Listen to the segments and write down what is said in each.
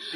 ဂ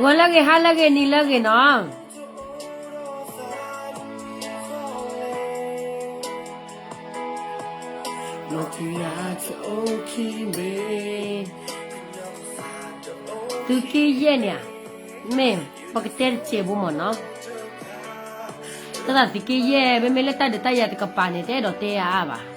ီၤလၢအဂ့ၤ ဟါလၢအဂ့ၤ နံၤလၢအဂ့ၤနီၤ. သုးက့ယဲၢ်န့ၣ်ဧါ, မ့ၢ်ပကတဲတစဲးဖိမ့ၢ်နီၤ. တၢ်သးသုးက့ယဲၢ် မ့မ့ၢ်လၢတၢ်ဒုးတၢ်ယၤတကပၤန့ၣ် တအဲၣ်ဒိးတဲအါအါဘၣ်.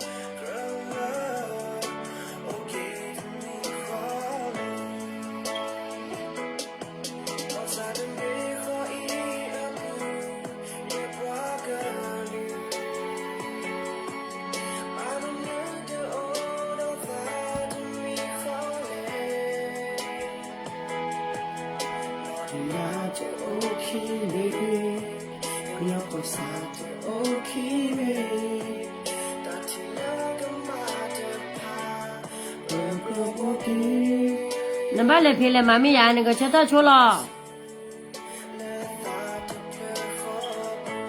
နဘၣ်လဲၤဖံးလဲၤမၤမ့ၢ်ယၤ နကဆၢထၢၣ်ဆိလီၤ.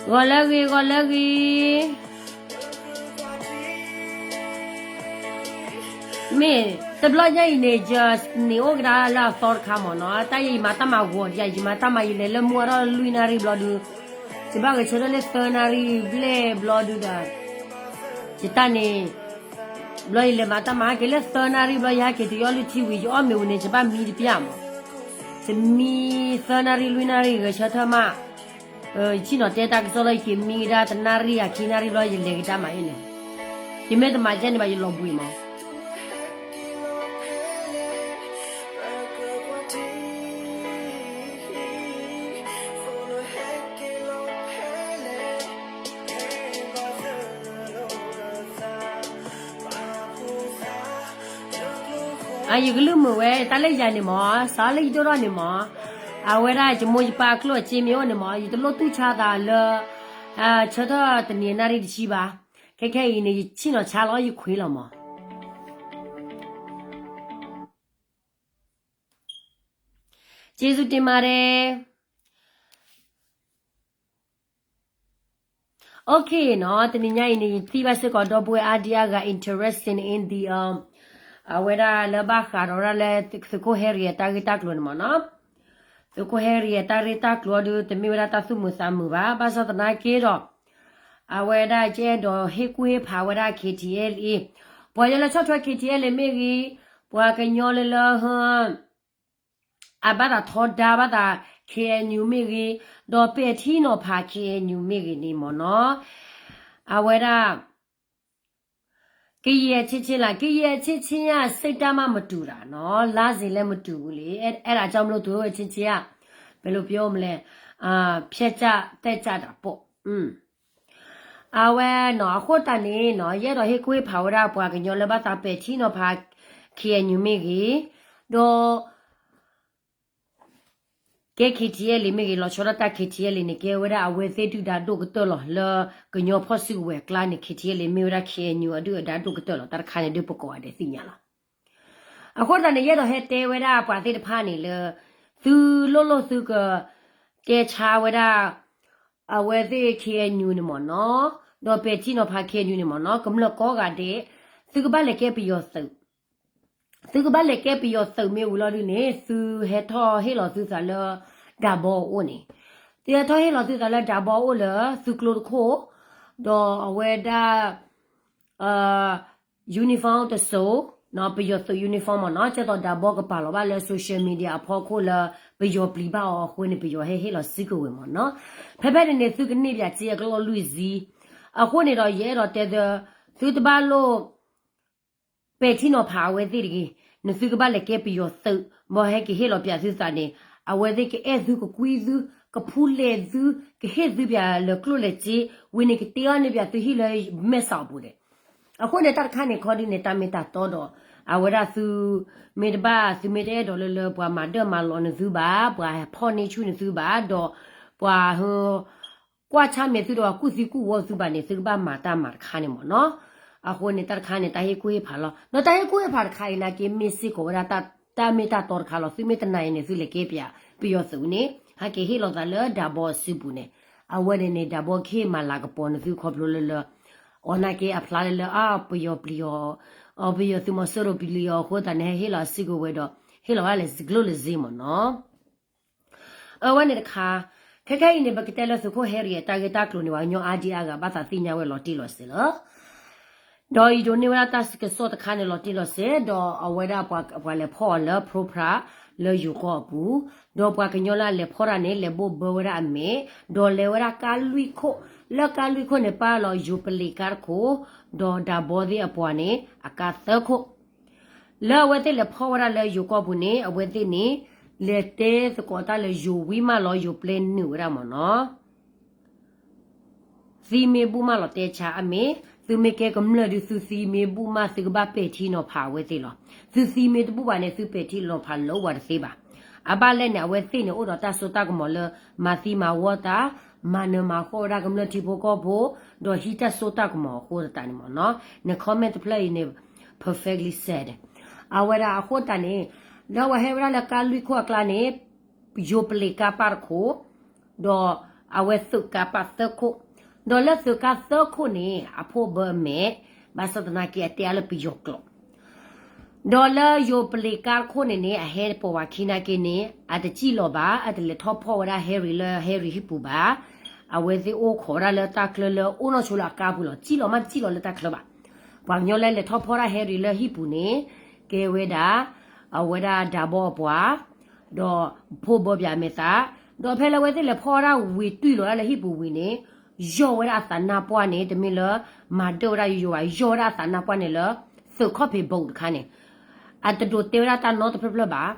ဂီၤလၢအဂ့ၤ ဂီၤလၢအဂ့ၤ. မ့ၢ်တဘျီညါအံၤန့ၣ် ယန့ၣ်အိၣ်ကဒါလၢအသီတခါမ့ၢ်နီၤ, တၢ်ယဲယမၤတၢ်မၤဂီၤဒံး ယမၤတၢ်မၤယလဲၤလၢမူအထီၣ်လွံၢ်နၣ်ရံၣ်ဘျီဒုး, ယဘၣ်ဂဲၤဆၢထၢၣ်လၢသၢနၣ်ရံၣ်ဘျဲၣ်ဘျီဒုးဒီး, ယတၢ်န့ၣ် ဘျီယလဲၤမၤတၢ်မၤဟဲက့ၤလၢသၢနၣ်ရံၣ်ဘျီ ယဟဲက့ၤတယီၣ်လုၢ်ထံဝံၤ ယအီၣ်မ့ၤဝံၤန့ၣ် ယဘၣ်မံတပျၢ်မး, ယမံသၢနၣ်ရံၣ်လွံၢ်နၣ်ရံၣ်ဂဲၤဆၢထၢၣ်မး, ယဆ့ၣ်နီၤတဲတၢ်ကစီၣ်လၢယက့ၤမံကဒါတနၣ်ရံၣ်ယခံနၣ်ရံၣ်ဘျီ ယလဲၤကဒါမးအံၤန့ၣ်, ယမ့ၢ်တမၤကဲန့ၣ်ဘၣ် ယလီၤဘှံးမး. ယကလုၢ်မုာ်ဝဲ တၢ်လၢယၤန့ၣ်မး, စးလၢယဒိၣ်ထီၣ်န့ၣ်မး, အဝဲဒၣ်ယမိၢ်ယပၢ်အကျိၣ်အစ့မ့ၢ်အိၣ်န့ၣ်မး, ယတလိၣ်တူၢ်ဆါသးလၢ ဆၢထၢၣ်တနံၤနၣ်ရံၣ်တဆံဘၣ်. ခဲခဲအံၤန့ၣ် ယဆ့ၣ်နီၤဆါလီၤ ယခွ့လီၤမး. ကျေးဇူးတင်ပါတယ်. Okay နီၤ, တနံၤညါအံၤန့ၣ် ယထံၣ်ဘၣ်စ့ၢ်ကီး ဒီပုၢ်ဝဲၢ်အါဒံအါဂၤ interesting in the, um, အဝဲဒၣ်လၢဘၣ်ဃးဒီးဝဲဒၣ်လၢသုးခိၣ်ဟဲရံၤအတၢ်ဂ့ၢ်တၢ်ကျိၤန့ၣ်မးနီၤ. သုးခိၣ်ဟဲရံၤအတၢ်ဂ့ၢ်တၢ်ကျိၤအံၤဒုး တမ့ၢ်ဝဲဒၣ်တၢ်သူၣ်မုာ်သးမုာ်ဘၣ်. ဘၣ်ဆၣ်သနာ်က့ဒီး အဝဲဒၣ်ကအဲၣ်ဒိးဟ့ၣ်ကူၣ်ဟ့ၣ်ဖးဝဲဒၣ် K T L A, ပှၤလၢလီၤဆီၣ်ထွဲ K T L A မ့ၢ်ဂ့ၤ, ပှၤကညီလၢလၢ အဘၣ်သးထီဒါဘၣ်သး K N U မ့ၢ်ဂ့ၤ, ဒီးပဲာ်ထံနီၤဖး K N U မ့ၢ်ဂ့ၤန့ၣ်မးနီၤ, အဝဲဒၣ် ကယဲၢ်ဆ့ဆ့လၢ ကယဲၢ်ဆ့ဆ့ညါ စိတ်ဓာတ်မှမတူတာနော်, လမ်းစဉ်လည်းမတူဘူးလေ, အဲဒါကြောင့်မလို့ သူတို့အချင်းချင်းက ဘယ်လိုပြောမလဲ, ဖြတ်ကျ သတ်ကျတာပေါ့. အဝဲနီၤ အဃိသတးန့ၣ်နီၤ ယအဲၣ်ဒိးဟ့ၣ်ကူၣ်ဟ့ၣ်ဖးဝဲဒၣ် ပှၤကညီလၢဘၣ်သးပဲာ်ထံနီၤဖး K N U မ့ၢ်ဂ့ၤ, ဒီး ကဲ K T L A မ့ၢ်ဂ့ၤ, လီၤဆီဒၣ်တၢ် K T L A န့ၣ် ကဲဝဲဒၣ်အဝဲသ့ၣ်ဒုၣ်ဒါဒိၣ်ကတၢၢ်လီၤ. လၢကညီဖီၣ်စုကဝဲၤအကျါန့ၣ် K T L A မ့ၢ်ဝဲဒၣ် K N U အဒုၣ်အဒါဒိၣ်ကတၢၢ်လီၤ. တၢ်တခါန့ၣ်ဒုးပကိးဂၤဒဲးသ့ၣ်ညါလီၤ. အဃိသတးန့ၣ် ယအဲၣ်ဒိးဟဲတဲဝဲဒၣ်ပှၤသ့ၣ်တဖၣ်န့ၣ်လၢ သုလိၣ်လိၣ်သုက တဲဆါဝဲဒၣ် အဝဲသ့ၣ် K N U န့ၣ်မ့ၢ်နီၤ, ဒီးပဲာ်ထံနီၤဖး K N U န့ၣ်မ့ၢ်နီၤ, ကမျၢၢ်ကိးဂၤဒဲး သုကဘၣ်လဲၤကဲပယီၤသုး, သုကဘၣ်လဲၤကဲပယီၤသုးမ့ၢ်ဝံၤလီၤဒုးန့ၣ် သုဟဲထီၣ်ဟ့ၣ်လီၤသုသးလၢ ဒးဘီအအိၣ်န့ၣ်, သုဟဲထီၣ်ဟ့ၣ်လီၤသုသးလၢ ဒးဘီအအိၣ်လၢ သုကျိတခိၣ်, ဒီးအဝဲဒၣ် uniform တစိၤ, ပယီၤသုး uniform မ့ၢ်နီၤ, ကဲသိးဒးဘီကပာ်လီၤဘၣ်လၢ social media အဖီခိၣ်လၢ ပယီၤပျံၤဘၣ်အီၤအဃိန့ၣ် ပယီၤဟဲဟ့ၣ်လီၤစုကဝဲၤမ့ၢ်နီၤ. ဖဲဖဲန့ၣ်န့ၣ် သုကန့ၢ်ဘၣ်စ့အကလီၢ်လွံၢ်ဆံ, အဃိန့ၣ်ဒီး ယအဲၣ်ဒိးတဲသု, သုတဘၣ်လိၣ် ပဲာ်ထံနီၤဖးအဝဲသ့ၣ်တဂ့ၤ. နသုကဘၣ်လဲၤကဲပယီၤသုး, ဘၣ်ဟဲက့ၤဟ့ၣ်လီၤပၠးသုသးန့ၣ်, အဝဲသ့ၣ်ကအဲၣ်သုကကွံသု, ကဖူလဲၤသု, ကဟ့ၣ်သုပၠးလၢၤ ကျိၣ်လဲၤစ့, ဝံၤန့ၣ်ကတ့အီၣ်န့ၢ်ပၠးသုဟံၣ်လၢမဲၢ်ဆီးအပူၤဒဲး. အဃိန့ၣ်တၢ်တခါန့ၣ် ခီဒုန့ၣ် တၢ်မ့ၢ်တၢ်တီဒီး အဝဲဒၣ်သု မ့ၢ်တဘၣ် သုမ့ၢ်တအဲၣ်ဒိးလၢလၢပှၤမၤဒၢၣ်မၤလီၤနသုဘၣ်, ပှၤဖီၣ်န့ၢ်ဆူၣ်နသုဘၣ်, ဒီးပှၤဟ ကွၢ်ဆါမဲာ်သုဒီးပှၤကူၣ်သံကူၣ်ဝီသုဘၣ်န့ၣ် သုကဘၣ်မၤတၢ်မၤတခါန့ၣ်မ့ၢ်နီၤ. အဃိန့ၣ် တၢ်တခါန့ၣ် တၢ်ဟ့ၣ်ကူၣ်ဟ့ၣ်ဖးလီၤ. ဒီးတၢ်ဟ့ၣ်ကူၣ်ဟ့ၣ်ဖးတခါအံၤနာ်က့ မ့ၢ်စ့ၢ်ကီးဝဲဒၣ်တၢ်မ့ၢ်တၢ်တီတခါလီၤ. သုမ့ၢ်တနာ်အံၤန့ၣ် သုလဲၤကဲပၠးပယီၤသုးန့ၣ် ဟဲက့ၤဟ့ၣ်လီၤသးလၢဒၤဘီအစုပူၤန့ၣ်, အဝဲန့ၣ်န့ၣ် ဒၤဘီကဟ့ၣ်မၤလၤကပီၤနသုခီဖျိလၢလၢ အီၤနာ်က့အဖျါလၢလၢ အါ ပယီၤပျံၤအီၤ, အီၤ ပယီၤသုးမီၤစိရိၤပျံၤအီၤအဃိသတးန့ၣ် ဟဲဟ့ၣ်လီၤအစုကဝဲၤဒီး ဟ့ၣ်လီၤဝဲဒၣ်လဲၤစ့ကျိၣ်လဲၤစ့မ့ၢ်နီၤ. အဝဲန့ၣ်တခါ, ခဲခဲအံၤန့ၣ် ပကတဲလၢသုးခိၣ်ဟဲရံၤအတၢ်ဂ့ၢ်တၢ်ကျိၤန့ၣ် ပှၤကညီအါဒံအါဂၤဘၣ်သးသ့ၣ်ညါဝဲလီၤတံၢ်လီၤဆဲးလီၤ. ဒီးယဒိးန့ၢ်ဝဲဒၣ်တၢ်ကစီၣ်တခါန့ၣ်လီၤတံၢ်လီၤဆဲး, ဒီးအဝဲဒၣ်ပှၤလဲၤဖီၣ်အီၤလၢ Pro Press လၢယိၤကီၢ်အပူၤ, ဒီးပှၤကညီလၢအလဲၤဖီၣ်တၢ်န့ၣ် လဲၤဘိၣ်ဘၢဝဲဒၣ်အမဲာ်, ဒီးလဲၤဝဲဒၣ်ကါလွံၢ်ခိၣ်, လၢကါလွံၢ်ခိၣ်န့ၣ် ပာ်လီၤယိၤပလံးကါတခိၣ်, ဒီးဒၤဘီသ့ၣ်အပှၤန့ၣ် အကါသၢခိၣ် လၢအဝဲသ့ၣ်လဲၤဖီၣ်ဝဲဒၣ်လၢယိၤကီၢ်ပူၤန့ၣ် အဝဲသ့ၣ်န့ၣ် လဲၤတဲသကိးတၢ်လၢယိၤဝံၤမးလီၤ ယိၤပျဲနုာ်ဝဲဒၣ်မ့ၢ်နီၤ. သံမ့ၢ်ဘူၣ်မးလီၤတဲဆါအမ့ၢ်, သုမ့ၢ်ကဲကမျၢၢ်ဒုး သုသံမ့ၢ်ဘူၣ်မး သုကဘၣ်ပဲာ်ထံနီၤဖးအဝဲသ့ၣ်လီၤ. သုသံမ့ၢ်တဘူၣ်ဘၣ်န့ၣ် သုပဲာ်ထံနီၤဖးလၢဝဲတသ့ဘၣ်. အဘၣ်လဲၣ်န့ၣ် အဝဲသ့ၣ်န့ၣ် အိၣ်ဒီးတၢ်စိတၢ်ကမီၤလၢ မၤသံမၤဝီတၢ်, မၤနၢၤမၤဃီၣ်ဝဲဒၣ်ကမျၢၢ်ထံဖိကီၢ်ဖိ, ဒီးဟံးတၢ်စိတၢ်ကမီၤအဃိသတးန့ၣ်မ့ၢ်နီၤ. န comment တဖျၢၣ်အံၤန့ၣ် perfectly said. အဝဲဒၣ်အဃိသတးန့ၣ် လၢအဝဲဟဲဝဲဒၣ်လၢကါလွံၢ်ခိၣ်အကျါန့ၣ် ယိၤပလံးကါပာ်တခိၣ်, ဒီးအဝဲသုးကါပာ်သၢခိၣ်, ဒီးလၢသုးကါသၢခိၣ်န့ၣ် အဖီၣ်ဘၢအမဲာ်, ဘၣ်ဆၣ်သနာ်က့အတဲအါလၢပယီၤကျိာ် ဒီးလၢယိၤပလံးကါတခိၣ်န့ၣ်န့ၣ် အဟဲပိာ်ဝဲခံနာ်က့န့ၣ် အတစံၣ်လီၤဘၣ်, အတလဲၤထီၣ်ဖီၣ်ဝဲဒၣ် Harry လၢ Harry ဟံၣ်ပူၤဘၣ်. အဝဲသ့ၣ်အိၣ်ခိးဝဲဒၣ်လၢတၢ်ချၢလၢအိၣ်နီၢ်ဆိလၢအကါပူၤလီၤ. စံၣ်လီၤမးတစံၣ်လီၤလၢတၢ်ချၢဘၣ်. ပှၤကညီလၢလဲၤထီၣ်ဖီၣ်ဒၣ် Harry လၢဟံၣ်ပူၤန့ၣ် ကဲဝဲဒၣ် အဝဲဒၣ်ဒၤဘီအပှၤ ဒီးဖီၣ်ဘၢပၠးမဲာ်သး, ဒီးဖဲလၢအဝဲသ့ၣ်လဲၤဖီၣ်ဝဲဒၣ်ဝံၤ တွံၢ်လီၤဒၣ်လၢဟံၣ်ပူၤဝံၤန့ၣ် ယီၢ်ဝဲဒၣ်အသးနါပှၢ်န့ၣ် တမ့ၢ်လၢမၤဒၢၣ်ဝဲဒၣ်ယိယိဘၣ်, ယီၢ်ဝဲဒၣ်အသးနါပှၢ်န့ၣ်လၢ သုးခီၣ်ဖံးဘိတခါန့ၣ် အတဒိးတဲဝဲဒၣ်တၢ်နီတဖျၢၣ်ဖျၢၣ်ဘၣ်.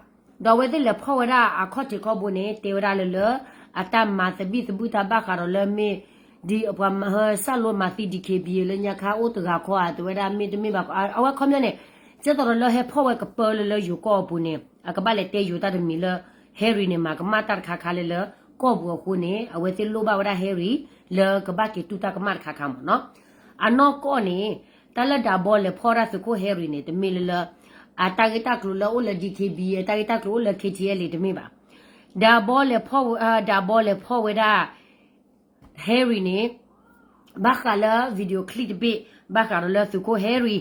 ဒီးအဝဲသ့ၣ်လဲၤဖီၣ်ဝဲဒၣ်အခီၣ်ထံးခီၣ်ဘိန့ၣ် တဲဝဲဒၣ်လၢလၢ အတၢ်မၤသဘံၣ်သဘုၣ်တၢ်ဘၣ်ဃးဒီးလၢမ့ၢ် ဒ်ပှၤမၤဟၢစၢ်လိမၤသံ DKBA လၢညါခါအိၣ်တဂၤခီဧါ တဲဝဲဒၣ်မ့ၢ်တမ့ၢ်ဘၣ်, အဝဲခီပညီန့ၣ် ကဲသိးဒီးလၢဟဲဖီၣ်ဝဲကပၢလၢလၢယိၤကီၢ်အပူၤန့ၣ် အကဘၣ်လဲၤတဲယိၤတၢ်တမံၤလၢ Harry န့ၣ် မၤကမၣ်တၢ်တခါခါလၢလၢကီၢ်ပူၤအဃိန့ၣ် အဝဲသ့ၣ်လိၣ်ဘၣ်ဝဲဒၣ် Harry လၢကဘၣ်က့ၤတူၢ်တၢ်ကမၣ်တခါခါမ့ၢ်နီၤ. အနီၢ်ကီၢ်န့ၣ် တၢ်လၢဒၤဘီလဲၤဖီၣ်ဝဲဒၣ်သုးခိၣ် Harry န့ၣ် တမ့ၢ်လၢလၢ အတၢ်ဂ့ၢ်တၢ်ကျိၤလၢအိၣ်လၢ DKBA တၢ်ဂ့ၢ်တၢ်ကျိၤအိၣ်လၢ KTLA တမ့ၢ်ဘၣ်. ဒၤဘီလဲၤဖီၣ်ဝဲ ဒၤဘီလဲၤဖီၣ်ဝဲဒၣ် Harry န့ၣ် ဘၣ်ဃးလၢ video clip တဘ့ၣ် ဘၣ်ဃးဒီးလၢသုးခိၣ် Harry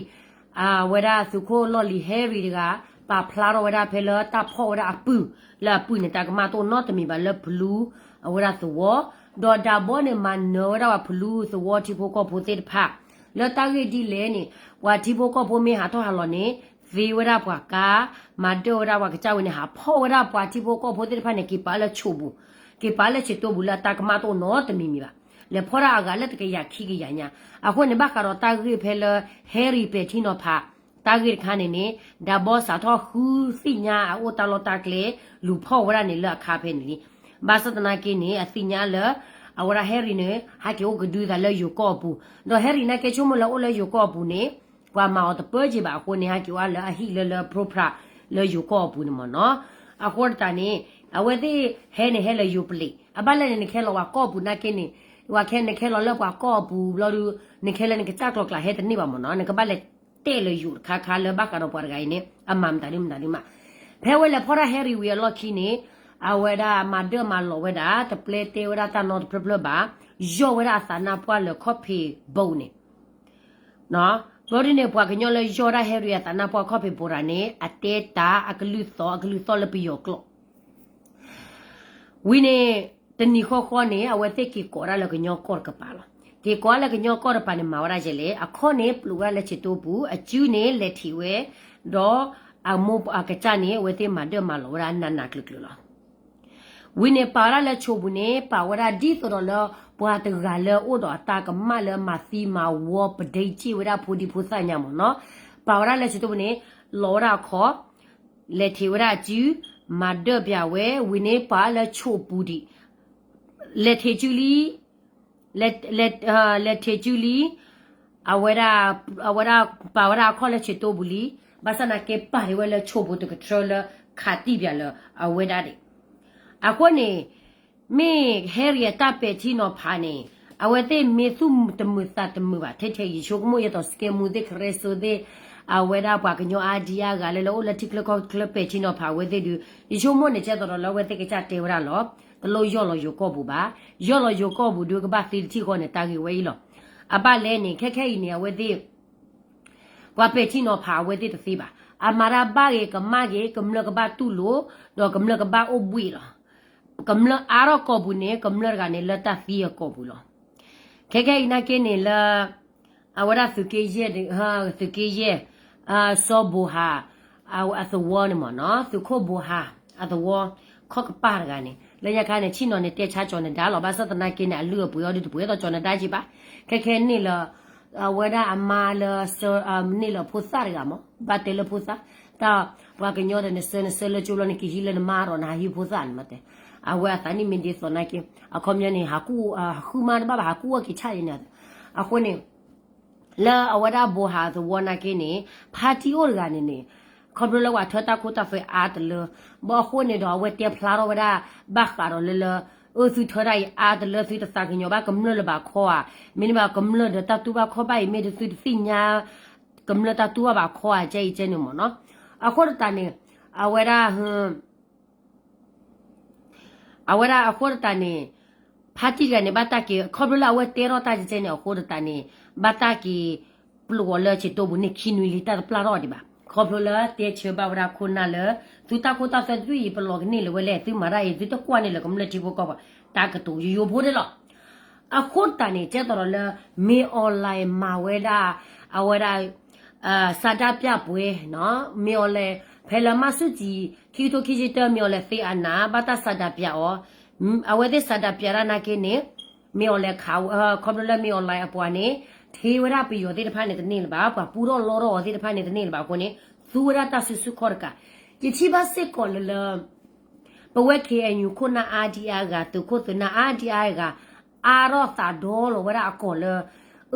အဝဲဒၣ်သုးခိၣ်လီၢ်လံၤ Harry တဂၤ ပာ်ဖျါထီၣ်ဝဲဒၣ်ဖဲလၢတၢ်ဖီၣ်ဝဲဒၣ်အပုၢ် လၢအပုၢ်န့ၣ် တၢ်ကမၣ်တအိၣ်နီတမံၤဘၣ်လၢဖလူ အဝဲဒၣ်သဝီ, ဒီးဒၤဘီန့ၣ် မၤနၢၤဝဲဒၣ်ပှၤဖလူသဝီထံဖိကီၢ်ဖိသ့ၣ်တဖၣ် လၢတၢ်ဂ့ၢ်ဒ်လဲၣ်န့ၣ် ပှၤထံဖိကီၢ်ဖိမ့ၢ်ဟးထီၣ်ဟးလီၤန့ၣ် သ့ဝဲဒၣ်ပှၤကါ မၤဒၢၣ်ဝဲဒၣ်ပှၤကစၢ်ဝဲန့ၣ် ဟးဖီၣ်ဝဲဒၣ်ပှၤထံဖိကီၢ်ဖိသ့ၣ်တဖၣ်န့ၣ် က့ၤပာ်လၢဆိးပူၤ က့ၤပာ်လၢဆံးတိပူၤလၢအတၢ်ကမၣ်တအိၣ်နီတမံၤမံၤဘၣ်. လဲၤဖီၣ်ဒၣ်အဂၤလၢတကယၤခံကယၤညါ အဃိန့ၣ် ဘၣ်ဃးဒီးတၢ်ဂ့ၢ်ဖဲလၢ Harry ပဲာ်ထံနီၤဖး တၢ်ဂ့ၢ်တခါန့ၣ်န့ၣ် ဒၤဘီစးထီၣ်ဃုသ့ၣ်ညါအအိၣ်တၢ်လီၢ်တၢ်ကျဲ လူၤဖီၣ်ဝဲဒၣ်န့ၣ်လၢအခါဖဲန့ၣ်လံ. ဘၣ်ဆၣ်သနာ်က့န့ၣ် အသ့ၣ်ညါလၢ အဝဲဒၣ် Harry န့ၣ် ဟဲက့ၤအိၣ်ကဒုသးလၢယိၤကီၢ်အပူၤ ဒီး Harry နာ်က့ဆိကမိၣ်လၢအိၣ်လၢယိၤကီၢ်အပူၤန့ၣ် ပှၤမၤအီၤတပၢၢ်က့ၤဘၣ်အဃိန့ၣ် ဟဲက့ၤအိၣ်လၢအဟံၣ်လၢလၢ Pro Press လၢယိၤကီၢ်အပူၤန့ၣ်မ့ၢ်နီၤ. အဃိတးန့ၣ် အဝဲသ့ၣ်ဟဲန့ၣ်ဟဲလၢယိၤပလံး အဘၣ်လဲၣ်န့ၣ် နကဟဲလီၤပှၤကီၢ်ပူၤနာ်က့န့ၣ် ပှၤခဲနကဟဲလီၤလၢပှၤကီၢ်အပူၤဘျီဒုး နကဟဲလၢနကစၢ်ကျီၤကျါဟဲတန့ၢ်ဘၣ်မ့ၢ်နီၤ. နကဘၣ်လဲၤတဲလၢယိၤတခါခါလၢဘၣ်ဃးဒီးပှၤတဂၤအံၤန့ၣ် အမၤမတၤဒုမတၤဒုမး. ဖဲဝဲလဲၤဖီၣ်တၢ် Harry ဝံၤအလီၢ်ခံန့ၣ် အဝဲဒၣ်မၤဒၢၣ်မၤလီၤဝဲဒၣ် တပျဲတဲဝဲဒၣ်တၢ်နီတဖျၢၣ်ဖျၢၣ်ဘၣ် ယီၢ်ဝဲဒၣ်အသးနါပှၢ်လၢခီၣ်ဖံးဘိန့ၣ် ဘျီဒ်န့ၣ် ပှၤကညီလၢယီၢ်ဒၣ် Harry အသးနါပှၢ်ခီၣ်ဖံးဘိတၢ်န့ၣ် အတဲတၢ်အကလုၢ်သီ အကလုၢ်သီၣ်လၢပယီၤကျိာ် ဝံၤန့ၣ် တနံၤဃီဃီန့ၣ် အဝဲသ့ၣ်က့ၤကိးဒၣ်လၢကညီကီၢ်တကပၤလီၤ. က့ၤကိးဒၣ်လၢကညီကီၢ်တကပၤန့ၣ် မၤဝဲဒၣ်ယဲလဲၣ်, အခီၣ်န့ၣ် ပျိးဝဲဒၣ်လၢဆံးတိပူၤ, အစုန့ၣ် လဲၤထံးဝဲ, ဒီးအမိၢ်အကစၢ်န့ၣ် အဝဲသ့ၣ်မၤဒၢၣ်မၤလီၤဝဲဒၣ်နးနးကျုၤကျုၤလီၤ. ဝံၤန့ၣ် ပာ်ဝဲဒၣ်လၢဆိးပူၤန့ၣ် ပာ်ဝဲဒၣ်ဒ်သိးဒီးလၢ ပှၤတဂၤလၢအိၣ်ဒီးအတၢ်ကမၣ်လၢမၤသံမၤဝီပဒဲက့ၢ်ဝဲဒၣ်ဖိဒံဖိသၣ်ညါမ့ၢ်နီၤ. ပာ်ဝဲဒၣ်လၢဆံးတိၢ်ပူၤန့ၣ် လီၤဝဲဒၣ်အခီၣ်, လဲၤထံးဝဲဒၣ်အစု, မၤဒၢၣ်ပၠးဝဲ, ဝံၤန့ၣ်ပာ်လၢဆိၣ်ပူၤဒံး, လဲၤထံးစုလံ, လဲၤထံးစုလံ, အဝဲဒၣ်, အဝဲဒၣ်ပာ်ဝဲဒၣ်အခီၣ်လၢဆံးတိၢ်ပူၤလံ, ဘၣ်ဆၣ်သနာ်က့ပာ်ဒံးဝဲလၢဆိၣ်ပူၤတကထြၢလၢ ခးတံၢ်ပၠးလၢအဝဲဒၣ်ဒံး, အဃိန့ၣ် မ့ၢ် Harry အတၢ်ပဲာ်ထံနီၤဖးန့ၣ် အဝဲသ့ၣ်မ့ၢ်သူၣ်တမုာ်သးတမုာ်ဘၣ် ထဲထဲယဆိကမိၣ် ယဲသိး စကဲမူသ့ၣ် ခရဲစိသ့ၣ် အဝဲဒၣ်ပှၤကညီအါဒံအါဂၤလၢလၢအိၣ်လၢထံချၢကီၢ်ချၢပဲာ်ထံနီၤဖးအဝဲသ့ၣ်ဒုး ယဆိကမိၣ်န့ၣ် ကဲသိးဒီးလၢအဝဲသ့ၣ်ကစၢ်တဲဝဲဒၣ်လီၤ. တလိၣ်ယီၢ်လီၤယိၤကီၢ်ပူၤဘၣ်. ယီၢ်လီၤယိၤကီၢ်ပူၤဒုးကဘၣ်သ့တထံၣ်ဃီန့ၣ် တၢ်ဂ့ၢ်ဝဲအံၤလီၤ. အဘၣ်လဲၣ်န့ၣ် ခဲခဲအံၤန့ၣ် အဝဲသ့ၣ် ပှၤပဲာ်ထံနီၤဖးအဝဲသ့ၣ်တသ့ဘၣ်. အမၤတၢ်ဘၣ်ဂ့ၤကမၣ်ဂ့ၤ ကမျၢၢ်ကဘၣ်တူၢ်လိာ် ဒီးကမျၢၢ်ကဘၣ်အိၣ်ဘှံးလီၤ. ကမျၢၢ်အါထီၣ်ကီၢ်ပူၤန့ၣ် ကမျၢၢ်တဂၤန့ၣ် လၢတၢ်သံအကီၢ်ပူၤလီၤ. ခဲခဲအံၤနာ်က့န့ၣ်လၢ အဝဲဒၣ်သုးက့ယဲၢ်, သုးက့ယဲၢ်, စီၤဘိၤဟၣ် အသဝီန့ၣ်မ့ၢ်နီၤ သုးခိၣ်ဘိၤဟၣ် အသဝီ ခီၣ်ကပၢ်တဂၤန့ၣ် လၢညါခါန့ၣ် ဆ့ၣ်နီၤန့ၣ် တဲဆါကၠီၤနဒါလီၤ. ဘၣ်ဆၣ်သနာ်က့န့ၣ် အလုၢ်အပှ့ၤအီၤဒုးတပှ့ၤအသးကၠီၤနဒါက့ဘၣ်. ခဲခဲန့ၣ်လၢ အဝဲဒၣ်အမါလၢ န့ၢ်လၢဖိသၣ်တဂၤမး ဘၣ်တဲလၢဖိသၣ်, တၢ်ပှၤကညီဒီးနဆၢနဆၢလၢကၠိလီၤ နကဟံးလၢနမါဒီးနဟးဟံးဖိသၣ်န့ၣ်မးတဲ, အဝဲအသးနံၣ်မ့ၢ်ဒ်သိးနာ်က့ အခီပညီန့ၣ် ဟးဃုမါတဘၣ်ဘၣ် ဟးဃုအီၣ်က့ၤဆၣ်အံၤန့ၣ်, အဃိန့ၣ် လၢအဝဲဒၣ်ဘိဟးသဝီနာ်က့န့ၣ် ဖါတံၢ်အိၣ်တဂၤန့ၣ်န့ၣ် ခီဖျိလၢပှၤထၢတၢ်ခိတၢ်သွဲအါတလၢ, ဘၣ်အဃိန့ၣ်ဒီးအဝဲတဲဖျါထီၣ်ဝဲဒၣ် ဘၣ်ဃးဒီးလၢလၢ အၢ သုထၢတၢ်အံၤအါတလၢ သုတသးကညီၤဘၣ်ကမျၢၢ်လၢၤဘၣ်ခီဧါ, မ့တမ့ၢ်ကမျၢၢ်ဒီးတၢ်တူၢ်ဘၣ်ခီၣ်ဘၣ်အံၤ မ့ၢ်တသုတသ့ၣ်ညါ ကမျၢၢ်တၢ်တူၢ်ဘၣ်ဘၣ်ခီဧါ ကဲအံၤကဲန့ၣ်မ့ၢ်နီၤ. အဃိတတးန့ၣ် အဝဲဒၣ် အဝဲဒၣ်အဃိတတးန့ၣ် ဖါတံၢ်တဂၤန့ၣ် ဘၣ်တၢ်က့ၤ ခီဖျိလၢအဝဲတဲထီၣ်တၢ်ကဲကဲန့ၣ် အဃိတတးန့ၣ် ဘၣ်တၢ်က့ၤ ပျိာ်အီၤလၢဆံးတိၢ်ပူၤန့ၣ်ခံနွံလံ တၢ်တပျၢ်ထီၣ်ဒံးဘၣ်. ခီဖျိလၢတဲဆၢဘၣ်ဝဲဒၣ်ခိၣ်နၢ်လၢ သုတၢ်ခိတၢ်သွဲတဒူၣ်အံၤ ပလီၤကန့ၢ်လၢၤဝဲလဲၣ် သုမၤတၢ်အံၤ သုတကွၢ်န့ၢ်လၢၤကမျၢၢ်ထံဖိကီၢ်ဖိ တၢ်ကတိၤယိယိဖိန့ၣ်လီၤ. အဃိတးန့ၣ် ကဲသိးဒီးလၢ မင်းအောင်လှိုင် မၤဝဲဒၣ် အဝဲဒၣ် ဆန္ဒပြပွဲ မင်းအောင်လှိုင် ဖဲလၢမၢ်ဆူၣ်ကၠံ ခံကထိခံဆံတၢ မင်းအောင်လှိုင် သ့ၣ်အနၢ် ဘၣ်တၢ်ဆန္ဒပြအီၤ, အဝဲသ့ၣ်ဆန္ဒပြတၢ်နာ်က့န့ၣ် မင်းအောင်လှိုင် ခး ခီဖျိလၢ မင်းအောင်လှိုင် အပှၤန့ၣ် ထံၣ်ဝဲဒၣ်ပယီၤသ့ၣ်တဖၣ်န့ၣ်တန့ၢ်လၢၤဘၣ်, ပှၤပူထီၣ်လီထီၣ်အီၤသ့ၣ်တဖၣ်န့ၣ်တန့ၢ်လၢၤဘၣ်အဃိန့ၣ် သူဝဲဒၣ်တၢ်စုဆူၣ်ခီၣ်တကး. ယထံၣ်ဘၣ်စ့ၢ်ကီးလၢလၢ ပဝဲ ခ့ၣ်အဲၣ်ယူၣ် ခိၣ်နၢ်အါဒံအါဂၤ သုးခိၣ်သုးနၢ်အါဒံအါဂၤ အါထီၣ်သးဒီလီၤဝဲဒၣ်အကီၢ်လၢ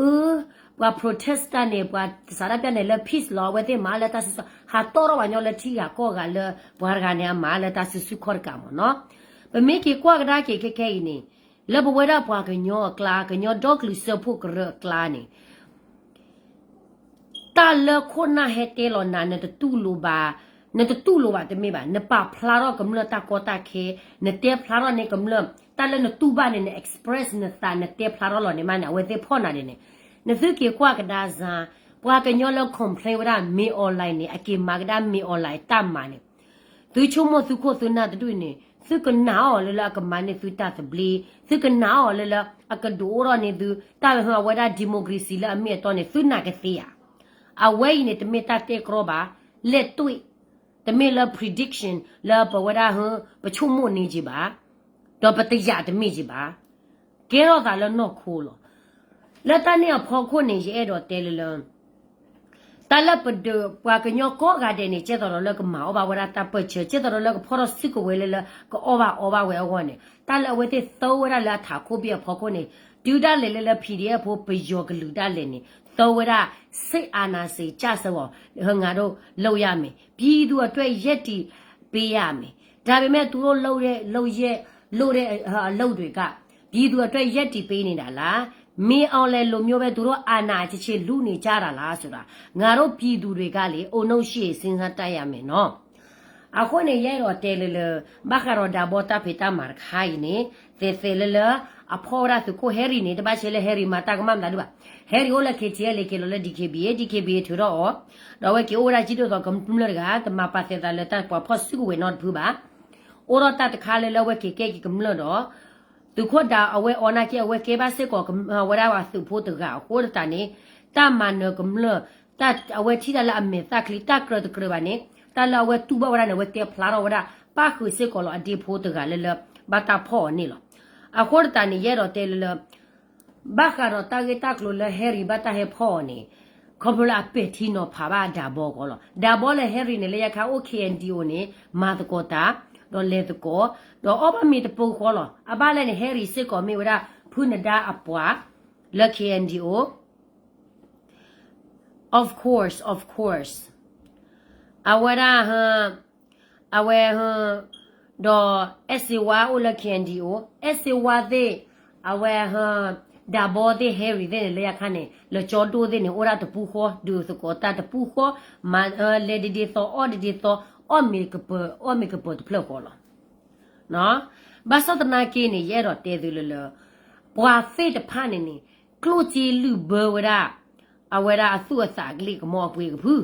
အၢ ပှၤ protest တၢ်န့ၣ် ပှၤဆန္ဒပြန့ၣ်လၢ peace လီၤ အဝဲသ့ၣ်မၤလၢတၢ်စုဆူၣ် ဟးတီၣ်ထီၣ်ပှၤညီလၢထံဂၤကီၢ်ဂၤလၢ ပှၤတဂၤန့ၣ်အမၤလၢတၢ်စုဆူၣ်ခီၣ်တကးမ့ၢ်နီၤ. ပမ့ၢ်က့ၤကွၢ်ကဒါက့ၤခဲခဲအံၤန့ၣ် လၢပဝဲဒၣ်ပှၤကညီအကျါ ကညီဒီကလုာ်စၢဖှိၣ်ကရၢအကျါန့ၣ် တၢ်လၢခိၣ်နၢ်ဟဲတဲလီၤနၤ နတတူၢ်လိာ်ဘၣ်, နတတူၢ်လိာ်ဘၣ်တမ့ၢ်ဘၣ်, နပာ်ဖျါထီၣ်ကမျၢၢ်တၢ်ကီတၢ်ခဲ, နတဲဖျါထီၣ်န့ၢ်ကမျၢၢ် တၢ်လၢနတူၢ်ဘၣ်န့ၣ် န express နသး နတဲဖျါထီၣ်လီၤန့ၣ်မးန့ၣ် အဝဲသ့ၣ်ဖီၣ်နၤဒ်န့ၣ်, နသုက့ၤကွၢ်ကဒါစါ, ပှၤကညီလၢ complain ဝဲဒၣ် မင်းအောင်လှိုင် န့ၣ် အက့ၤမၤကဒါ မင်းအောင်လှိုင် တၢ်မၤန့ၣ် သုဆိကမိၣ်သုခိၣ်သုနၢ်တဒူၣ်န့ၣ် သုကနာ်အီၤလၢလၢအကမၤန့ၢ်သုတၢ်သဘျ့, သုကနာ်အီၤလၢလၢ အကဒုးအိၣ်ထီၣ်န့ၢ်သု တၢ်အဝဲဒၣ် democracy လၢအမ့ၢ်အတီန့ၣ် သုနာ်ကသ့ဧါ. အဝဲအံၤန့ၣ် တမ့ၢ်တၢ်တဲကြီဘၣ်, လက်တွေ့, တမ့ၢ်လၢ prediction လၢပဝဲဒၣ် ပဆိကမိၣ်န့ၢ်က့ၤဘၣ်, ဒီးပတယာ်တမ့ၢ်က့ၤဘၣ်. ကဲထီၣ်သးလၢနီၢ်ခိလီၤ. လၢတၢ်န့ၣ်အဖီခိၣ်န့ၣ် ယအဲၣ်ဒိးတဲလၢလၢ တၢ်လၢပဒုးပှၤကညီကိးဂၤဒဲးန့ၣ် ကဲသိးဒီးလၢကမၤအီၣ်ဘၣ်ဝဲဒၣ်တၢ်ပၢၢ်ဆၢ, ကဲသိးဒီးလၢကဖီၣ်ထီၣ်စုကဝဲၤလၢလၢ ကအီၣ်ဘၣ်အီဘၣ်ဝဲအဂီၢ်န့ၣ် တၢ်လၢအဝဲသ့ၣ်သၢဝဲဒၣ်လၢအထးခိၣ်ဘ့ၣ်အဖီခိၣ်န့ၣ် တုၤဒၣ်လဲာ်လၢလၢ PDF ဖိပယီၤကလုာ်ဒၣ်လဲာ်န့ၣ် သၢဝဲဒၣ် စစ်အာဏာရှင် ကျဆုံးအောင် ငါတို့ လုပ်ရမယ်, ပြည်သူ့အတွက် ရပ်တည်ပေးရမယ်, ဒါပေမဲ့ သူတို့လုပ်တဲ့ လုပ်ရပ် လုပ်တဲ့ အလုပ်တွေက ပြည်သူ့အတွက် ရပ်တည်ပေးနေတာလား, မင်းအောင်လှိုင်လိုမျိုးပဲ သူတို့အာဏာ ချစ်ချစ် လုနေကြတာလားဆိုတာ ငါတို့ပြည်သူတွေကလေ အုံနောက်ရှေ့ စဉ်းစားတတ်ရမယ်နော်. အဃိန့ၣ် ယအဲၣ်ဒိးတဲလၢလၢ ဘၣ်ဃးဒီးဒးဘီတၢ်ဖံးတၢ်မၤတခါအံၤန့ၣ် သဲးသဲးလၢလၢ အဖီၣ်ဝဲဒၣ်သုးခိၣ် Harry န့ၣ် တဘၣ်ဆဲးလၢ Harry မၤတၢ်ကမၣ်မတၤဒုးဘၣ်. Harry အိၣ်လၢ KTLA က့ၤလီၤလၢ DKBA, DKBA ထုးထီၣ်အီၤ, ဒီးအဝဲက့ၤအိၣ်ဝဲဒၣ်ကံၣ်ဒိၣ်သီးကမျၢၢ်တဂၤ တမၤပာ်သဲးသးလၢတၢ်ပှၤဖီၣ်စုကဝဲၤနီတဖုဘၣ်. အိၣ်ထီၣ်တၢ်တခါလၢလၢအဝဲက့ၤကဲက့ၤကမျၢၢ်ဒီး သုးခိၣ်ဒးအဝဲအီၤနာ်က့ အဝဲကဲဘၣ်စ့ၢ်ကီး ဝဲဒၣ်ပှၤသုးဖိတဂၤအဃိတတးန့ၣ် တၢ်မၤနၢၤကမျၢၢ် တၢ်အဝဲထံၣ်တၢ်လၢအမဲာ်သၣ်ချံ တၢ်ကြၢးတကြၢးဘၣ်န့ၣ် တၢ်လၢအဝဲတူၢ်ဘၣ်ဝဲဒၣ်န့ၣ် အဝဲတဲဖျါထီၣ်ဝဲဒၣ် ပၣ်ဃုာ်စ့ၢ်ကီးလီၤအဒ့ဖိတဂၤလၢလၢ ဘၣ်တၢ်ဖီၣ်အီၤန့ၣ်လီၤ. အဃိတတးန့ၣ် ယအဲၣ်ဒိးတဲလၢလၢ ဘၣ်ဃးဒီးတၢ်ဂ့ၢ်တၢ်ကျိၤလၢ Harry ဘၣ်တၢ်ဟဲဖီၣ်အီၤန့ၣ် ခီဖျိလၢအပဲာ်ထံနီၤဖးဘၣ်ဒၣ်ဘီကီးလီၤ. ဒၣ်ဘီလၢ Harry န့ၣ် လၢညါခါအိၣ် K N D O န့ၣ် မၤသကိးတၢ် ဒီးလဲၤသကိး ဒီးအီၣ်ဘၣ်မ့ၤတပူၤဃီလီၤ. အဘၣ်လဲၣ်န့ၣ် Harry စ့ၢ်ကီးမ့ၢ်ဝဲဒၣ် ဖုနဒါအပှၤလၢ K N D O. Of course, of course. အဝဲဒၣ် အဝဲ ဒီး အဲၣ်စ့ဝါအိၣ်လၢ K N D O အဲၣ်စ့ဝါသ့ၣ် အဝဲ ဒၣ်ဘီသ့ၣ် Harry သ့ၣ်န့ၣ် လၢညါခါန့ၣ် လၢကၠီဒိၣ်သ့ၣ်န့ၣ် အိၣ်ဒၣ်တပူၤဃီ ဒုးသကိးတၢ်တပူၤဃီ မၤ လဲၤဒ်ဒ်သိး အီၣ်ဒ်ဒ်သိး အီၣ်မ့ၤကပၢၤ အီၣ်မ့ၤကပၢၤတဖျၢၣ်ဃီလီၤ. ဘၣ်ဆၣ်သနာ်က့န့ၣ် ယအဲၣ်ဒိးတဲသုလၢလၢ ပှၤသ့ၣ်တဖၣ်န့ၣ်န့ၣ် ကျိၣ်စ့လုၢ်ဘၢဝဲဒၣ် အဝဲဒၣ်အသူၣ်အသးကလံၢ်ကမီၤအပှ့ၤကဖု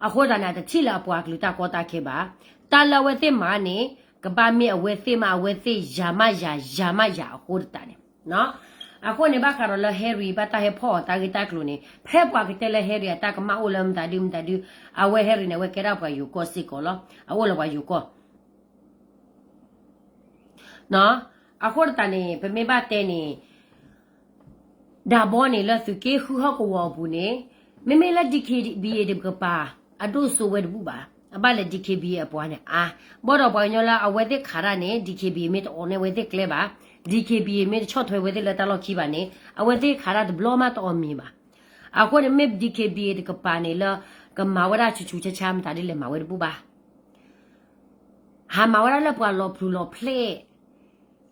အဃိသတးန့ၣ် အတထံၣ်လၢအပှၤကလုာ်တၢ်ကီတၢ်ခဲဘၣ်. တၢ်လၢအဝဲသ့ၣ်မၤန့ၣ် ကဘၣ်မ့ၢ်အဝဲသ့ၣ်မး အဝဲသ့ၣ်ယၤမးယၤ ယၤမးယၤအဃိသတးန့ၣ် အဃိန့ၣ် ဘၣ်ဃးဒီးလၢ Harry ဘၣ်တၢ်ဟဲဖီၣ်အီၤတၢ်ဂ့ၢ်တၢ်ကျိၤန့ၣ် ဖဲပှၤကတဲလၢ Harry အတၢ်ကမၣ်အိၣ်လၢမတၤဒုမတၤဒု အဝဲ Harry န့ၣ် အဝဲကဲဒၣ်ပှၤယိၤကီၢ်စ့ၢ်ကီးလီၤ. အအိၣ်လၢပှၤယိၤကီၢ် အဃိသတးန့ၣ် ပမ့ၢ်ဘၣ်တဲန့ၣ် ဒၣ်ဘီန့ၣ် လၢသုးက့ဃုဟီၣ်ကဝီၤအပူၤန့ၣ် မ့မ့ၢ်လၢ D K B A တကပၤ အဒိၣ်စိဝဲတဘူၣ်ဘၣ်. အဘၣ်လဲၣ် D K B A အပှၤန့ၣ် အါ ဘၣ်ဒီးပှၤကညီလၢအဝဲသ့ၣ်ခးတၢ်န့ၣ် D K B A မ့ၢ်တအိၣ်န့ၢ်အဝဲသ့ၣ်ကျဲဘၣ်, D K B A မ့ၢ်တဆီၣ်ထွဲဝဲသ့ၣ်လၢတၢ်လီၢ်ခံဘၣ်န့ၣ် အဝဲသ့ၣ်ခးတၢ်တဘျီမးတအီၣ်မ့ၤဘၣ်. အဃိန့ၣ် မ့ၢ် D K B A တကပၤန့ၣ်လၢ ကမၤဝဲဒၣ်ဆူၣ်ဆူၣ်ဆါဆါမတၤဒ်လဲၣ်မၤဝဲတဘူၣ်ဘၣ်. ဟးမၤဝဲဒၣ်လၢပှၤလီၤပျူၤလီၤဖျဲး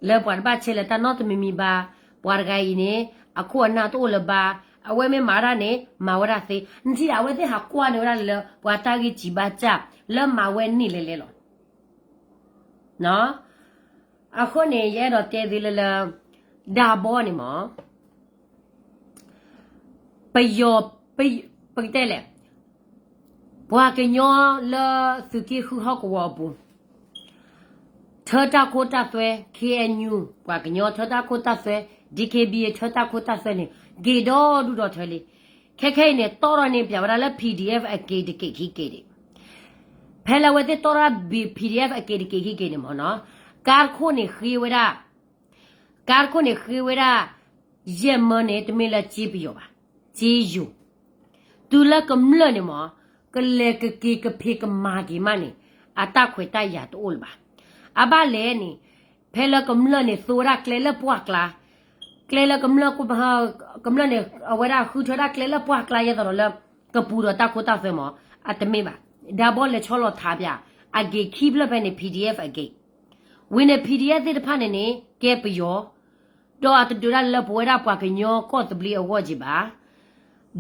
လၢပှၤတဘၣ်ဆဲးလၢတၢ်နီတမံၤမံၤဘၣ်, ပှၤတဂၤအံၤန့ၣ် အခိၣ်အနၢ်တအိၣ်လၢၤဘၣ်, အဝဲမ့ၢ်မၤဒၣ်န့ၣ် မၤဝဲဒၣ်သ့, နထံၣ်ဒၣ်အဝဲသ့ၣ်ဟးကွၢ်န့ၢ်ဝဲဒၣ်လၢ ပှၤတၢ်ဂ့ၢ်စံးဘၣ်စၢ်လၢမၤဝဲန့ၣ်လဲၣ်လဲၣ်လီၤ. အဃိန့ၣ် ယအဲၣ်ဒိးတဲသုလၢလၢ ဒၣ်ဘီန့ၣ်မ့ၢ် ပယီၤ ပ ပကတဲလဲၣ်, ပှၤကညီလၢသုးက့ဃုဟီၣ်ကဝီၤအပူၤ ထၢတၢ်ခိတၢ်သွဲ K N U ပှၤကညီထၢတၢ်ခိတၢ်သွဲ, D K B A ထၢတၢ်ခိတၢ်သွဲန့ၣ် က့ၤဒီဒူၣ်ဒီထၢလံ. ခဲခဲအံၤန့ၣ် တီၣ်ထီၣ်န့ၢ်ပၠးဝဲဒၣ်လၢ P D F အက့ၤတက့ၤခံက့ၤဒံး. ဖဲလၢအဝဲသ့ၣ်တီၣ်ထီၣ် P D F အက့ၤတက့ၤခံက့ၤန့ၣ်မ့ၢ်နီၤ, ကါတခိၣ်န့ၣ်ဃ့ဝဲဒၣ် ကါတခိၣ်န့ၣ်ဃ့ဝဲဒၣ် ယဲၢ်မၢန့ၣ် တမ့ၢ်လၢစ့ပယီၤဘၣ်, စ့ယိၤ, တုၤလၢကမျၢၢ်န့ၣ်မ့ၢ် ကလဲၤကက့ၤကဖံးကမၤက့ၤမးန့ၣ် အတၢ်ခွဲးတၢ်ယာ်တအိၣ်လၢၤဘၣ်. အဘၣ်လဲၣ်န့ၣ် ဖဲလၢကမျၢၢ်န့ၣ် သိဝဲဒၣ်ကျဲလၢပှၢ်ကျါ, ကျဲလၢကမျၢၢ် ကမျၢၢ်န့ၣ် အဝဲဒၣ်ဃုထၢဒၣ်ကျဲလၢပှၢ်ကျါ ယဲသိးဒီးလၢ ကပူၤဒီးတၢ်ခိတၢ်သွဲမ့ၢ် အတမ့ၢ်ဘၣ်. ဒၣ်ဘီလဲၤဆီလီၤထးပၠး အဂ့ၤခံဖျၢၣ်ဖဲန့ၣ် P D F အဂ့ၤ ဝံၤန့ၣ် P D F သ့ၣ်တဖၣ်န့ၣ်န့ၣ် ကဲပယီၤ, ဒီးအတဒုးဒၣ်လၢပဝဲဒၣ်ပှၤကညီကီၢ်သဘျ့အဂီၢ်က့ၤဘၣ်,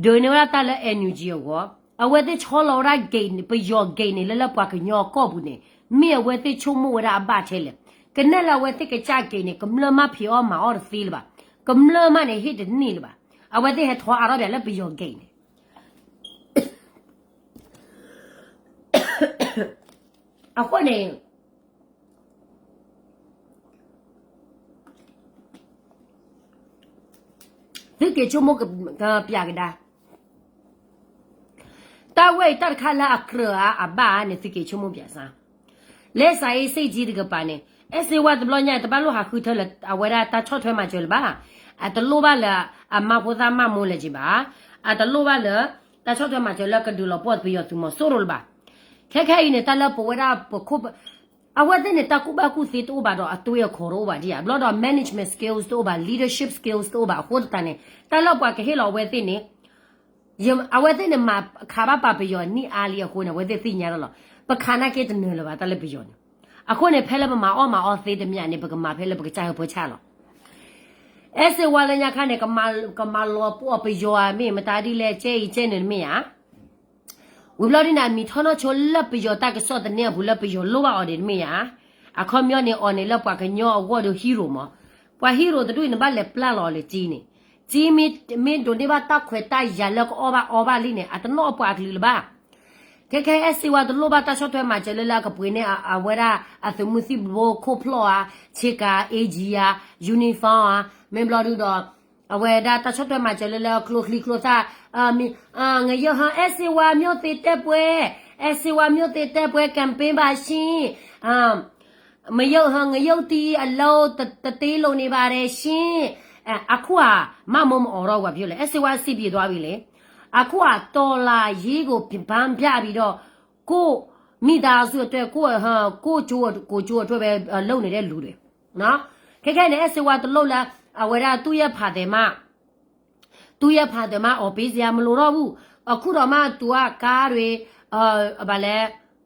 ဒုးန့ၢ်ဝဲဒၣ်တၢ်လၢ N U G အဂီၢ်, အဝဲသ့ၣ်ဆီလီၤဝဲဒၣ် gate န့ၣ် ပယီၤ gate န့ၣ် လၢလၢပှၤကညီအကီၢ်ပူၤန့ၣ် မ့ၢ်အဝဲသ့ၣ်ဆိကမိၣ်ဝဲဒၣ်အဘၣ်ထဲလဲၣ်. ကနဲၣ်လၢအဝဲသ့ၣ်ကစၢ် gate န့ၣ် ကမျၢၢ်မးဖံးအီၣ်မၤအီၣ်တသ့လၢၤဘၣ်, ကမျၢၢ်မးန့ၣ် ဟ့ၣ်တန့ၢ်လၢၤဘၣ်. အဝဲသ့ၣ်ဟဲထီၣ်အါထီၣ်ပၠးလၢပယီၤ gate န့ၣ် အဃိန့ၣ် သုက့ၤဆိကမိၣ်ကပျးကဒါ, တၢ်ဝဲအံၤတၢ်တခါလၢအကြၢးအါအဘၣ်ဧါန့ၣ် သုက့ၤဆိကမိၣ်ပၠးစၢ်. လၢစးအ့စ့ၣ်ကၠံတကပၤန့ၣ် အဲၣ်စ့ဝါတဘျီညါ တဘၣ်လိၣ်ဟးဃုထၢလၢအဝဲဒၣ်တၢ်ဆီၣ်ထွဲမၤစၢၤလၢၤဘၣ်. အတလိၣ်ဘၣ်လၢအမါဖိသၣ်မၢ်မိၢ်လၢၤက့ၤဘၣ်. အတလိၣ်ဘၣ်လၢ တၢ်ဆီၣ်ထွဲမၤစၢၤလၢကဒုးလီၤပှီၢ်ပယီၤသုးမီၤစိရိၤလၢၤဘၣ်. ခဲခဲအံၤန့ၣ် တၢ်လၢပဝဲဒၣ်ပခိၣ် အဝဲသ့ၣ်န့ၣ် တၢ်ကူၣ်ဘၣ်ကူၣ်သ့တအိၣ်ဘၣ်ဒီးအသွံအခိးတအိၣ်ဘၣ်ဒံးဧါ. ဘျီဒီး management skills တအိၣ်ဘၣ်, leadership skills တအိၣ်ဘၣ်အဃိသတးန့ၣ် တၢ်လၢပှၤကဟ့ၣ်လီၤအဝဲသ့ၣ်န့ၣ် အဝဲသ့ၣ်န့ၣ်မၤခးဘၣ်ပာ်ပယီၤနံၣ်အါလံအဃိန့ၣ် အဝဲသ့ၣ်သ့ၣ်ညါလီၤလီၤ. ပခးနာ်က့တနၢၤလၢၤဘၣ်တၢ်လၢပယီၤန့ၣ်. အဃိန့ၣ် ဖဲလၢပမၤအီၣ်မၤအီသ့တမံၤန့ၣ် ပကမၤဖဲလၢပကစၢ်ဟၢဖၢဆၣ်လီၤ. အဲၣ်စ့ဝါလၢညါခါန့ၣ် ကမၤလီၤပှီၢ်ပယီၤဧါ မ့ၢ်မတၤဒ်လဲၣ် ကဲအံၤကဲန့ၣ်တမ့ၢ်ဧါ. ဝံၤဘျီဒ်န့ၣ် အမံၤထီၣ်နီၢ်ဆိလၢပယီၤတၢ်ကစီၣ်သန့အပူၤလၢပယီၤလိၣ်ဘၣ်အီၤဒ်န့ၣ်တမ့ၢ်ဧါ. အခီပညီန့ၣ် အီၤန့ၣ်လၢပှၤကညီအဂီၢ်ဒီး hero မး. ပှၤ hero တဒူၣ်အံၤန့ၣ် ဘၣ်လဲၤပျၢ်လီၤအီၤလၢကၠံန့ၣ်, ကၠံမ့ၢ်ဒိးန့ၢ်ဘၣ်တၢ်ခွဲးတၢ်ယာ်လၢကအီၣ်ဘၣ်အီဘၣ်လံန့ၣ် အတနီၣ်ပှၤကလုာ်လၢၤဘၣ်. ခဲခဲအံၤ အဲၣ်စ့ဝါတလိၣ်ဘၣ်တၢ်ဆီၣ်ထွဲမၤစၢၤလၢလၢအကပှ့ၤန့ၢ်အဝဲဒၣ်အသုးမုၢ်သံၣ်ဘိခိၣ်ဖျီၣ်ဧါ, ဆ့ကၤ A G ဧါ, uniform ဧါ, မ့ၢ်ဘျီဒုဒီး အဝဲဒၣ်တၢ်ဆီၣ်ထွဲမၤစၢၤလၢလၢကျိချံကျိသၣ်, မ့ၢ် ငရဲဟော အဲၣ်စ့ဝါ မျိုးသိမ်းတိုက်ပွဲ, အဲၣ်စ့ဝါ မျိုးသိမ်းတိုက်ပွဲ campaign ဘၣ်ဆ့ၣ်, မရုတ်ဟ ငရုတ်တီအလုပ်တတ့လို့နေပါတယ်ရှင်. အခုဟာ မမိုးမအိုင်တော့ ဘာဖြစ်လဲ အဲၣ်စ့ဝါ စစ်ပြေသွားပြီလေ. အခုက တော်လှန်ရေးကို ဖျက်ပြီးတော့ ကိုယ့်မိသားစုအတွက် ကိုယ့် ကိုယ့်ကျိုး ကိုယ်ကျိုးအတွက်ပဲ လုပ်နေတဲ့လူတွေနော်. ခဲခဲန့ၣ် အဲၣ်စ့ဝါတလိၣ်လၢ အဝဲဒၣ်သူ့ရဲ့ဖာ်သည်မ သူ့ရဲ့ဖာ်သည်မ အီၣ်ပေးစရာမလိုတော့ဘူး. အခုတော့မှ သူက ကားတွေ ဘာလဲ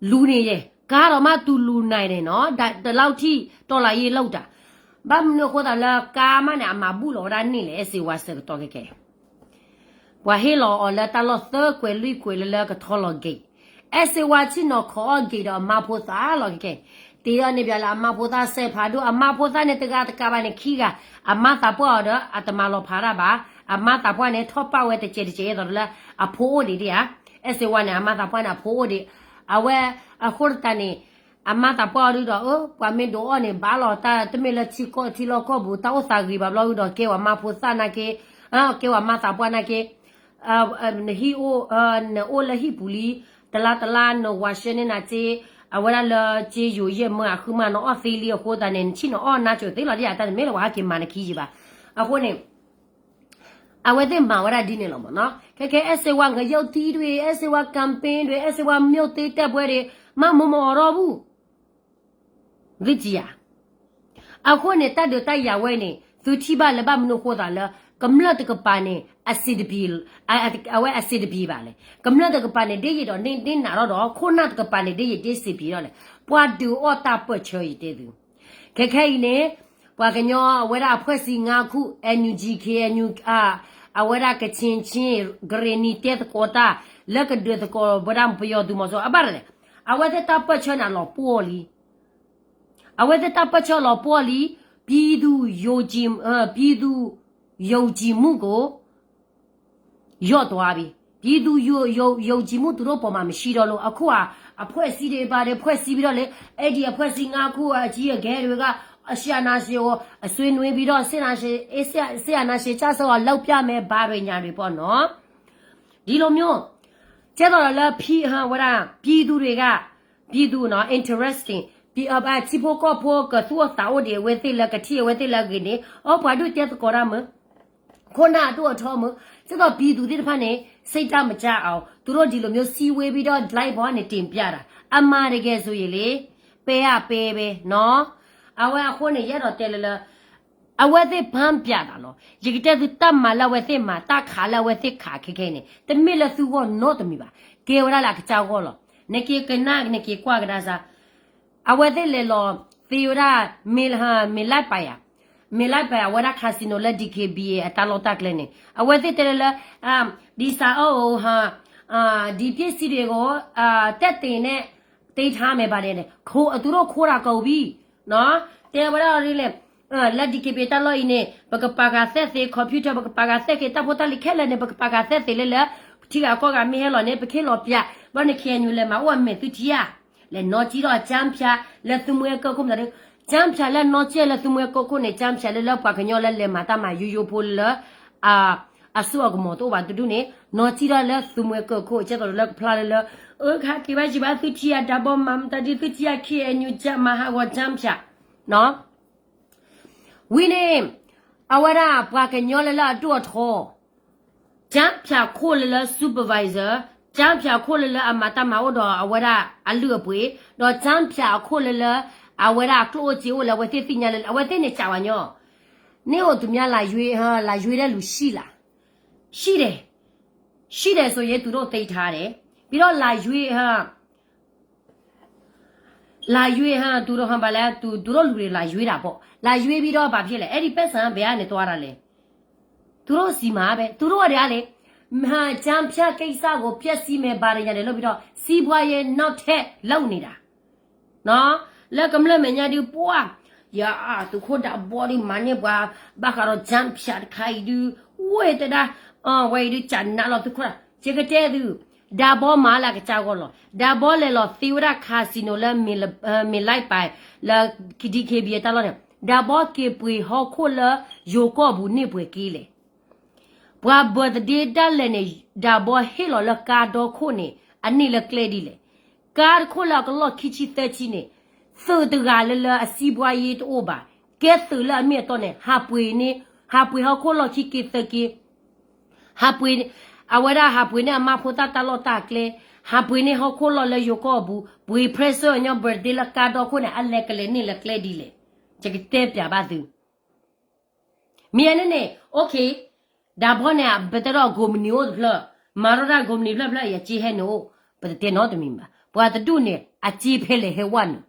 လူနေတယ်. ကားတော့မှ သူလူနိုင်တယ်နော်. ဒါ ဒီလောက်ထိ တော်လှန်ရေးလုပ်တာ. ဘၣ်မနုၤအဃိသတးလၢ ကားမးန့ၣ် အမၤဘူၣ်လီၤဝဲဒၣ်န့ၣ်လဲၣ် အဲၣ်စ့ဝါဆၢကတီၢ်ခဲခဲ ပှၤဟ့ၣ်လီၤအီၤလၢတၢ်လီၢ်သၢကွဲၤလွံၢ်ကွဲၤလၢလၢကထီလီၤက့ၤ, အဲၣ်စ့ဝါဆ့ၣ်နီၤခိးအီၣ်က့ၤဒီးအမါဖိသၣ်လီၤက့ၤ, တ့အီၤန့ၣ်ဘၣ်လၢအမါဖိသၣ်စဲးဖးဒိၣ်, အမါဖိသၣ်န့ၣ်တဂၤတကးဘၣ်န့ၣ် ခံဂၤ, အမါသးပှၢ်အီၤဒီး အတမၤလီၤဖးတၢ်ဘၣ်, အမါသးပှၢ်န့ၣ် ထီၣ်ပာ်ဝဲတစဲးတစဲးအသိးလၢ အဖိအိၣ်ဒံးဒံးဧါ, အဲၣ်စ့ဝါန့ၣ် အမါသးပှၢ်န့ၣ် အဖိအိၣ်ဒံး, အဝဲ အဃိသတးန့ၣ် အမါသးပှၢ်အီၤဒုဒီး အၢ ပှၤမ့ၢ်ဒိးအီၣ်န့ၣ် ဘၣ်လီၤတၢ် တမ့ၢ်လၢထံကီၢ်ထံလီၢ်ကီၢ်ပူၤ တၢ်အိၣ်သးဂ့ၤဘၣ်ဘျီဒုဒီး ကဲဝဲမါဖိသၣ်နာ်က့, ကဲဝဲမါသးပှၢ်နာ်က့, နဟံၣ်အိၣ် နအိၣ်လၢဟံၣ်ပူၤလံ, တလါတလါ နဝၤရှဲန့ၢ်နၤစ့, အဝဲဒၣ်လၢစ့ယိၤယဲၢ်မၢအဃုမး နအီၣ်သ့လံအဃိသတးန့ၣ် နဆံၣ်နအီၣ်နါစိၤသ့လီၤဒ်ဧါ, တၢ်တမ့ၢ်လၢပှၤဟဲက့ၤမၤနခံယံၤဘၣ်. အဃိန့ၣ် အဝဲသ့ၣ်မၤဝဲဒၣ်ဒ်န့ၣ်လီၤမ့ၢ်နီၤ. ခဲခဲ အဲၣ်စ့ဝါ ငရုတ်သီးတွေ, အဲၣ်စ့ဝါ campaign တွေ, အဲၣ်စ့ဝါ မြို့သိမ်းတိုက်ပွဲတွေ မ့ၢ်မမီၤအီၤထီၣ်ဘူး, သုထံၣ်ဧါ. အဃိန့ၣ် တၢ်ဒုးတၢ်ယၤဝဲန့ၣ် သုထံၣ်ဘၣ်လၢဘၣ်မနုၤအဃိသးလၢ ကမျၢၢ်တကပၤန့ၣ် အစံးတပံၤ, အဝဲအစံးတပံၤဘၣ်လဲၣ်. ကမျၢၢ်တကပၤန့ၣ် ဒ်ယံာ်ဒီးန့ၢ်နးထီၣ်ဒီး ခိၣ်နၢ်တကပၤန့ၣ် ဒ်ယံာ်ဒ်စံးပံၤထီၣ်လဲၣ်. ပှၤဒုးအီၣ်တၢ်ပၢၢ်ဆၢယတဲသု ခဲခဲအံၤန့ၣ် ပှၤကညီအဝဲဒၣ်အဖွဲ့အစည်းငါးခု NUG KNU အဝဲဒၣ်ကချင်ချင်း ကရင်နီ တဲသကိးတၢ် လၢကဒုးသကိးဝဲဒၣ်ပယီၤသုးမီၤစိရိၤအဘၣ်လဲၣ်. အဝဲသ့ၣ်တၢ်ပၢၢ်ဆၢန့ၣ် အလီၤပှီၢ်လံ. အဝဲသ့ၣ်တၢ်ပၢၢ်ဆၢလီၤပှီၢ်လံ. ပြည်သူ့ယုံကြည်, ပြည်သူ့ယုံကြည်မှုကို ယိးတွားဘံ, ပြည်သူ့ယုံကြည်မှု သူတို့ပေါ်မှာ မရှိတော့လို့, အခုက အဖွဲ့အစည်းတွေ ဘာတွေ ဖွဲ့စည်းပြီးတော့လေ, အဲဒီအဖွဲ့အစည်းငါးခု အကြီးအကဲတွေက အရှေ့အာဏာရှင်ကို အဆွေးနွေးပြီးတော့ စစ်အာဏာရှင် စစ်အာဏာရှင်ကျဆုံးအောင် လုပ်ပြမယ် ဘာတွေညာတွေပေါ့နော်. ဒီလိုမျိုး ကဲတော့လၢ ဖံဟဝဲဒၣ် ပြည်သူတွေက ပြည်သူနော် interesting ထံဖိကီၢ်ဖိကသူၣ်အိၣ်သးအိၣ်ဒံး အဝဲသ့ၣ်လၢကထံၣ်အဝဲသ့ၣ်လၢအဂ့ၤန့ၣ် အီ ပှၤဒုးတဲသကိးတၢ်မုၢ် ခိၣ်နၢ်အဒိၣ်အထီမုၢ် ကဲသိး ပြည်သူသ့ၣ်တဖၣ်န့ၣ် စိတ်ဓာတ်မကျအောင် သူတို့ဒီလိုမျိုးစည်းဝေးပြီးတော့ live ပေါ်ကနေတင်ပြတာ အမှန်တကယ်ဆိုရင်လေ ပဲအပဲပဲနော်. အဝဲအဃိန့ၣ် ယအဲၣ်ဒိးတဲလၢလၢ အဝဲသ့ၣ်ဖၢပြတာလီၤ. ယကတဲသုတၢ်မၤလၢအဝဲသ့ၣ်မၤ တၢ်ခးလၢအဝဲသ့ၣ်ခးခဲခဲအံၤန့ၣ် တမ့ၢ်လၢသုဂီၢ်နီတမံၤဘၣ်. ကဲဝဲဒၣ်လၢအကစၢ်ဂီၢ်လီၤ. နက့ၤကနၣ် နက့ၤကွၢ်ကဒါစၢ် အဝဲသ့ၣ်လဲၤလီၤသ့ဝဲဒၣ် မ့ၢ်လၢပၢ်ယၤ မ့ၢ်လၢပၢ်ယၤ အဝဲဒၣ် casino လၢ DKBA အတၢ်လီၢ်တၢ်ကျဲန့ၣ် အဝဲသ့ၣ်တဲလၢလၢ ဒီစာအုပ် ဒီပစ္စည်းတွေကို တက်တင်နဲ့ သိမ်းထားမယ် ဘာတွေနဲ့ သူတို့ခိုးတာကုန်ပြီ တဲဝဲဒၣ်ဒ်လဲၣ် လၢ DKBA တၢ်လီၢ်အံၤန့ၣ် ပကပာ်ဃာ်သဲသ့ computer ပကပာ်ဃာ်သဲက့ၤ တၢ်ဖိတၢ်လံၤခဲလၢာ်န့ၣ် ပကပာ်ဃာ်သဲသ့လၢလၢ ထံဂၤကီၢ်ဂၤမ့ၢ်ဟဲလီၤန့ၣ် ပကဟ့ၣ်လီၤပၠး ဘျီန့ၣ် KNU လဲၤမၤအိၣ်အမဲာ်သုထံဧါ လဲၤနီၢ်ကံထီၣ် ကျားဖြန့် လၢသုမှဲကၢၢ်ခိၣ်မတၤဒု ကျားဖြန့် လၢနီၢ်ကံလၢသုမှဲကၢၢ်ခိၣ်န့ၣ် ကျားဖြန့် လၢလၢပှၤကညီလၢလဲၤမၤတၢ်မၤယိယိဖိလၢ အစိအကမီၤတအိၣ်ဘၣ်တဒူၣ်န့ၣ် နီၢ်ကံထီၣ်လၢသုမှဲကၢၢ်ခိၣ် ကဲသိးလၢကဖျါလၢလၢ အၢ ကဟးက့ၤဘၣ်ယံၤဘၣ်သုထံဧါ ဒၤဘီမၤမတၤဒု သုထံဧါ KNU မၤဟးဂီၤ ကျားဖြန့် နော် ဝံၤန့ၣ် အဝဲဒၣ်ပှၤကညီလၢလၢအဒိၣ်အထီ ကျားဖြန့် ခိၣ်လၢလၢ supervisor ကျားဖြန့် ခိၣ်လၢလၢအမၤတၢ်မၤအိၣ်ဒီးအဝဲဒၣ်အလုၢ်အပှ့ၤ ဒီးကျားဖြန့် အခိၣ်လၢလၢ အဝဲဒၣ်အကျိၣ်အိၣ်စ့အိၣ်လၢအဝဲသ့ၣ်သ့ၣ်ညါလၢ အဝဲသ့ၣ်န့ၣ်စံးဝဲညီ န့ၣ်အိၣ်သူများ လာရွေး လာရွေးတဲ့လူရှိလား ရှိတယ် ရှိတယ်ဆိုရင် သူတို့သိမ်းထားတယ် ပြီးတော့ လာရွေး လာရွေး ဟမ် သူတို့ ဟမ် ဘာလဲ သူ သူတို့လူတွေ လာရွေးတာပေါ့ လာရွေးပြီးတော့ ဘာဖြစ်လဲ အဲ့ဒီပိုက်ဆံ ဘယ်ကနေသွားတာလဲ သူတို့ဆီမှာပဲ သူတို့ကတည်းကလေ ဟမ် ကျားဖြန့် ကိစ္စကို ဖျက်ဆီးမယ် ဘာတွေညာတွေ လုပ်ပြီးတော့ စီးပွားရေး နောက်ထပ် လုပ်နေတာ နော် လၢကမျၢၢ်မဲာ်ညါဒု ပှၤ ယၤ သုးခိၣ်ဒၤဘီဒု မၤန့ၢ်ပှၤ ဘၣ်ဃးဒီး ကျားဖြန့် တခါအံၤဒု ဝဲတဒါ ဝဲအံၤဒု ကနးလီၤ သုးခိၣ်ဒၤ ယကတဲသု ဒၤဘီမၤလၢအကစၢ်ဂီၢ်လီၤ ဒၤဘီလဲၤလီၤသ့ဝဲဒၣ် casino လၢ မ့ၢ်လၢပၢ် လၢ DKBA တၢ်လီၢ်န့ၣ် ဒၤဘီက့ၤပှ့ၤဟီၣ်ခိၣ်လၢ ယိၤကီၢ်ပူၤန့ၢ်ပှဲၤက့လဲၣ် ပှၤ birthday ဒၣ်လဲာ်န့ၣ် ဒၤဘီဟ့ၣ်လီၤလၢကါဒီခိၣ်န့ၣ် အန့ၢ်လၢကျဲဒ်လဲၣ် ကါတခိၣ်လၢအကလီၢ်ခံဆံသၢဆံန့ၣ် သုးတဂၤလၢလၢအစီးပွားရေးတအိၣ်ဘၣ် ကဲသုးလၢအမ့ၢ်အတီန့ၣ် ဟးပှ့ၤန့ၣ် ဟးပှ့ၤဟီၣ်ခိၣ်လီၢ်ခံက့သၢက့ ဟးပှ့ၤ အဝဲဒၣ်ဟးပှ့ၤန့ၢ်အမါဖိသၣ်တၢ်လီၢ်တၢ်ကျဲ, ဟးပှ့ၤန့ၢ်ဟီၣ်ခိၣ်လီၢ်လၢယိၤကီၢ်အပူၤ, ပှ့ၤ present အညီ birthday လၢကါဒီခိၣ်န့ၣ် အလဲၤကလဲၤန့ၢ်လၢကျဲဒ်လဲၣ်. ယကတဲပၠးဘၣ်သု. မ့ၢ်န့ၣ်န့ၣ် okay, ဒၣ်ဘီန့ၣ် ပတဲဒီးကိးမုၢ်နံၤအိၣ်တဖျၢၣ်, မၤထီၣ်တၢ်ကိးမုၢ်နံၤဖျၢၣ်ဖျၢၣ် ယက့ဟဲနုာ်အိၣ်, ပတတဲနီတမံၤဘၣ်. ပှၤတဒူၣ်န့ၣ် အက့ဖဲလဲၣ်ဟဲဝဲနုာ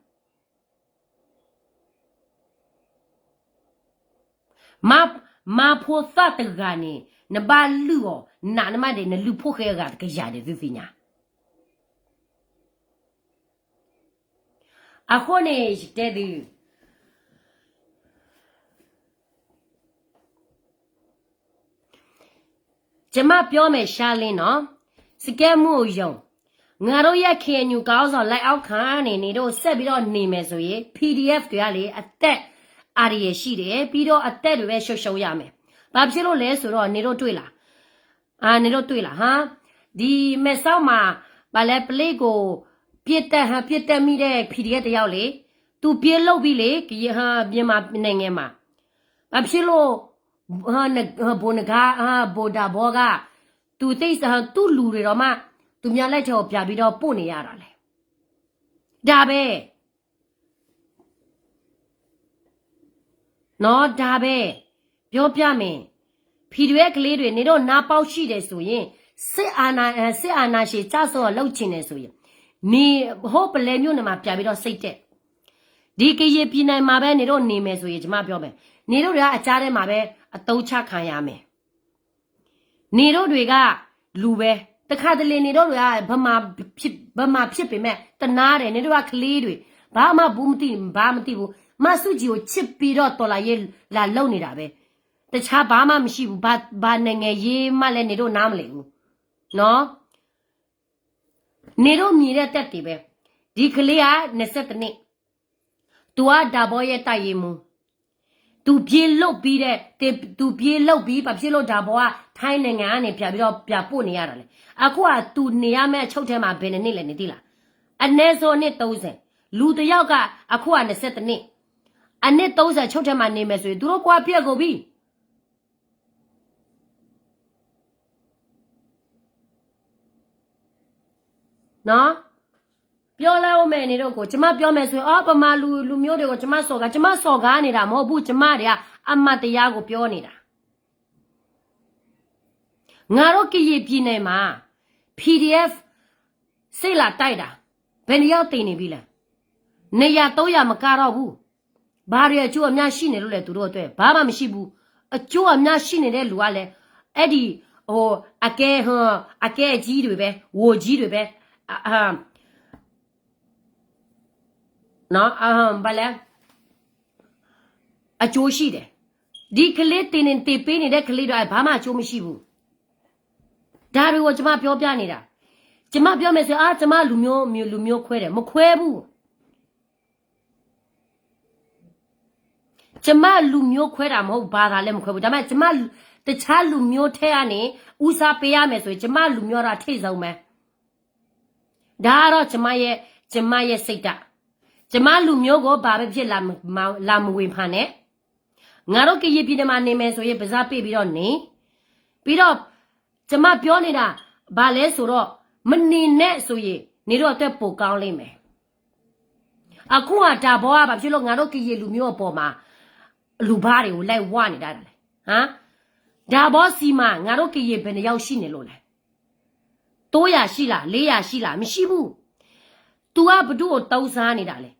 ် မါဖိသၣ်တဂၤန့ၣ် နဘၣ်လုၢ်အီၤ, နးနမးဒဲး နလုၢ်ဖိၣ်ဃဲအဂၤတကယၤဒဲး သုသ့ၣ်ညါ. အဃိန့ၣ် ယတဲသု, ကျွန်မပြောမယ် ရှါလင်းနော်, စကဲမူအယုံ, ငါတို့ရဲ့ KNU ခေါင်းဆောင်လက်အောက်ခံနေ နေတို့ဆက်ပြီးတော့နေမယ်ဆိုရင် PDF တွေကလေ အသက်အန္တရာယ်ရှိတယ်, ပြီးတော့အသက်တွေပဲဆုံးရှုံးရမယ်. ဘာဖြစ်လို့လဲဆိုတော့ နေတို့တွေ့လား, အာ, နေတို့တွေ့လား, ဟာ, ဒီမဲဆောက်မှာ ဘာလဲ ပလင်းကို ပစ်တက်, ဟါ, ပစ်တက်မိတဲ့ PDF တစ်ယောက်လေ, သူပြေးလွတ်ပြီလေ, ကရင်, ဟာ, မြန်မာနိုင်ငံမှာ. ဘာဖြစ်လို့, ဟာ, န, ဟာ, ဗိုလ်နဂါ, ဟာ, ဗိုလ်ဒၣ်ဘီက သူသိ, ဟာ, သူ့လူတွေတော့မှ သူများလက်ထဲကိုပြန်ပြီးတော့ပို့နေရတာလဲ. ဒါပဲ. နော်, ဒါပဲ. ပြောပြမယ်. PDF ကလေးတွေ နေတော့ နားပေါက်ရှိတယ်ဆိုရင်, စစ်အာဏာ, အဲ, စစ်အာဏာရှင်ကျဆုံးအောင်လုပ်ချင်တယ်ဆိုရင်, နေ, ဟိုးပလဲမြို့နယ်မှာပြန်ပြီးတော့စိတ်တက်. ဒီကရင်ပြည်နယ်မှာပဲ နေတော့နေမယ်ဆိုရင် ကျွန်မပြောမယ်. နေတော့ အကြားထဲမှာပဲ အသုံးချခံရမယ်. နေတို့တွေက လူပဲ. တခါတလေ နေတို့တွေက ဗမာဖြစ်, ဗမာဖြစ်ပေမဲ့ တနာတယ်, နေတို့က ကလေးတွေ, ဘာမှဘူးမသိ, ဘာမသိဘူး. မဆူၣ်ကီကို ချစ်ပြီးတော့ တော်လှန်ရေး လာလုပ်နေတာပဲ. တခြားဘာမှမရှိဘူး. ဘာ, ဘာနိုင်ငံရေးမှလည်း နေတို့ နားမလည်ဘူး. နော်. နေတို့ မြင်တဲ့သက်သေပဲ. ဒီကလေးက နှစ်ဆယ့်တစ်နှစ်. သူက ဒါဘီရဲ့ တပ်ရင်းမှူး. သူပြေးလွတ်ပြီးတဲ့, သူပြေးလွတ်ပြီး, ဘာဖြစ်လို့ ဒါဘီက ထိုင်းနိုင်ငံကနေ ပြန်ပြီးတော့ ပြန်ပို့နေရတာလဲ. အခုက သူနေရမယ့် အချုပ်ထဲမှာ ဘယ်နှစ်နှစ်လဲ နသိလား? အနည်းဆုံး နှစ်သုံးဆယ်. လူတစ်ယောက်က အခုက နှစ်ဆယ့်တစ်နှစ်. အနှစ်သုံးဆယ် အချုပ်ထဲမှာ နေမယ်ဆိုရင် သူတို့ သွားပြစ်ကုန်ပြီ. နော်. ပြောလဲဦးမယ် နေတို့ကို, ကျွန်မပြောမယ်ဆိုရင်, အော်, ဗမာလူ, လူမျိုးတွေကို ကျွန်မစော်ကား, ကျွန်မစော်ကားနေတာ မဟုတ်ဘူး, ကျွန်မတွေက အမှန်တရားကို ပြောနေတာ. ငါတို့ ကရင်ပြည်နယ်မှာ PDF စစ်လာတိုက်တာ ဘယ်နှစ်ယောက်သေနေပြီလဲ? နှစ်ရာ သုံးရာ မကတော့ဘူး. ဘာတွေအကျိုးအမြတ်ရှိနေလို့လဲ သူတို့အတွက်? ဘာမှမရှိဘူး. အကျိုးအမြတ်ရှိနေတဲ့လူကလဲ, အဲ့ဒီ, ဟို, အကဲ, ဟို, အကဲအကြီးတွေပဲ, ဝန်ကြီးတွေပဲ, အ, အ, နော်, အ, ဘာလဲ, အကျိုးရှိတယ်. ဒီကလေးသင်နေ, သင်ပေးနေတဲ့ကလေးတွေ ဘာမှအကျိုးမရှိဘူး. ဒါတွေကို ကျွန်မပြောပြနေတာ. ကျွန်မပြောမယ်ဆိုရင်, အာ, ကျွန်မလူမျိုး, မျိုး, လူမျိုးခွဲတယ်. မခွဲဘူး. ကျွန်မလူမျိုးခွဲတာမဟုတ်ဘူး, ဘာသာလည်းမခွဲဘူး. ဒါပေမဲ့ ကျွန်မ, တခြားလူမျိုးထဲကနေ ဦးစားပေးရမယ်ဆိုရင် ကျွန်မလူမျိုးတော့ အထိပ်ဆုံးပဲ. ဒါကတော့ ကျွန်မရဲ့, ကျွန်မရဲ့စိတ်ဓာတ်. ကျွန်မလူမျိုးကို ဘာပဲဖြစ် လာမ, လာမဝေဖန်နဲ့. ငါတို့ ကရင်ပြည်နယ်မှာ နေမယ်ဆိုရင် ပါးစပ်ပိတ်ပြီးတော့နေ. ပြီးတော့ ကျွန်မပြောနေတာ ဘာလဲဆိုတော့, မနေနဲ့ဆိုရင် နေတို့အတွက် ပိုကောင်းလိမ့်မယ်. အခုက ဒါဘီက ဘာဖြစ်လို့ ငါတို့ ကရင်လူမျိုးအပေါ်မှာ လူဘားတွေကို လိုက်ဝါနေတတ်တာလဲ? ဟမ်? ဒါဘီဆီမှာ ငါတို့ ကရင် ဘယ်နှစ်ယောက်ရှိနေလို့လဲ? သုံးရာ ရှိလား? လေးရာ ရှိလား? မရှိဘူး. သူက ဘယ်သူ့ကို သုံးစားနေတာလဲ?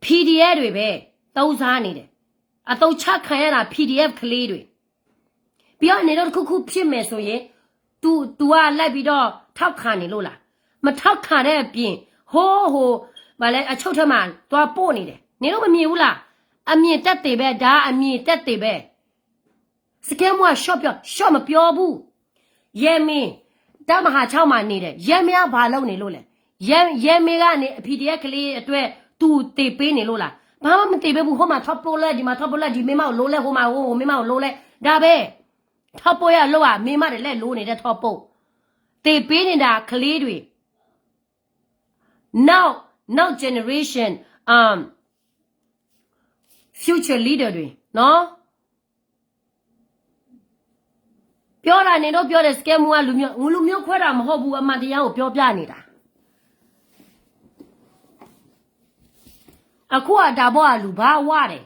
PDF တွေပဲ သုံးစားနေတယ်. အသုံးချခံရတာ PDF ကလေးတွေ. ပြီးတော့ နေတော့ တစ်ခုခုဖြစ်မယ်ဆိုရင် သူ, သူက လိုက်ပြီးတော့ ထောက်ခံနေလို့လား? မထောက်ခံတဲ့အပြင် ဟို, ဟို, ဘာလဲ, အချုပ်ထဲမှာ သွားပို့နေတယ်. နေတော့ မမြင်ဘူးလား? အမြင်သက်သေပဲ, ဒါအမြင်သက်သေပဲ. စကဲမူက ရှော့ပြော, ရှော့မပြောဘူး. ရဲမင်း, တပ်မဟာခြောက်မှာ နေတယ်. ရဲမင်းက ဘာလုပ်နေလို့လဲ? ရဲ, ရဲမင်းကနေ PDF ကလေးအတွက် သူသင်ပေးနေလို့လား? ဘာမှမသင်ပေးဘူး. ဟိုမှာ ထောက်ပို့လိုက်, ဒီမှာ ထောက်ပို့လိုက်, ဒီမင်းမကို လိုလဲ, ဟိုမှာ, ဟို, ဟိုမင်းမကို လိုလဲ. ဒါပဲ. ထောက်ပို့ရလို့อ่ะ, မင်းမတွေ လဲၤလိုနေတဲ့ ထောက်ပို့. သင်ပေးနေတာ ကလေးတွေ. Now, now generation, um, future leader တွေနော်. ပြောတာနေတော့ပြောတယ် စကဲမူက လူမျိုး လူမျိုးခွဲတာမဟုတ်ဘူး အမှန်တရားကိုပြောပြနေတာ အခုကဒါဘီအလူဘာဝါတယ်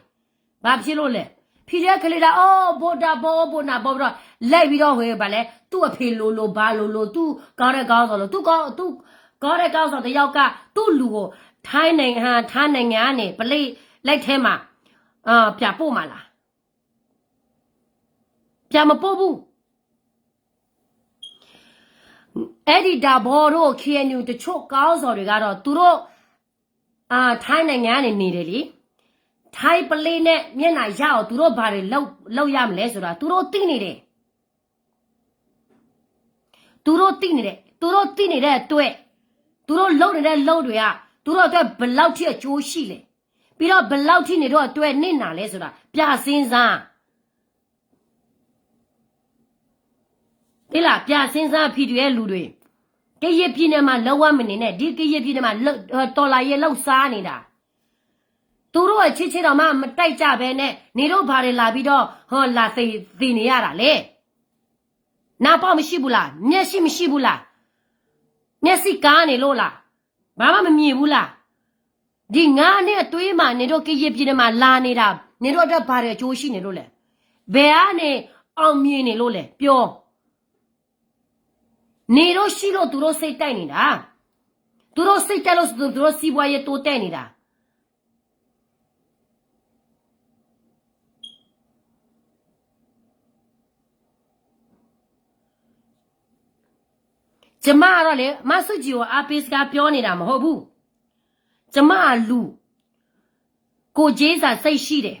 ဘာဖြစ်လို့လဲ ဖီဒဲကလေးတာ အိုး ဗိုလ်ဒါဘီ အိုး ဗိုလ်ဒါဘီ ပြီးတော့ လိုက်ပြီးတော့ ဟဲ ဘာလဲ သူ့အဖေလိုလို ဘာလိုလို သူ့ကောင်းတဲ့ကောင်းဆောင်လို သူ့ကောင်း သူ့ ကောင်းတဲ့ကောင်းဆောင်တစ်ယောက်က သူ့လူကို ထိုင်းနိုင်ငံ ထိုင်းနိုင်ငံကနေ ပလိပ် လက်ထဲမှာ အာ ပြန်ပို့မှာလား ပြန်မပို့ဘူး အဲ့ဒီဒါဘီတို့ KNU တချို့ခေါင်းဆောင်တွေကတော့ သူတို့ အာ ထိုင်းနိုင်ငံကနေနေတယ်လေ ထိုင်းပလိပ်နဲ့မျက်နှာရအောင် သူတို့ဘာတွေလုပ် လုပ်ရမလဲဆိုတာ သူတို့သိနေတယ် သူတို့သိနေတယ် သူတို့သိနေတဲ့အတွက် သူတို့လုပ်နေတဲ့လုပ်တွေက သူတို့အတွက်ဘယ်လောက်ထိအကျိုးရှိလဲ ပြီးတော့ဘယ်လောက်ထိနေတို့အတွက်နစ်နာလဲဆိုတာ ပြန်စဉ်းစား သိလား ပြန်စဉ်းစား PDF လူတွေ ကရင်ပြည်နယ်မှာ လုံးဝမနေနဲ့ ဒီကရင်ပြည်နယ်မှာ တော်လှန်ရေးလှုပ်ရှားနေတာ သူတို့အချင်းချင်းတောင်မှ မတိုက်ကြဘဲနဲ့ နေတို့ဘာတွေလာပြီးတော့ ဟော လာသေ သေနေရတာလဲ နားပေါက်မရှိဘူးလား မျက်စိမရှိဘူးလား မျက်စိကန်းနေလို့လား ဘာမှမမြင်ဘူးလား ဒီငါးနှစ်အတွင်းမှာ နေတို့ကရင်ပြည်နယ်မှာ လာနေတာ နေတို့အတွက်ဘာတွေအကျိုးရှိနေလို့လဲ ဘယ်ကနေ အောင်မြင်နေလို့လဲ ပြော နေတို့ရှိလို့ သူတို့စိတ်တိုက်နေတာ သူတို့စိတ်တိုက်လို့ သူတို့စီးပွားရေးတိုးတက်နေတာ ကျမကတော့လေ မဆူၣ်ကြည်ကို အားပေးစကားပြောနေတာမဟုတ်ဘူး ကျမက လူ ကိုယ်ချင်းစာစိတ်ရှိတယ်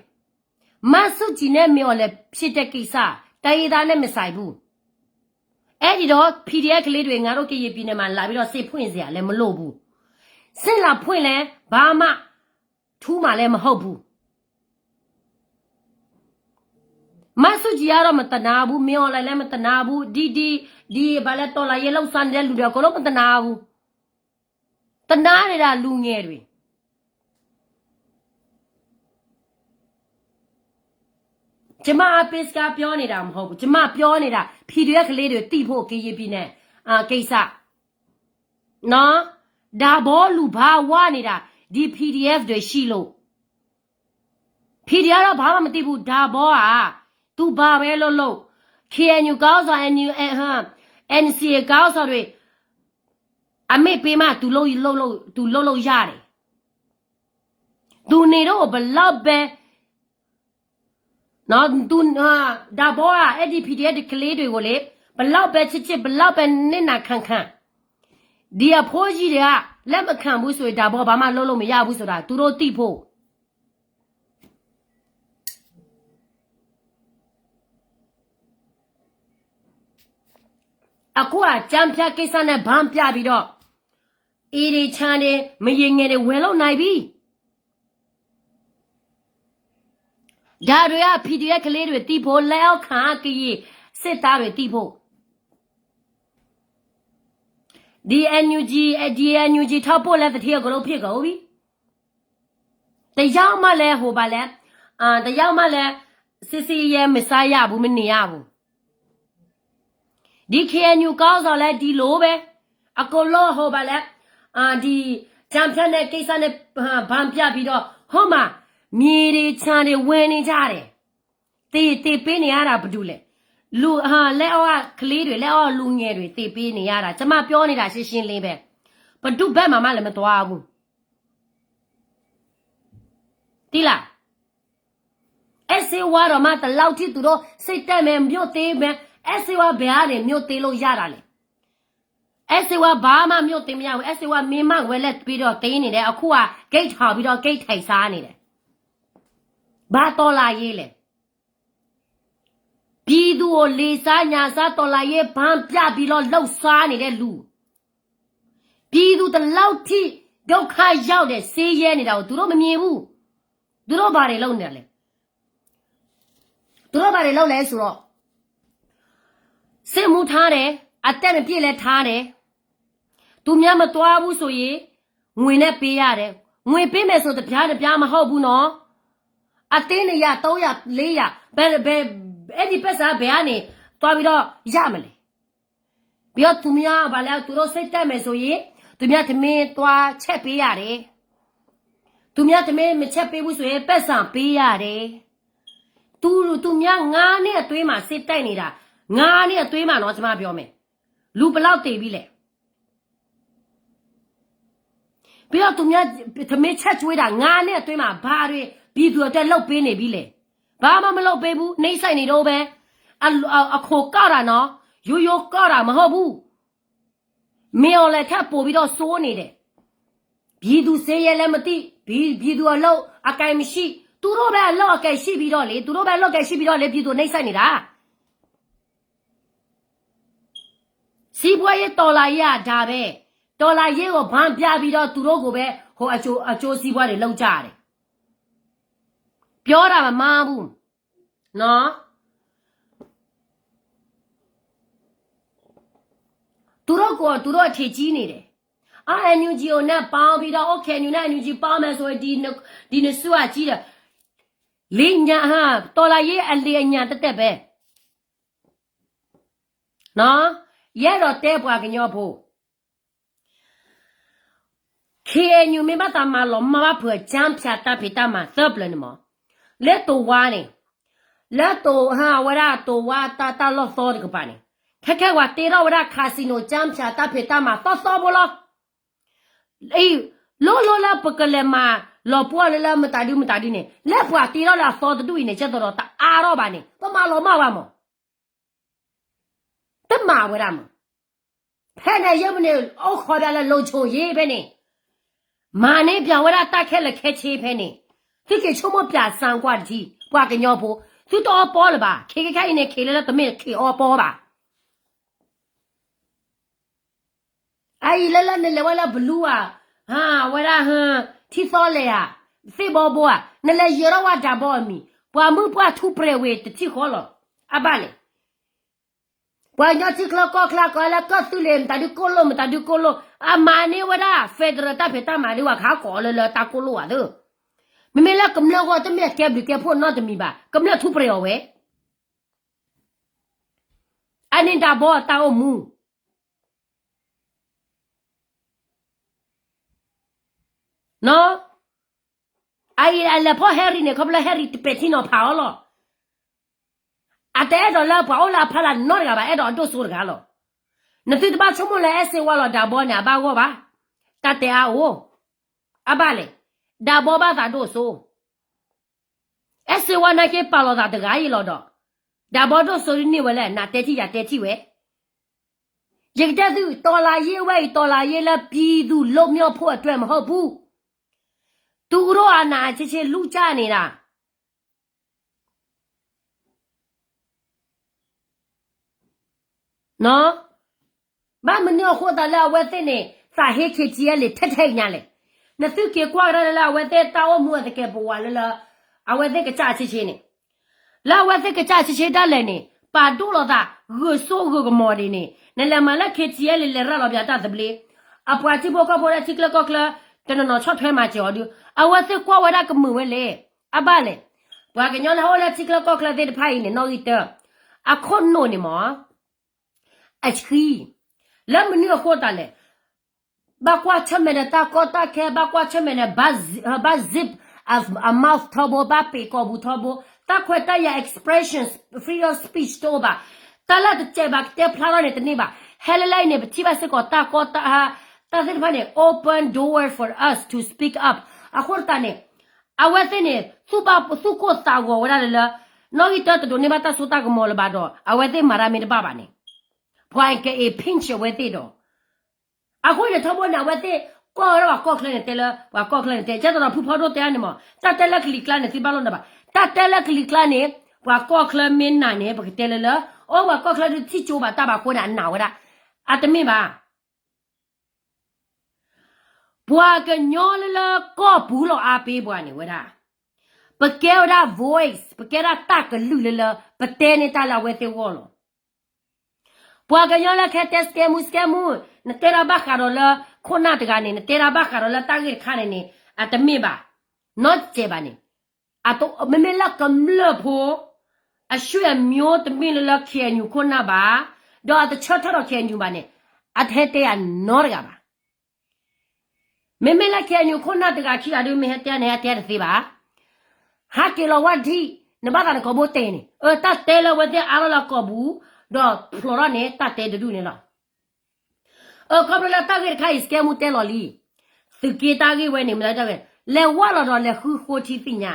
မဆူၣ်ကြည်နဲ့ မင်းအောင်လှိုင်ဖြစ်တဲ့ကိစ္စ တိုင်းရင်းသားနဲ့ မဆိုင်ဘူး အဲ့ဒီတော့ PDF ကလေးတွေ ငါတို့ကရင်ပြည်နယ်မှာ လာပြီးတော့ စစ်ဖွင့်စရာလည်းမလိုဘူး စစ်လာဖွင့်လည်း ဘာမှ ထူးမှာလည်းမဟုတ်ဘူး မဆူၣ်ကြည်ကတော့ မသနားဘူး မင်းအောင်လှိုင်လည်း မသနားဘူး ဒီ ဒီ ဒီ ဘာလဲ တော်လှန်ရေးလှုပ်ရှားနေတဲ့လူတွေ အကုန်လုံး မသနားဘူး သနားနေတာ လူငယ်တွေ ကျမ အားပေးစကားပြောနေတာ မဟုတ်ဘူး ကျမ ပြောနေတာ PDF ကလေးတွေ သိဖို့ ကရင်ပြည်နယ် အာ ကိစ္စ နော် ဒါဘီလူဘာဝါနေတာ ဒီ PDF တွေရှိလို့ PDF တော့ ဘာမှမသိဘူး ဒါဘီက သူဘာပဲလုပ်လုပ် KNU ခေါင်းဆောင် NU NCA ခေါင်းဆောင်တွေ အမိန့်ပေးမှ သူလုပ်လုပ်လုပ် သူလုပ်လို့ရတယ် သူနေတော့ ဘယ်လောက်ပဲ နော် သူ ဒါဘီက အဲ့ဒီ PDF ကလေးတွေကိုလေ ဘယ်လောက်ပဲချစ်ချစ် ဘယ်လောက်ပဲနစ်နာခံခံ ဒီအဖိကြီးတွေက လက်မခံဘူးဆိုရင် ဒါဘီဘာမှလုပ်လို့မရဘူးဆိုတာ သူတို့သိဖို့ အခုက ကျားဖြန့်ကိစ္စနဲ့ ဘန်းပြပြီးတော့ အေးဒီးချမ်းဒီး မရေငယ်ဒီး ဝယ်လို့နိုင်ပြီ ဒါတွေက PDF ကလေးတွေသိဖို့ လက်အောက်ခံကရင်စစ်သားတွေသိဖို့ ဒီ NUG ဒီ NUG ထောက်ပို့လည်း သူဌေးအကုန်လုံးဖြစ်ကုန်ပြီ တစ်ယောက်မှလည်း ဟို ဘာလဲ အာ တစ်ယောက်မှလည်း စစ်ဆင်ရေး မစားရဘူး မနေရဘူး ဒီ KNU ခေါင်းဆောင်လည်း ဒီလိုပဲ အကုန်လုံး ဟို ဘာလဲ အာ ဒီ ကျားဖြန့်တဲ့ကိစ္စနဲ့ အာ ဘန်းပြပြီးတော့ ဟိုမှာ မြေတွေ ခြံတွေ ဝယ်နေကြတယ် သင် သင်ပေးနေရတာ ဘယ်သူလဲ လူ အာ လက်အောက်ကလေးတွေ လက်အောက်လူငယ်တွေ သင်ပေးနေရတာ ကျမပြောနေတာ ရှင်းရှင်းလေးပဲ ဘယ်သူ့ဘက်မှာမှလည်း မသွားဘူး သိလား အဲးစ့ဝါဒီးမး တလောက်ထိသူတို့ စိတ်တက်မယ် မြို့သိမ်းမယ် အဲးစ့ဝါ ဘယ်ကနေ မြို့သိမ်းလို့ရတာလဲ အဲးစ့ဝါ ဘာမှ မြို့သိမ်းမရဘူး အဲးစ့ဝါ မင်းမဝဲလက်ပြီးတော့ သိမ်းနေတယ် အခုက ဂိတ်ထောင်ပြီးတော့ ဂိတ်ထိုင်စားနေတယ် ဘာတော်လှန်ရေးလဲ ပြည်သူကို လေစားညံစား တော်လှန်ရေး ဘန်းပြပြီးတော့ လှုပ်ရှားနေတဲ့လူ ပြည်သူတစ်လောက်ထိ ဒုက္ခရောက်တယ် ဆင်းရဲနေတာကို သူတို့မမြင်ဘူး သူတို့ဘာတွေလုပ်နေတာလဲ သူတို့ဘာတွေလုပ်လဲဆိုတော့ စစ်မှုထမ်းတယ် အသက်မပြည့်လည်းထမ်းတယ် သူများမသွားဘူးဆိုရင် ငွေနဲ့ပေးရတယ် ငွေပေးမယ်ဆို တစ်ပြားတစ်ပြားမဟုတ်ဘူးနော် အသိန်း နှစ်ရာ သုံးရာ လေးရာ ဘယ် ဘယ် အဲ့ဒီပိုက်ဆံ ဘယ်ကနေ သွားပြီးတော့ရမလဲ။ ပြီးတော့သူများဘာလဲ သူတို့စိတ်တက်မယ်ဆိုရင် သူများထမင်းသွားချက်ပေးရတယ်။ သူများထမင်းမချက်ပေးဘူးဆိုရင် ပိုက်ဆံပေးရတယ်။ သူသူများငါးနှစ်အတွင်းမှာစိတ်တက်နေတာ ငါးနှစ်အတွင်းမှာနော် ကျွန်မပြောမယ် လူဘယ်လောက်သေပြီလဲ။ ပြီးတော့သူများထမင်းချက်ကျွေးတာငါးနှစ်အတွင်းမှာဘာတွေပြည်သူအတွက်လုပ်ပေးနေပြီလဲ။ ဘာမှမလုပ်ပေးဘူး နှိပ်စက်နေတော့ပဲ အအအခိန်ကောက်တာနော် ရိုးရိုးကောက်တာမဟုတ်ဘူး မင်းအောင်လှိုင်ထက်ပိုပြီးတော့ဆိုးနေတယ် ပြည်သူစ့ရဲလဲမသိ ပြည်ပြည်သူအလုပ်အကိုင်မရှိ သူတို့ပဲအလုပ်အကိုင်ရှိပြီးတော့လေ သူတို့ပဲအလုပ်အကိုင်ရှိပြီးတော့လေ ပြည်သူနှိပ်စက်နေတာ စီးပွားရေးတော်လှန်ရေးကဒါပဲ တော်လှန်ရေးကိုဘန်းပြပြီးတော့သူတို့ကိုပဲဟိုအကျိုးအကျိုးစီးပွားတွေလုပ်ကြတယ်ပြောတာမမှားဘူးနော် သူတို့ကိုသူတို့အထင်ကြီးနေတယ်အာ NUG ကိုနဲ့ပေါင်းပြီးတော့ OK NUG နဲ့ NUG ပေါင်းမယ်ဆိုရင်ဒီနှစ်ဒီနှစ်စုကကြီးတယ်လေးညဟာတော်လှန်ရေးအလီအညံတတ်တတ်ပဲနော်ရဲတော်တဲပှၤကညီဖိ KNU မ့ၢ်ဘၣ်သးမၤလီၤမၢ်ဘၣ်ဖုးအကျားဖြာတၢ်ဖံးတၢ်မၤသၢပျၢၤန့ၣ်မး လၢတိၤဝါန့ၣ် လၢတိၤဟဝဲဒၣ်တိၤဝါတၢ်တၢ်လီၢ်သီတကပၤန့ၣ် ခဲခဲဝဲတ့ထီၣ်ဝဲဒၣ် casino ကျားဖြာတၢ်ဖံးတၢ်မၤသီသီဖိလီၤ အံၤ လိၣ်လိၣ်လၢပကလဲၤမၤလီၤပှီၢ်လၢလၢမတၤဒုမတၤဒုန့ၣ် လၢပှၤတ့ထီၣ်လၢအသီတဒူၣ်အံၤန့ၣ် ကဲသိးဒီးတအါထီၣ်ဘၣ်န့ၣ် ပမၤလီၤမၢ်ဝဲမး တမၤဝဲဒၣ်မး ဖဲန့ၣ်ယဲၢ်မနုၤ အိၣ်ခိးဒၣ်လၢ လုံခြုံရေး ဖဲန့ၣ် မၤန့ၢ်ပၠးဝဲဒၣ်တၢ်ခဲလၢာ်ခဲဆ့ဖဲန့ၣ် သုက့ၤဆိကမိၣ်ပၠးစၢကွၢ်တထံ ပှၤကညီဖိ သုတအီပီလၢၤဘၣ် ခ့ခဲခဲအံၤန့ၣ် ခ့လၢလၢတမ့ၢ်ခ့အီပီဘၣ် အအံၤလၢလၢနလဲၤဝဲလၢဘလူးဧါ, ဝဲဒၣ် ထံသီလဲၣ်ဧါ, သ့ၣ်ဘီဘိဧါ, နလဲၤယၢၤထီၣ်ဝဲဒၣ်ဘီအမံၤ, ပှၤမုၢ်ပှၢ်ထူပြဲၤဝ့ၤတထံၣ်ဃီလီၤ. အဘၣ်လဲၣ်. ပှၤကညီထံချၢကီၢ်ချၢကိးလၢကီၢ်သူလ့ၤ မတၤဒုကိၢ်လိၣ် မတၤဒုကိၢ်လိၣ်, အမၤန့ၢ်ဝဲဒၣ် federal တၢ်ဖံးတၢ်မၤဒ်ဝဲခါကိးလၢလၢတၢ်ကိၢ်လိၣ်ဧါသၢ. မ့မ့ၢ်လၢကမျၢၢ်ဂီၢ်တမ့ၢ်အကဲဘျုးကဲဖှိၣ်နီတမံၤဘၣ်, ကမျၢၢ်ထူပြဲၤအီၤဝဲ အန့ၣ်တၢ်ဘီအတၢ်အိၣ်မူ အအံၤအလဲၤဖီၣ် Harry န့ၣ် ခီဖျိ Harry တပဲာ်ထံနီၤဖးအီၤလီၤ. အတအဲၣ်ဒိးလၢပှၤအိၣ်လၢအဖီလာ်နီတဂၤဘၣ်, အဲၣ်ဒိးအဒိၣ်စိတဂၤလီၤ. နသုတဘၣ်ဆိကမိၣ်လၢအဲၣ်စ့ဝါလီၤ ဒးဘီန့ၣ် အဘၣ်ဂီၢ်ဘၣ်. တၢ်တဲအါအိၣ်, အဘၣ်လဲၣ်, ဒးဘီဘၣ်သးဒိၣ်စိ အဲၣ်စ့ဝါနာ်က့ပာ်လီၤသးတဂၤအံၤလီၤဒီး, ဒးဘီဒိၣ်စိဒ်န့ၣ်ဝဲလဲၣ်, နတဲထံၣ်ယၤတဲထံၣ်ဝဲ. ယကတဲသု, တော်လှန်ရေးဝဲအံၤ တော်လှန်ရေးလၢပြည်သူလွတ်မြောက်ဖို့အတွက်မဟုတ်ဘူး. သူတို့အာဏာချစ်ချစ်လူကြနေတာ. ဘၣ်မနုၤအဃိသတးလၢအဝဲသ့ၣ်န့ၣ် သးဟ့ KTLA ထဲထဲညါလဲၣ်. နသုက့ၤကွၢ်ကဒါလၢအဝဲသ့ၣ်တၢ်အိၣ်မူအသကဲးပဝးလၢလၢ အဝဲသ့ၣ်ကစၢ်ဆ့ဆ့န့ၣ်, လၢအဝဲသ့ၣ်ကစၢ်ဆ့ဆ့ဒၣ်လဲာ်န့ၣ် ပာ်ဒိၣ်လီၤသး ဂုာ်စိဂုာ်ကမီၤဒ်န့ၣ် နလဲၤမၤလၢ KTLA လဲၤရၤလီၤပၠးတၢ်သဘျ့, အပှၤထံဖိကီၢ်ဖိလၢထံချၢကီၢ်ချၢ တနီၤနီၤဆီၣ်ထွဲမၤစၢၤအီၤဒုး အဝဲသ့ၣ်ကွၢ်ဝဲဒၣ်ကမုာ်ဝဲလဲၣ်. အဘၣ်လဲၣ်. ပှၤကညီလၢဟအိၣ်လၢထံချၢကီၢ်ချၢသ့ၣ်တဖၣ်အံၤန့ၣ် နီၣ်ဂံၢ်တၢ, အခိၣ်နူာ်န့ၣ်မး အဆှံ, လၢမနုၤအဃိသတးလဲၣ်. ဘၣ်ကွၢ်ဆၢၣ်မဲာ်ဒီးတၢ်ကီတၢ်ခဲ, ဘၣ်ကွၢ်ဆၢၣ်မဲာ်ဒီး ဘၣ် zip အ mouth ထီဘိ, ဘၣ်ပ့ၤကိာ်ပူၤထီဘိ, တၢ်ခွဲးတၢ်ယာ် expression, freedom of speech တအိၣ်ဘၣ်. တၢ်လၢတစဲးဘၣ်ကတဲဖျါထီၣ်န့ၣ်တန့ၢ်ဘၣ်. ဟဲလၢလၢအံၤန့ၣ် ပထံၣ်ဘၣ်စ့ၢ်ကီးတၢ်ကီတၢ်, တၢ်သ့ၣ်တဖၣ်န့ၣ် open door for us to speak up. အဃိသတးန့ၣ် အဝဲသ့ၣ်န့ၣ် သူၣ်ဘၣ်သူၣ်ကိၢ်သးဂီၤဝဲဒၣ်လၢလၢ နီၣ်ဂံၢ်တၢတဒိးန့ၢ်ဘၣ်တၢ်စိတၢ်ကမီၤလၢၤဘၣ်ဒီး အဝဲသ့ၣ်မၤတၢ်မ့ၢ်တဘၣ်ဘၣ်န့ၣ် ပှၤက့ၤ pinch အဝဲသ့ၣ်ဒီး အဃိန့ၣ် ထီဘိန့ၣ် အဝဲသ့ၣ် ကွၢ်ဝဲဒၣ်ပှၤကီၢ်ချၢန့ၣ်တဲလၢ ပှၤကီၢ်ချၢန့ၣ်တဲ ကဲသိးဒီးဖုဖီဒိၣ်တဲအါန့ၣ်မး တၢ်တဲလၢကလံၤကျါန့ၣ် သုဘၣ်လိၣ်နၢ်ဘၣ်. တၢ်တဲလၢကလံၤကျါန့ၣ် ပှၤကီၢ်ချၢမ့ၢ်နာ်န့ၣ် ပကတဲလၢလၢ အိၣ်ပှၤကီၢ်ချၢဒုးထံၣ်ကၠိဘၣ်တၢ်ဘၣ်အဃိန့ၣ် အနာ်ဝဲဒၣ်. အတမ့ၢ်ဘၣ်. ပှၤကညီလၢလၢကီၢ်ပူၤလီၤအါပ့ၤပှၤန့ၣ်ဝဲဒၣ် ပကဲဝဲဒၣ် voice ပကဲဒၣ်တၢ်ကလုၢ်လၢလၢ ပတဲန့ၢ်တၢ်လၢအဝဲသ့ၣ်ဂီၢ်လီၤ. ပှၤကညီလၢခဲတဲစကဲမူစကဲမူ, နတဲတၢ်ဘၣ်ဃးဒီးလၢ ခိၣ်နၢ်တဂၤန့ၣ် နတဲတၢ်ဘၣ်ဃးဒီးလၢတၢ်ဂ့ၢ်တခါန့ၣ်န့ၣ် အတမ့ၢ်ဘၣ်. နီတစဲးဘၣ်န့ၣ် မ့မ့ၢ်လၢကမျၢၢ်ဖိ အဆွေအမျိုးတမ့ၢ်လၢလၢ ခ့ၣ်အဲၣ်ယူၣ် ခိၣ်နၢ်ဘၣ်, ဒီးအတဆၢထၢၣ်ဒီး ခ့ၣ်အဲၣ်ယူၣ် ဘၣ်န့ၣ် အတဟဲတဲယၤနီတဂၤဘၣ်. မ့မ့ၢ်လၢ ခ့ၣ်အဲၣ်ယူၣ် ခိၣ်နၢ်တဂၤခံဂၤဒုး မ့ၢ်ဟဲတဲန့ၣ် ဟဲတဲတသ့ဘၣ်. ဟးက့ၤလီၤဝဲဒၣ်, နဘၣ်သးနကိာ်ဘိတဲာ်န့ၣ်, အတၢ်တဲလၢအဝဲသ့ၣ်အါထီၣ်လၢကိာ်ပူၤ, ဒီးဖျိးထီၣ်န့ၣ် တၢ်တဲတဒူၣ်န့ၣ်လီၤ. အခီဖျိလၢတၢ်ဂ့ၢ်တခါအံၤ စကဲမူတဲလီၤလံ, သုးက့တၢ်ဂ့ၢ်ဝဲန့ၣ် မတၤတၢ်ဂ့ၢ်, လဲၤဝဲလီၤဒီးလဲၤဃုဃိထံသ့ၣ်ညါ,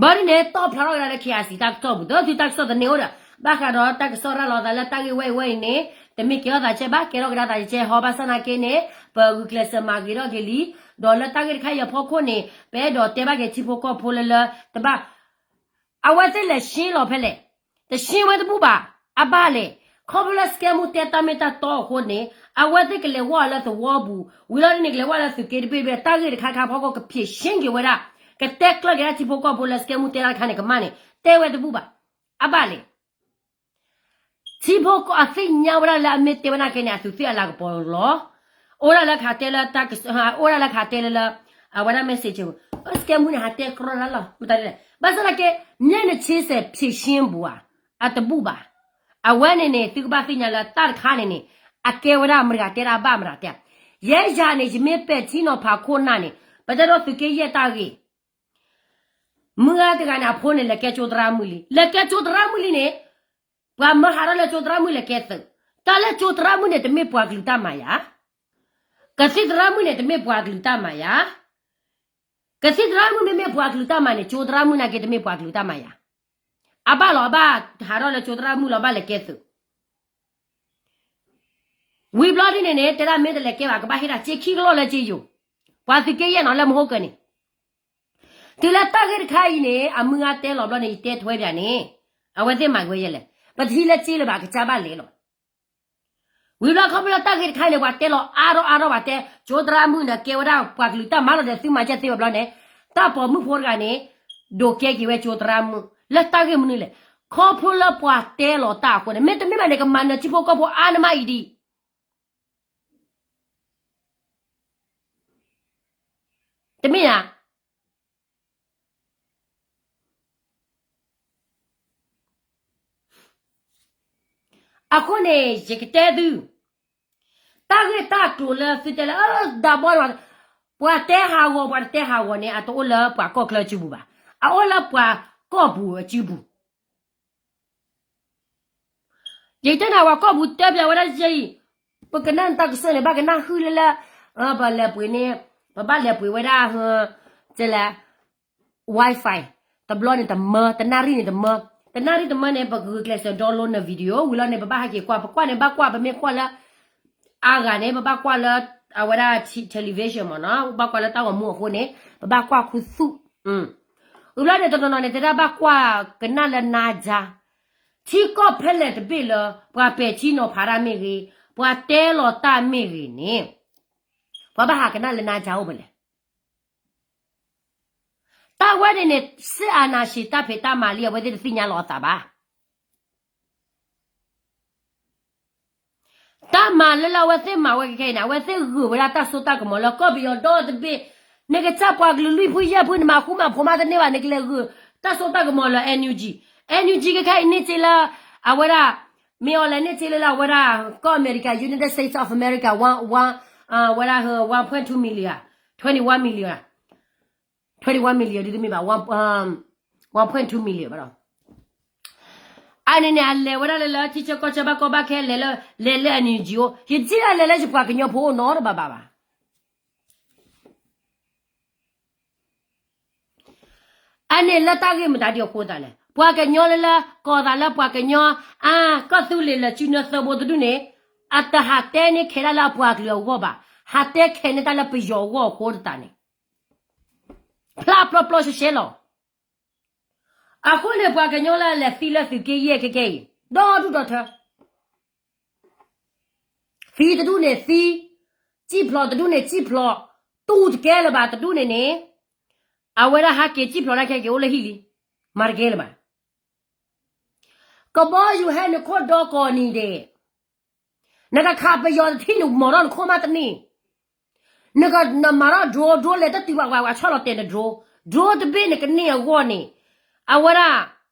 ဘၣ်ဒ်န့ၣ် တီၣ်ဖျါထီၣ်ကဒါလၢ ခ့ၣ်အဲၣ်စံၣ် တၢ်ကစီၣ်ပူၤ ဒီးသုတၢ်ကစီၣ်တန့ၢ်အိၣ်ဒီး ဘၣ်ဃးဒီးတၢ်ကစီၣ်ရၤလီၤသးလၢတၢ်ဂ့ၢ်ဝဲအံၤဝဲအံၤန့ၣ် တမ့ၢ်ကဲထီၣ်သးကဲဘၣ်, ကဲထီၣ်ကဒါသးကဲဟီ ဘၣ်ဆၣ်သနာ်က့န့ၣ် ပဂုာ်ကျဲးစၢးမၤဂ့ၤထီၣ်က့ၤလံ, ဒီးလၢတၢ်ဂ့ၢ်တခါအံၤအဖီခိၣ်န့ၣ် ပအဲၣ်ဒိးတဲဘၣ်က့ၤထံဖိကီၢ်ဖိလၢလၢ တဘၣ် အဝဲသ့ၣ်လဲၤရှင်းလီၤဖဲလဲၣ်, တရှင်းဝဲတဘူၣ်ဘၣ်, အဘၣ်လဲၣ်, ခီဖျိလၢစကဲမူတဲတၢ်မ့ၢ်တၢ်တီအဃိန့ၣ် အဝဲသ့ၣ်ကလဲၤဝဲလၢသဝီပူၤ, ဝံၤလီၤဒ်န့ၣ် ကလဲၤဝဲလၢသုးက့တဘ့ၣ်တဘ့ၣ် တၢ်ဂ့ၢ်တခါခါဖီခိၣ် ကဖြေရှင်းက့ၤဝဲဒၣ်, ကတဲကျၢၤက့ၤဒၣ်ထံဖိကီၢ်ဖိလၢစကဲမူတဲတၢ်တခါန့ၣ် ကမၣ်န့ၣ် တဲဝဲတဘူၣ်ဘၣ်, အဘၣ်လဲၣ်. ထံဖိကီၢ်အသ့ၣ်ညါဝဲဒၣ်လၢအမ့ၢ်တဲဝဲဒၣ်ကဲန့ၣ် အသူးသ့ၣ်အလၤကပီၤလီၤ. အိၣ်ဒၣ်လၢခးတဲလၢတၢ်က, အိၣ်ဒၣ်လၢခးတဲလၢလၢ အဝဲဒၣ် message ပူၤ, စကဲမူန့ၣ် ဟးတဲကြီဒၣ်လီၤ မတၤဒ်လဲၣ်. ဘၣ်ဆၣ်သနာ်က့ မ့ၢ်နဆ့စဲးဖြေရှင်းပူၤဧါ, အတဘူၣ်ဘၣ်. အဝဲန့ၣ်န့ၣ် သုကဘၣ်သ့ၣ်ညါလၢတၢ်တခါန့ၣ်န့ၣ် အကဲဝဲဒၣ်မတၤတဂၤတဲဒၣ်ဘၣ်မတၤတဲ, ယဲယၤန့ၣ် ယမ့ၢ်ပဲာ်ထံနီၤဖးခိၣ်နၢ်န့ၣ် ပတဲဒီးသုးက့ယဲၢ်တၢ်ဂ့ၢ် မုၢ်ဂၤတဂၤန့ၣ် အဖိန့ၣ် လဲၤကဲကၠိသရၣ်မုၣ်လံ, လဲၤကဲကၠိသရၣ်မုၣ်လံန့ၣ်, ပှၤမၢဟးထီၣ်လၢကၠိသရၣ်မုၣ်လဲၤကဲသုး, တၢ်လၢကၠိသရၣ်မုၣ်န့ၣ် တမ့ၢ်ပှၤကလုာ်တၢ်မၤယၤ, ကသံၣ်သရၣ်မုၣ်န့ၣ် တမ့ၢ်ပှၤကလုာ်တၢ်မၤယၤ, ကသံၣ်သရၣ်မုၣ်မ့မ့ၢ်ပှၤကလုာ်တၢ်မၤန့ၣ် ကၠိသရၣ်မုၣ်နာ်က့တမ့ၢ်ပှၤကလုာ်တၢ်မၤယၤ, အဘၣ်လီၤ အဘၣ်ဟးထီၣ်လၢကၠိသရၣ်မုၣ်လီၤ ဘၣ်လဲၤကဲသုး ဝံၤဘျီဒ်န့ၣ်န့ၣ် တဲဒၣ်မ့ၢ်တလဲၤကဲဘၣ် ကဘၣ်ဟ့ၣ်ဒၣ်စ့ခံကလီၢ်လၢက့ယိာ်, ပှၤသုးက့ယဲၢ်နီၤလၢမဟိကၢန့ၣ်, တုၤလၢတၢ်ဂ့ၢ်တခါအံၤန့ၣ် အမုၢ်ဂၤတဲလီၤဘျီန့ၣ် ယတဲထွဲဒၣ်န့ၣ်, အဝဲသ့ၣ်မၤက့ၤဝဲယဲလဲၣ်, ပတဟံးလၢစ့လၢၤဘၣ် ကစၢ်ဘၣ်လဲၤလီၤ. ဝံၤဘျီခီဖျိလၢတၢ်ဂ့ၢ်တခါအံၤန့ၣ် ပှၤတဲလီၤအါထီၣ်အါထီၣ်ဘၣ်တဲ, ကၠိသရၣ်မုၣ်န့ၣ် ကဲဝဲဒၣ်ပှၤကလုာ်တၢ်မၤလီၤဒီးသုမၤကဲသ့ဘၣ်ဘျီန့ၣ်, တၢ်ပိာ်မုၣ်ဖိတဂၤန့ၣ် ဒိးကဲက့ၤဝဲကၠိသရၣ်မုၣ် လၢတၢ်ဂ့ၢ်မနုၤလဲၣ်, ခီဖျိလၢပှၤတဲလီၤတၢ်အဃိန့ၣ်, မ့တမ့ၢ်ဘၣ်န့ၣ် ကမၤနၢၤထံဖိကီၢ်ဖိအါန့ၢ်မးအံၤဒံး, တမ့ၢ်ဧါ. အဃိန့ၣ် ယကတဲသု, တၢ်ဂ့ၢ်တၢ်ကျိၤလၢသုတဲလၢ ဒၣ်ဘီန့ၣ်, ပှၤတဲဟးဂီၤ ပှၤတတဲဟးဂီၤန့ၣ် အတအိၣ်လၢပှၤကီၢ်ချၢအစုပူၤဘၣ်, အအိၣ်လၢပှၤကီၢ်ပူၤအစုပူၤ ယကတဲနၤဝဲကီၢ်ပူၤတဲပျးဝဲဒၣ်ယဲအံၤ, ပကနၣ်နတၢ်ကစီၣ်န့ၣ် ဘၣ်ကနၣ်ဃုလၢလၢ, ပလဲၤပှ့ၤန့ၣ်, ပဘၣ်လဲၤပှ့ၤဝဲဒၣ်, တဲလဲၣ်, Wi-Fi, တဘျီန့ၣ်တမၢ, တနၣ်ရံၣ်န့ၣ်တမၢ, တနၣ်ရံၣ်တမၢန့ၣ် ပဂုာ်ကျဲးစၢး download န video ဝံၤလီၤန့ၣ် ပဘၣ်ဟဲက့ၤကွၢ်, ပကွၢ်န့ၣ် ဘၣ်ကွၢ် ပမ့ၢ်ကွၢ်လၢ အါဂၤန့ၣ် ပဘၣ်ကွၢ်လၢ အဝဲဒၣ် television မ့ၢ်နီၤ, ပဘၣ်ကွၢ်လၢတၢ်ဂီၤမူအဃိန့ၣ် ပဘၣ်ကွၢ်ခူသူၣ်, ဝံၤဘျီန့ၣ် တနီၤနီၤန့ၣ် တဲဒၣ်ဘၣ်ကွၢ်ကနၣ်လၢနါယါ, ထံကီၢ်ဖဲလဲၣ်တဘ့ၣ်လၢ ပှၤပဲာ်ထံနီၤဖးတၢ်မ့ၢ်ဂ့ၤ, ပှၤတဲလီၤတၢ်မ့ၢ်ဂ့ၤန့ၣ်, ပှၤဘၣ်ဟးကနၣ်လၢနါယါအိၣ်ဖဲလဲၣ်. တၢ်ဝဲန့ၣ်န့ၣ် စစ်အာဏာရှင် တၢ်ဖံးတၢ်မၤလံ အဝဲသ့ၣ်တသ့ၣ်ညါလီၤအသးဘၣ်. တၢ်မၤလၢလၢအဝဲသ့ၣ်မၤဝဲခဲခဲအံၤန့ၣ် အဝဲသ့ၣ်ဂုာ်ဝဲဒၣ်တၢ်စိတၢ်ကမီၤလၢကီၢ်ပယီၤဒီတဘ့ၣ်, နကစၢ်ပှၤကလုာ်လွံၢ်ဖုယဲၢ်ဖု နမၤဃူမၤဖိးမးတန့ၢ်ဘၣ်, နကလဲၤဂုာ�ာ်တၢ်စိတၢ်ကမီၤလၢ NUG, NUG ခဲခဲအံၤန့ၢ်စ့လၢ အဝဲဒၣ် မ့ၢ်အီၤလဲၣ် န့ၢ်စ့လၢလၢအဝဲဒၣ်ကီၢ်အမဲရကၤ United States of America, one, one, ဝဲဒၣ် one point two million, twenty-one million, twenty-one million ဒ်တမ့ၢ်ဘၣ်, one point two million ဘၣ်ဒီး အန့ၣ်န့ၣ် အလဲၤဝဲဒၣ်လၢလၢထံဆၢကီၢ်ဆၢဘၣ်ကီဘၣ်ခဲ လဲၤလၢ လဲၤလၢ NUG အိၣ်, ယထံၣ်ဒၣ်လဲၤလၢယပှၤကညီဖိအိၣ်နီတဘၣ်ဘၣ်ဘၣ်. အန့ၣ်လၢတၢ်ဂ့ၢ်မတၤဒ်အဃိသးလဲၣ်, ပှၤကညီလၢလၢ ကိးသးလၢပှၤကညီ, အါ, ကီၢ်သူလ့ၤလၢာ်စုနၢသၢဘိတဒူၣ်န့ၣ်, အတဟးတဲန့ၢ်ခဲဒၣ်လၢအပှၤကလုာ်အဂီၢ်ဘၣ်, ဟးတဲခဲန့ၢ်တၢ်လၢပယီၤအဂီၢ်အဃိတတးန့ၣ် ဖျါပျီပျီရှဲရှဲလီၤ. အဃိန့ၣ် ပှၤကညီလၢအလဲၤသံလၢသုးက့ယဲၢ်ခဲခဲအံၤ ဒီဒူၣ်ဒီထၢ, သံတဒူၣ်န့ၣ်သံ, စံၣ်ဖျိးတဒူၣ်န့ၣ်စံၣ်ဖျိး, တူၢ်တကဲလၢၤဘၣ် တဒူၣ်န့ၣ်န့ၣ်, အဝဲဒၣ်ဟးက့ၤစံၣ်ဖျိးဒၣ်ခဲက့ၤအိၣ်လၢဟံၣ်လံ, မၤတကဲလၢၤဘၣ်. ကဘီယူၤဟဲနခိၣ်ဒီကိးနံၤဒဲး, နကခးပယီၤတထံၣ်န့ၣ် မီၤထီၣ်နခိၣ်မးတန့ၢ်, နကနမၤထီၣ် drone, drone လဲၤတတုၤဘၣ်ဝဲ ဝဲဆီၣ်လီၤတဲာ်န drone, drone တဘ့ၣ်နကန့ၢ်အဂီၢ်န့ၣ်, အဝဲဒၣ်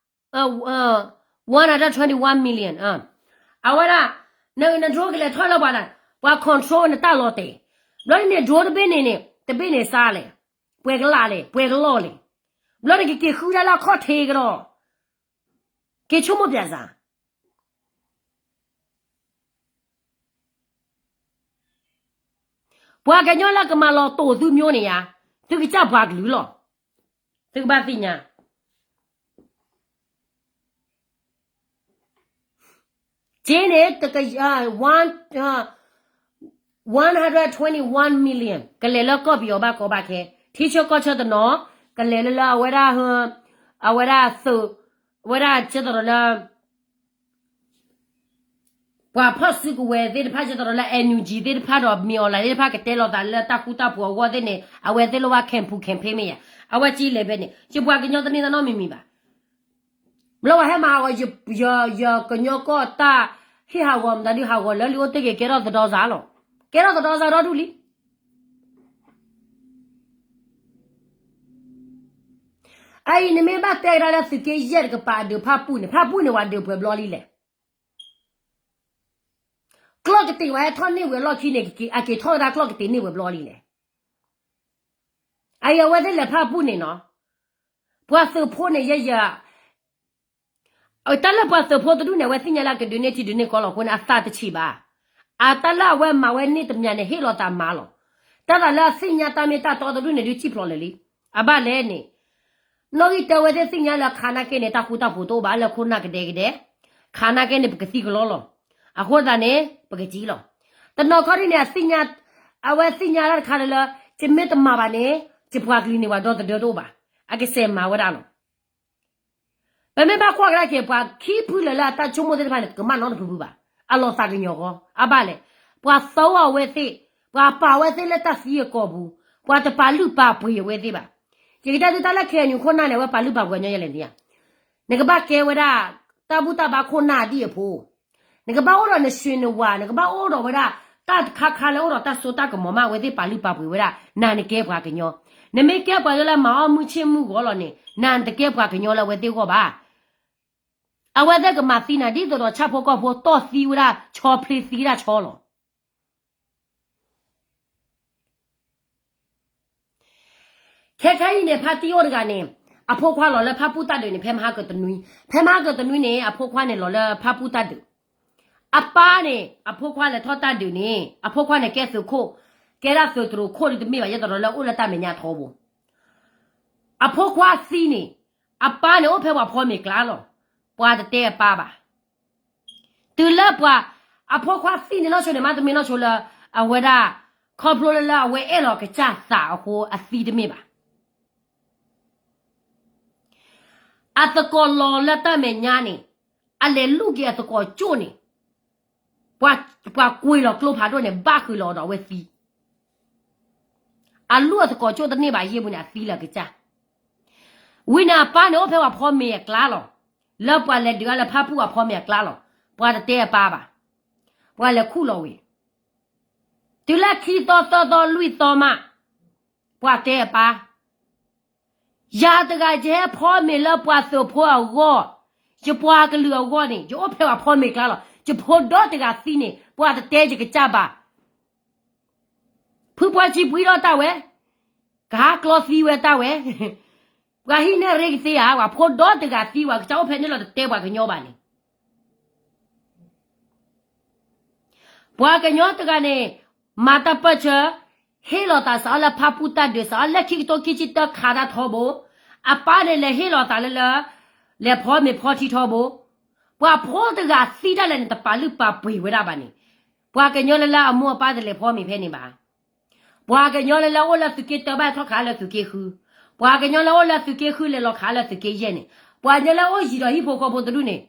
one hundred twenty-one million အဝဲဒၣ် န drone ကလဲၤထီၣ်လၢပှၤလၢ ပှၤ control နတၢ်လီၤတဲာ်, ဘျီန့ၣ် drone တဘ့ၣ်န့ၣ်န့ၣ် တဘ့ၣ်န့ၣ်စါလဲၣ်, ပှဲၤကလးလဲၣ်, ပှဲၤကလီၢ်လဲၣ်, ဘျီန့ၣ်ကက့ၤဃုဒၣ်လၢအခီၣ်ထံးကဒီး, က့ၤဆိကမိၣ်ပၠးစၢ် ပှၤကညီလၢကမၤလီၤတိာ်သုမျိုးန့ၣ်ယါ, သုကစၢ်ပှၤကလုာ်လီၤ, သုကဘၣ်သ့ၣ်ညါ, က့န့ၣ် one hundred twenty-one million ကလဲၤလၢကီၢ်ပယီၤဘၣ်ကီဘၣ်ခဲ, ထံဆၢကီၢ်ဆၢတနီၤ, ကလဲၤလၢလၢအဝဲဒၣ်, အဝဲဒၣ်သုး, အဝဲဒၣ်ကဲသရီးလၢ ပှၤဖီၣ်စုကဝဲၤသ့ၣ်တဖၣ် ကဲသရီးလၢ NUG သ့ၣ်တဖၣ်ဒီး မ့ၢ်အီၤလၢသ့ၣ်တဖၣ်ကတဲလိာ်သးလၢတၢ်ဃူတၢ်ဖိးအဂီၢ်သ့ၣ်န့ၣ် အဝဲသ့ၣ်လိၣ်ဘၣ် campaign campaign မ့ၢ်ယါ, အဝဲက့လဲၤဖဲန့ၣ် ယပှၤကညီတန့ၢ်သးနီတမံၤမံၤဘၣ်. ဘျီဝဲဟဲမၤဟးဂီၤ ယကညီကီၢ်တၢ်ဟ့ၣ်ဟးဂီၤမတၤဒုးဟးဂီၤလၢလံ အိၣ်တ့ၢ်က့ၤကဲထီၣ်သဒီစးလီၤ, ကဲထီၣ်သဒီစးဒီဒူၣ်လံ. အအံၤနမ့ၢ်ဘၣ်တဲကဒါလၢသုးက့ယဲၢ်တကပၤအဒုးဖၣ်ပူၣ်န့ၣ် ဖၣ်ပူၣ်န့ၣ် ပှၤဒုးပှဲၤဘျီလံလဲၣ်. ကျီၢ်ကတ့ာ်ဝဲဟဲထီၣ်န့ၢ်ဝဲလီၢ်ခံန့ၣ် အက့ၤထီၣ်ကဒါကျီၢ်ကတ့ာ်န့ၢ်ဝဲဘျီလံလဲၣ်. အအံၤအဝဲသ့ၣ်လဲၤဖၣ်ပူၣ်န့ၣ်နီၤ, ပှၤသုးဖိန့ၣ်ယဲယဲ တၢ်လၢပှၤသုးဖိတဒူၣ်န့ၣ် အဝဲသ့ၣ်ညါလၢအကဒုးန့ၢ်ထံဒုးန့ၢ်ကီၢ်လီၤအဃိန့ၣ် အသးတဆံးဘၣ်. အတၢ်လၢအဝဲမၤဝဲန့ၢ်တမံၤန့ၣ် ဟ့ၣ်လီၤသးမၤလီၤ. တၢ်သးလၢအသ့ၣ်ညါတၢ်မ့ၢ်တၢ်တီတဒူၣ်န့ၣ် ဒုးစံၣ်ဖျိးလၢာ်လံ. အဘၣ်လဲၣ်န့ၣ် နီၣ်ဂံၢ်တၢဝဲသ့ၣ်သ့ၣ်ညါလၢခါနာ်က့န့ၣ် တၢ်ဃူတၢ်ဖိးတအိၣ်ဘၣ်လၢခိၣ်နၢ်ကဒဲကဒဲ, ခါနာ်က့န့ၣ် ပကသံကလီလီၤ. အဃိသတးန့ၣ် ပကစံၣ်လီၤ. တနီၤခီဒ်န့ၣ် အသ့ၣ်ညါ, အဝဲသ့ၣ်ညါတၢ်တခါလၢလၢ ယမ့ၢ်တမၤဘၣ်န့ၣ် ယပှၤကလုာ်န့ၣ် ပှၤဒီသဒၢတအိၣ်ဘၣ်. အကစဲးမၤဝဲဒၣ်လီၤ. ပမ့ၢ်ဘၣ်ကွၢ်ကဒါက့ၤ ပှၤခံဖုလၢာ်လၢအတၢ်ဆိကမိၣ်သ့ၣ်တဖၣ်န့ၣ် ကမၣ်နီတဖုဖုဘၣ်. အလီၤသးကညီၤဃီ, အဘၣ်လဲၣ်. ပှၤသီအဝဲသ့ၣ်, ပှၤပာ်ဝဲသ့ၣ်လၢတၢ်သံအကိာ်ပူၤ, ပှၤတပာ်လုၢ်ပာ်ပှ့ၤအဝဲသ့ၣ်ဘၣ်. ယကတဲသုတၢ်လၢ KNU ခိၣ်နၢ်န့ၣ် အဝဲပာ်လုၢ်ပာ်ပှ့ၤညီယဲလဲၣ်န့ၣ်ဧါ. နကဘၣ်ကဲဝဲဒၣ် တၢ်ဘူၣ်တၢ်ဘါခိၣ်နၢ်ဒ်အဖိ နကဘၣ်အိၣ်ဒီးနဆွေနဝၤ, နကဘၣ်အိၣ်ဒီးဝဲဒၣ် တၢ်တခါခါလၢအိၣ်ဒီးတၢ်စိတၢ်ကမီၤမး အဝဲသ့ၣ်ပာ်လုၢ်ပာ်ပှ့ၤဝဲဒၣ်, နၤနကဲပှၤကညီ. နမ့ၢ်ကဲပှၤကညီလၢမၤအီၣ်မုၢ်ဆ့ၣ်မုၢ်ဂီၤလီၤန့ၣ် နၤနတကဲပှၤကညီလၢအဝဲသ့ၣ်အဂီၢ်ဘၣ်. အဝဲသ့ၣ်ကမၤသံနၤဒ်သိးဒီးဆၣ်ဖိကီၢ်ဖိတီၢ်သံဝဲဒၣ်ဆီ ဖျ့သံဝဲဒၣ်ဆီလီၤ. ခဲခါအံၤန့ၣ် ဖါတံၢ်အိၣ်တဂၤန့ၣ် အဖိခွါလီၤလၢဖၣ်ပူၣ်တၢ်ဒုးန့ၣ် ဖဲမဟါကတနွံ, ဖဲမဟါကတနွံန့ၣ် အဖိခွါန့ၣ်လီၤလၢဖၣ်ပူၣ်တၢ်ဒုး. အပၢ်န့ၣ် အဖိခွါလဲၤထီၣ်တၢ်ဒုးန့ၣ် အဖိခွါန့ၣ်ကဲသုးခိၣ်, ကဲဒၣ်သုးတရိးခိၣ်ဒ်တမ့ၢ်ဘၣ် ယဲသိးဒီးလၢအိၣ်လၢတၢ်မဲာ်ညါထီဘိ. အဖိခွါသံန့ၣ် အပၢ်န့ၣ်အိၣ်ဖဲပှၤဖီမ့ၤကျါလီၤ. ပှၤတတဲအပၢ်ဘၣ်. တုၤလၢပှၤ အဖိခွါသံန့ၣ်နီၢ်ဆိန့ၣ် မ့တမ့ၢ်နီၢ်ဆိလၢ အဝဲဒၣ် ခီဖျိလၢလၢအဝဲအဲၣ်လီၤကစၢ်သးအဃိအသံတမ့ၢ်ဘၣ်. အသကိးလီၤလၢတၢ်မဲာ်ညါန့ၣ် အလဲၤလူၢ်က့ၤအသကိးကၠိၣ်န့ၣ် ပှၤကွံာ်လီၤကျိဖးဒိၣ်န့ၣ် ဘၣ်ဃုာ်လီၤဒီးအဝဲသံ. အလူၢ်အသကိးကၠိၣ်တန့ၢ်ဘၣ်ယဲၢ်ပူၤန့ၣ် အသံလၢအကစၢ်. ဝံၤန့ၣ်အပၢ်န့ၣ် အိၣ်ဖဲပှၤဖီမ့ၤအကျါလီၤ. လၢပှၤလဲၤဒုးအါလၢဖၣ်ပူၣ်အဖီမ့ၤအကျါလီၤ. ပှၤတတဲအပၢ်ဘၣ်. ပှၤလဲၤခူၣ်လီၤဝံၤ တုၤလၢခံသီသၢသီလွံၢ်သီမး ပှၤတဲအပၢ်, ယၤတဂၤယဟဲဖီမ့ၤလၢပှၤသုးဖိအဂီၢ်, ယပှၤကလုာ်အဂီၢ်န့ၣ် ယအိၣ်ဖဲပှၤဖီမ့ၤကျါလီၤ. ယဖိဒီတဂၤသံန့ၣ် ပှၤတတဲယကစၢ်ဘၣ်. ဖုပှၢ်ဆံပှံထီၣ်တၢ်ဝဲ, ကဟးကျီသံဝဲတၢ်ဝဲ, ပှၤဟံးန့ၢ်ရ့ကသ့ဧါ, ပှၤဖိဒီတဂၤသံ ပှၤကစၢ်အိၣ်ဖဲန့ၣ်လီၤ တတဲပှၤကညီဘၣ်န့ၣ် ပှၤကညီတဂၤန့ၣ် မၤတၢ်ပၢၢ်ဆၢ, ဟ့ၣ်လီၤသးစးအီၤလၢဖၣ်ပူၣ်တၢ်ဒုး စးအီၤလၢခံကထိခံဆံတၢ ခးတၢ်ထီဘိ, အပၢ်န့ၣ်လဲၤဟ့ၣ်လီၤသးလၢလၢ လဲၤဖီမ့ၤဖီထံထီဘိ, ပှၤဖိတဂၤသံတၢ်လဲၣ်န့ၣ် တပာ်လုၢ်ပာ်ပှ့ၤဝဲဒၣ်ဘၣ်န့ၣ်, ပှၤကညီလၢလၢအမိၢ်အပၢ်တလဲၤဖီမ့ၤဖဲန့ၣ်ဘၣ်. ပှၤကညီလၢလၢအိၣ်လၢသုးက့တၢဘၣ်ထီၣ်ခးလၢသုးက့ဃု, ပှၤကညီလၢအိၣ်လၢသုးက့ဃုလဲၤလီၤခးလၢသုးက့ယဲၢ်န့ၣ်, ပှၤကညီလၢအိၣ်ယံၤဒီးဟံၣ်ဖိဃီဖိတဒူၣ်န့ၣ်,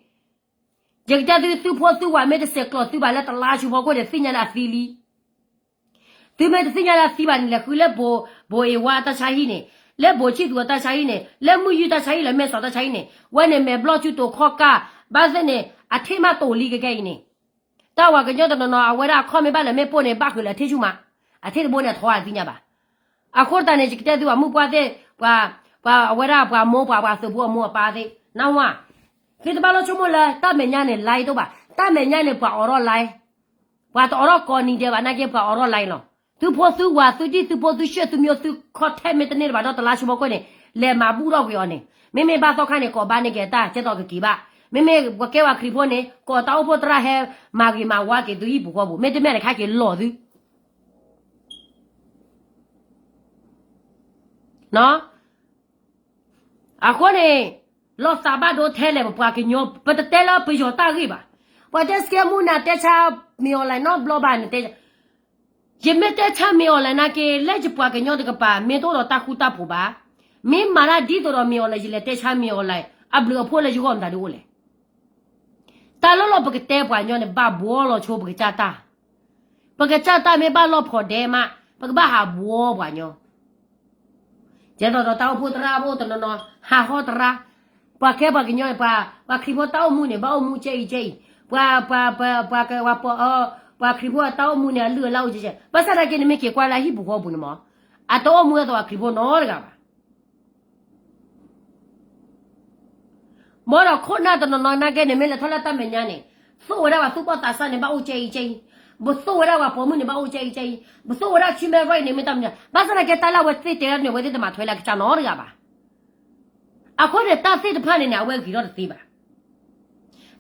ယကတဲသု သုဖိသုဝၤမ့ၢ်တဆဲးကျိးသုဘၣ်လၢတလါဆူဖီခိၣ်န့ၣ် သ့ၣ်ညါလၢအသံလံ. သုမ့ၢ်တသ့ၣ်ညါလၢအသံဘၣ်န့ၣ် လဲၤဃုလၢ ဘိးအ့ဝါတၢ်ဆါဟံၣ်န့ၣ်, လၢဘိးဆံၣ်သူၤအတၢ်ဆါဟံၣ်န့ၣ်, လၢမုၢ်ယူၢ်တၢ်ဆါဟံၣ် လၢမဲာ်စီၤတၢ်ဆါဟံၣ်န့ၣ်, ဝဲန့ၣ်မဲာ်ဘျီၣ်ဆူတိၤခီၣ်ကၢ်, ဘၣ်သ့ၣ်န့ၣ် အထံၣ်မးတိၤလံကကဲအံၤန့ၣ်, တၢ်ဝၤကညီတနီၤနီၤ အဝဲဒၣ်အခီၣ်မ့ၢ်ဘၣ်လၢမ့ၢ်ပိၢ်န့ၣ် ဘၣ်ဃုာ်လၢအထံၣ်ဆူၣ်မး, အထံၣ်တဘိန့ၣ် အထီအသ့ၣ်ညါဘၣ်. အဃိသတးန့ၣ် ယကတဲသုပှၤမုၣ်ပှၢ်သ့ၣ်, ပှၤ, ပှၤအဝဲဒၣ်ပှၤမိၢ်ပှၤပှၤသုးဖိအမိၢ်အပၢ်သ့ၣ်, နၢ်ဟူဧါ, သုတဘၣ်လီၤဆိကမိၣ်လၢတၢ်မဲာ်ညါန့ၣ် line တအိၣ်ဘၣ်, တၢ်မဲာ်ညါန့ၣ် ပှၤအိးထီၣ် line, ပှၤတအိးထီၣ်ကိးနံၤဒဲးဘၣ် နာ်က့ပှၤအိးထီၣ် line လီၤ. သုဖိသုဝၤ သုဒံၣ်သုဖိသုၡၢၣ်သုမံၤ သု contact မ့ၢ်တန့ၢ်တဘၣ်ဒီး တလါဆိဘီကွဲၢ်န့ၣ် လဲၤမၤဘူၣ်ထီၣ်ကွံာ်အီၤန့ၣ်, မ့မ့ၢ်ဘၣ်သီခါန့ၣ် ကိးဘၣ်န့ၢ်က့ၤတၢ် ကဲသိးကက့ၤဘၣ်, မ့မ့ၢ်ပှၤကဲပှၤခရံာ်ဖိန့ၣ် ကိးတၢ်အိၣ်ဖှိၣ်သရၣ်ဟဲမၤဂ့ၤမၤဝါက့ၤသုဟံၣ်ပူၤဃီပူၤ မ့တမ့ၢ်တခါက့ၤလီၤသု အဃိန့ၣ် လီၤသးဘၣ်ဒိထဲလဲၣ် ပပှၤကညီ ပတတဲလၢပယီၤတၢ်ဂ့ၢ်ဘၣ်. ပှၤတဲစကဲမူနၤတဲဆါမ့ၢ် online နီတဘျီဘၣ်န့ၣ်တဲ, ယမ့ၢ်တဲဆါမ့ၢ် online နာ်က့ လၢယပှၤကညီတကပၤ မ့ၢ်တအိၣ်ဒီးတၢ်ဃူတၢ်ဖိးဘၣ်, မ့ၢ်မၤတၢ်ဒ်သိးဒီးမ့ၢ် online ယလဲၤတဲဆါမ့ၢ် online အဘျုးအဖှိၣ်လၢယဂီၢ်မတၤဒုအိၣ်လဲၣ်. တၢ်လီၢ်လီၢ်ပကတဲပှၤကညီန့ၣ် ဘၣ်ဘှီလီၤဆိပကစၢ်တၢ် ပကစၢ်တၢ်မ့ၢ်ဘၣ်လီၢ်ဖီဒဲးမး ပကဘၣ်ဟးဘှီပှၤကညီ, ကဲသိးဒီးတၢ်အိၣ်ဖှိၣ်သရၣ်အိၣ်တနီၤနီၤ ဟးဟီသရၣ်, ပှၤကဲပှၤကညီန့ၣ် ပှၤ ပှၤခရံာ်ဖိတၢ်အိၣ်မူန့ၣ် ဘၣ်အိၣ်မူကဲအံၤကဲအံၤ, ပှၤ ပှၤ ပှၤ ပှၤ ပှၤ ပှၤခရံာ်ဖိအတၢ်အိၣ်မူန့ၣ် အလုၢ်အလၢ်အိၣ်ကဲကဲ, ဘၣ်ဆၣ်သနာ်က့ နမ့ၢ်က့ၤကွၢ်လၢဟံၣ်ပူၤဃီပူၤန့ၣ်မး အတအိၣ်မူအသိးပှၤခရံာ်ဖိနီတဂၤဘၣ်. ဘၣ်ဒီးခိၣ်နၢ်တနီၤနီၤနာ်က့န့ၣ် မ့ၢ်လဲၤထီၣ်လၢတၢ်မဲာ်ညါန့ၣ် သိၣ်ဝဲဒၣ်ပှၤသူၣ်ဘီၣ်သးစၢ်န့ၣ် ဘၣ်အိၣ်ကဲအံၤကဲအံၤ, ပသိၣ်ဝဲဒၣ်ပှၤပိာ်မုၣ်န့ၣ် ဘၣ်အိၣ်ကဲအံၤကဲအံၤ, ပသိၣ်ဝဲဒၣ် human right န့ၣ် မ့ၢ်တၢ်မနုၤ, ဘၣ်ဆၣ်သနာ်က့ တၢ်လၢအဝဲသ့ၣ်တဲဒၣ်န့ၣ် အဝဲသ့ၣ်တမၤထွဲလၢအကစၢ်နီတဂၤဘၣ်. အဃိန့ၣ် တၢ်သ့ၣ်တဖၣ်န့ၣ်န့ၣ် အဝဲဂ့ၤထီၣ်တသ့ဘၣ်.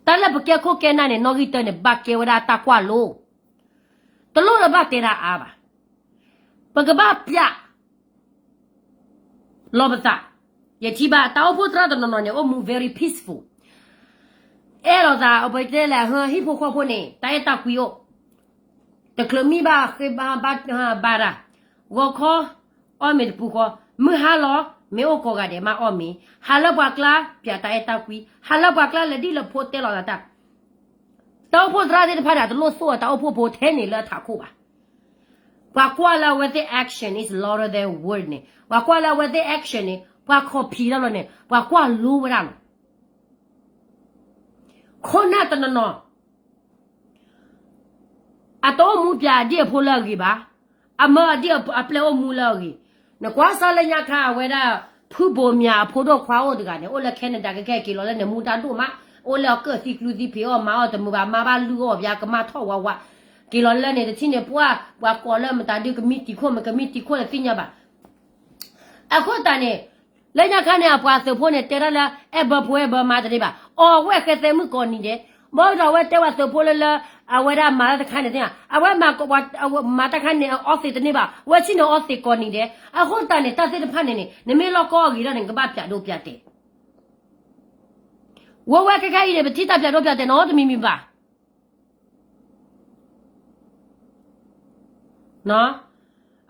တၢ်လၢပကဲခိၣ်ကဲနၢ်န့ၣ် နီၣ်ဂံၢ်တၢန့ၣ် ဘၣ်ကဲဝဲဒၣ်တၢ်ကွၢ်လိ, တလိၣ်လၢဘၣ်တဲတၢ်အါဘၣ်. ပကဘၣ်ပျး လီၤပသး, ယထံၣ်ဘၣ်တၢ်အိၣ်ဖှိၣ်သရၣ်တနီၤနီၤန့ၣ် အိၣ်မူ very peaceful, အဲၣ်လိာ်သး ပတဲလဲၣ် ဟံၣ်ဖိဃီဖိန့ၣ် တၢ်အဲၣ်တၢ်ကွံအိၣ်, တချုးမံဘၣ်ဃ့ဘၣ်ဘၣ်တၢ်, ဂီၤခီ အီၣ်မ့ၤတပူၤဃီ, မုၢ်ဟါလီၤ မ့ၢ်အိၣ်ကိးဂၤဒဲးမးအီၣ်မ့ၤ, ဟးလၢပှၤကျါ ပျးတၢ်အဲၣ်တၢ်ကွံ, ဟးလၢပှၤကျါ လဲၤဒ်လဲၤဖိ တဲလိာ်သးတၢ် တၢ်အိၣ်ဖှိၣ်သရၣ်သ့ၣ်တဖၣ်န့ၣ် အတလိၣ်သိၣ်အတၢ်အိၣ်ဖှိၣ်ဖိထဲန့ၣ်လၢအထးခိၣ်ဘၣ်. ပှၤကွၢ်လၢအဝဲသ့ၣ် action is louder than word န့ၣ်, ပှၤကွၢ်လၢအဝဲသ့ၣ် action န့ၣ် ပှၤ copy တၢ်လီၤန့ၣ် ပှၤကွၢ်လိဝဲဒၣ်လီၤ. ခိၣ်နၢ်တနီၤနီၤ အတအိၣ်မူပျးအဒ့ၣ်အဖိလၢအဂ့ၤဘၣ်, အမၢအဒ့ၣ်အပျဲၢ်အိၣ်မူလၢအဂ့ၤ, နကွၢ်စၢ်လၢညါခါ အဝဲဒၣ် ဖုဘိးမၠးအဖိဒိၣ်ခွါအိၣ်တဂၤန့ၣ် အိၣ်လၢ Canada ကဲကဲ က့ၤလီၤလၢန့ၣ်မူတၢ်ဒိၣ်မး, အိၣ်လၢအကၢၣ်သံကျူသံဖံးအီၣ်မၤအီၣ်တမုာ်ဘၣ် မါဘၣ်လုၢ်အီၣ်ပျါကမၣ်ထီၣ်ဝးဝး, က့ၤလီၤလၢန့ၣ်တထံၣ်န့ၣ် ပှၢ် ပှၤကိးလၢမတၤဒုးကမံတံၤခိၣ်မ့ၢ်ကမံတံၤခိၣ်န့ၣ်သ့ၣ်ညါဘၣ်. အဃိသတးန့ၣ် လၢညါခါန့ၣ် အပှၤသုးဖိန့ၣ် တဲတၢ်လၢ အဲၣ်ဘၢဖိအဲၣ်ဘၢမါတန့ၢ်ဘၣ်, အီၣ်ဝဲဃဲသဲမုၣ်ကိးနံၤဒဲး, ဘၣ်ဒီးအဝဲတဲပှၤသုးဖိလၢလၢ အဝဲဒၣ်မၤတၢ်တခါန့ၣ်သ့ၣ်ညါ, အဝဲမၤတၢ်ခါန့ၣ် အအီၣ်သ့တန့ၢ်ဘၣ်, အဝဲဆ့ၣ်နီၤအီၣ်သ့ကိးနံၤဒဲး, အဃိသတးန့ၣ် တၢ်သ့ၣ်တဖၣ်န့ၣ်န့ၣ် နမ့ၢ်လီၢ်ကီၢ်အဂ့ၤဒၣ်န့ၣ် နကဘၣ်ပျးဒိပျးတဲာ် ဝဲဝဲခဲခဲအံၤန့ၣ် ပထံၣ်တၢ်ပျးဒိပျးတဲာ်နီတမံၤမံၤဘၣ်.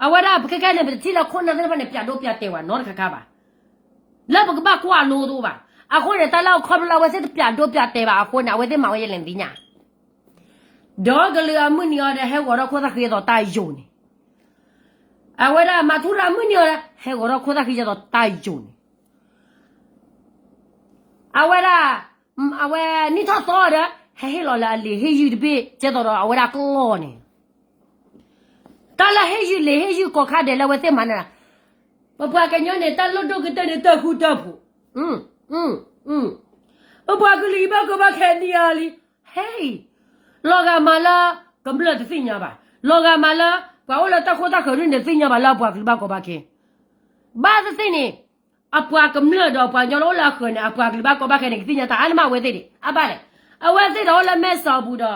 အဝဲဒၣ်ပခဲခဲန့ၣ် ပတထံၣ်လၢခိၣ်နၢ်သ့ၣ်တဖၣ်န့ၣ် ပျးဒိပျးတဲာ်ဝဲနီတခါခါဘၣ်. လၢပကဘၣ်ကွၢ်လိတအိၣ်ဘၣ်. အဃိန့ၣ် တၢ်လၢအခီဖျိလၢအဝဲသ့ၣ်တပျးဒိပျးတဲာ်ဘၣ်အဃိန့ၣ် အဝဲသ့ၣ်မၤဝဲယဲလဲၣ်နသ့ၣ်ညါ ဒီးကလုာ်အမုၢ်နံၤအီၤဒီး ဟဲဂီၤထီၣ်ခိၣ်သၣ်ဃံအသိးတၢ်ယိာ်န့ၣ်, အဝဲဒၣ်မၤထူရၤမုၢ်နံၤအီၤဒီး ဟဲဂီၤထီၣ်ခိၣ်သၣ်ဃံအသိးတၢ်ယိာ်န့ၣ်, အဝဲဒၣ် အဝဲနံၣ်ထီၣ်သီအီၤဒီး ဟဲဟ့ၣ်လီၤလၢအလံာ်ဟ့ၣ်ယုၢ်တဘ့ၣ် ကဲသိးဒီးအဝဲဒၣ်ကျီၢ်န့ၣ်, တၢ်လၢဟ့ၣ်ယုၢ်လံာ်ဟ့ၣ်ယုၢ်ကိးခါဒဲးလၢအဝဲသ့ၣ်မၤန့ၣ်, ပပှၤကညီန့ၣ် တၢ်လိၣ်ဒိၣ်ကတၢၢ်န့ၣ် တၢ်ဃူတၢ်ဖိး, ပပှၤကလုာ်အံၤဘၣ်ကီဘၣ်ခဲဒံးဧါလံ, ဟဲ, လီၤဂာ်မးလၢကမျၢၢ်တသ့ၣ်ညါဘၣ်, လီၤဂာ်မးလၢ ပှၤအိၣ်လၢတၢ်ခိၣ်တၢ်ဃၢၤဒ်န့ၣ်တသ့ၣ်ညါဘၣ်လၢအပှၤကလုာ်ဘၣ်ကီဘၣ်ခဲ, ဘၣ်သ့ၣ်သ့ၣ်န့ၣ် အပှၤကမျၢၢ်ဒီးပှၤကညီလၢအိၣ်လၢအဃၢၤန့ၣ် အပှၤကလုာ်ဘၣ်ကီဘၣ်ခဲန့ၣ် ကသ့ၣ်ညါတၢ်အါန့ၢ်မးအဝဲသ့ၣ်န့ၣ် အဘၣ်လဲၣ်, အဝဲသ့ၣ်ဒီးအိၣ်လၢမဲၢ်စီၤပူၤ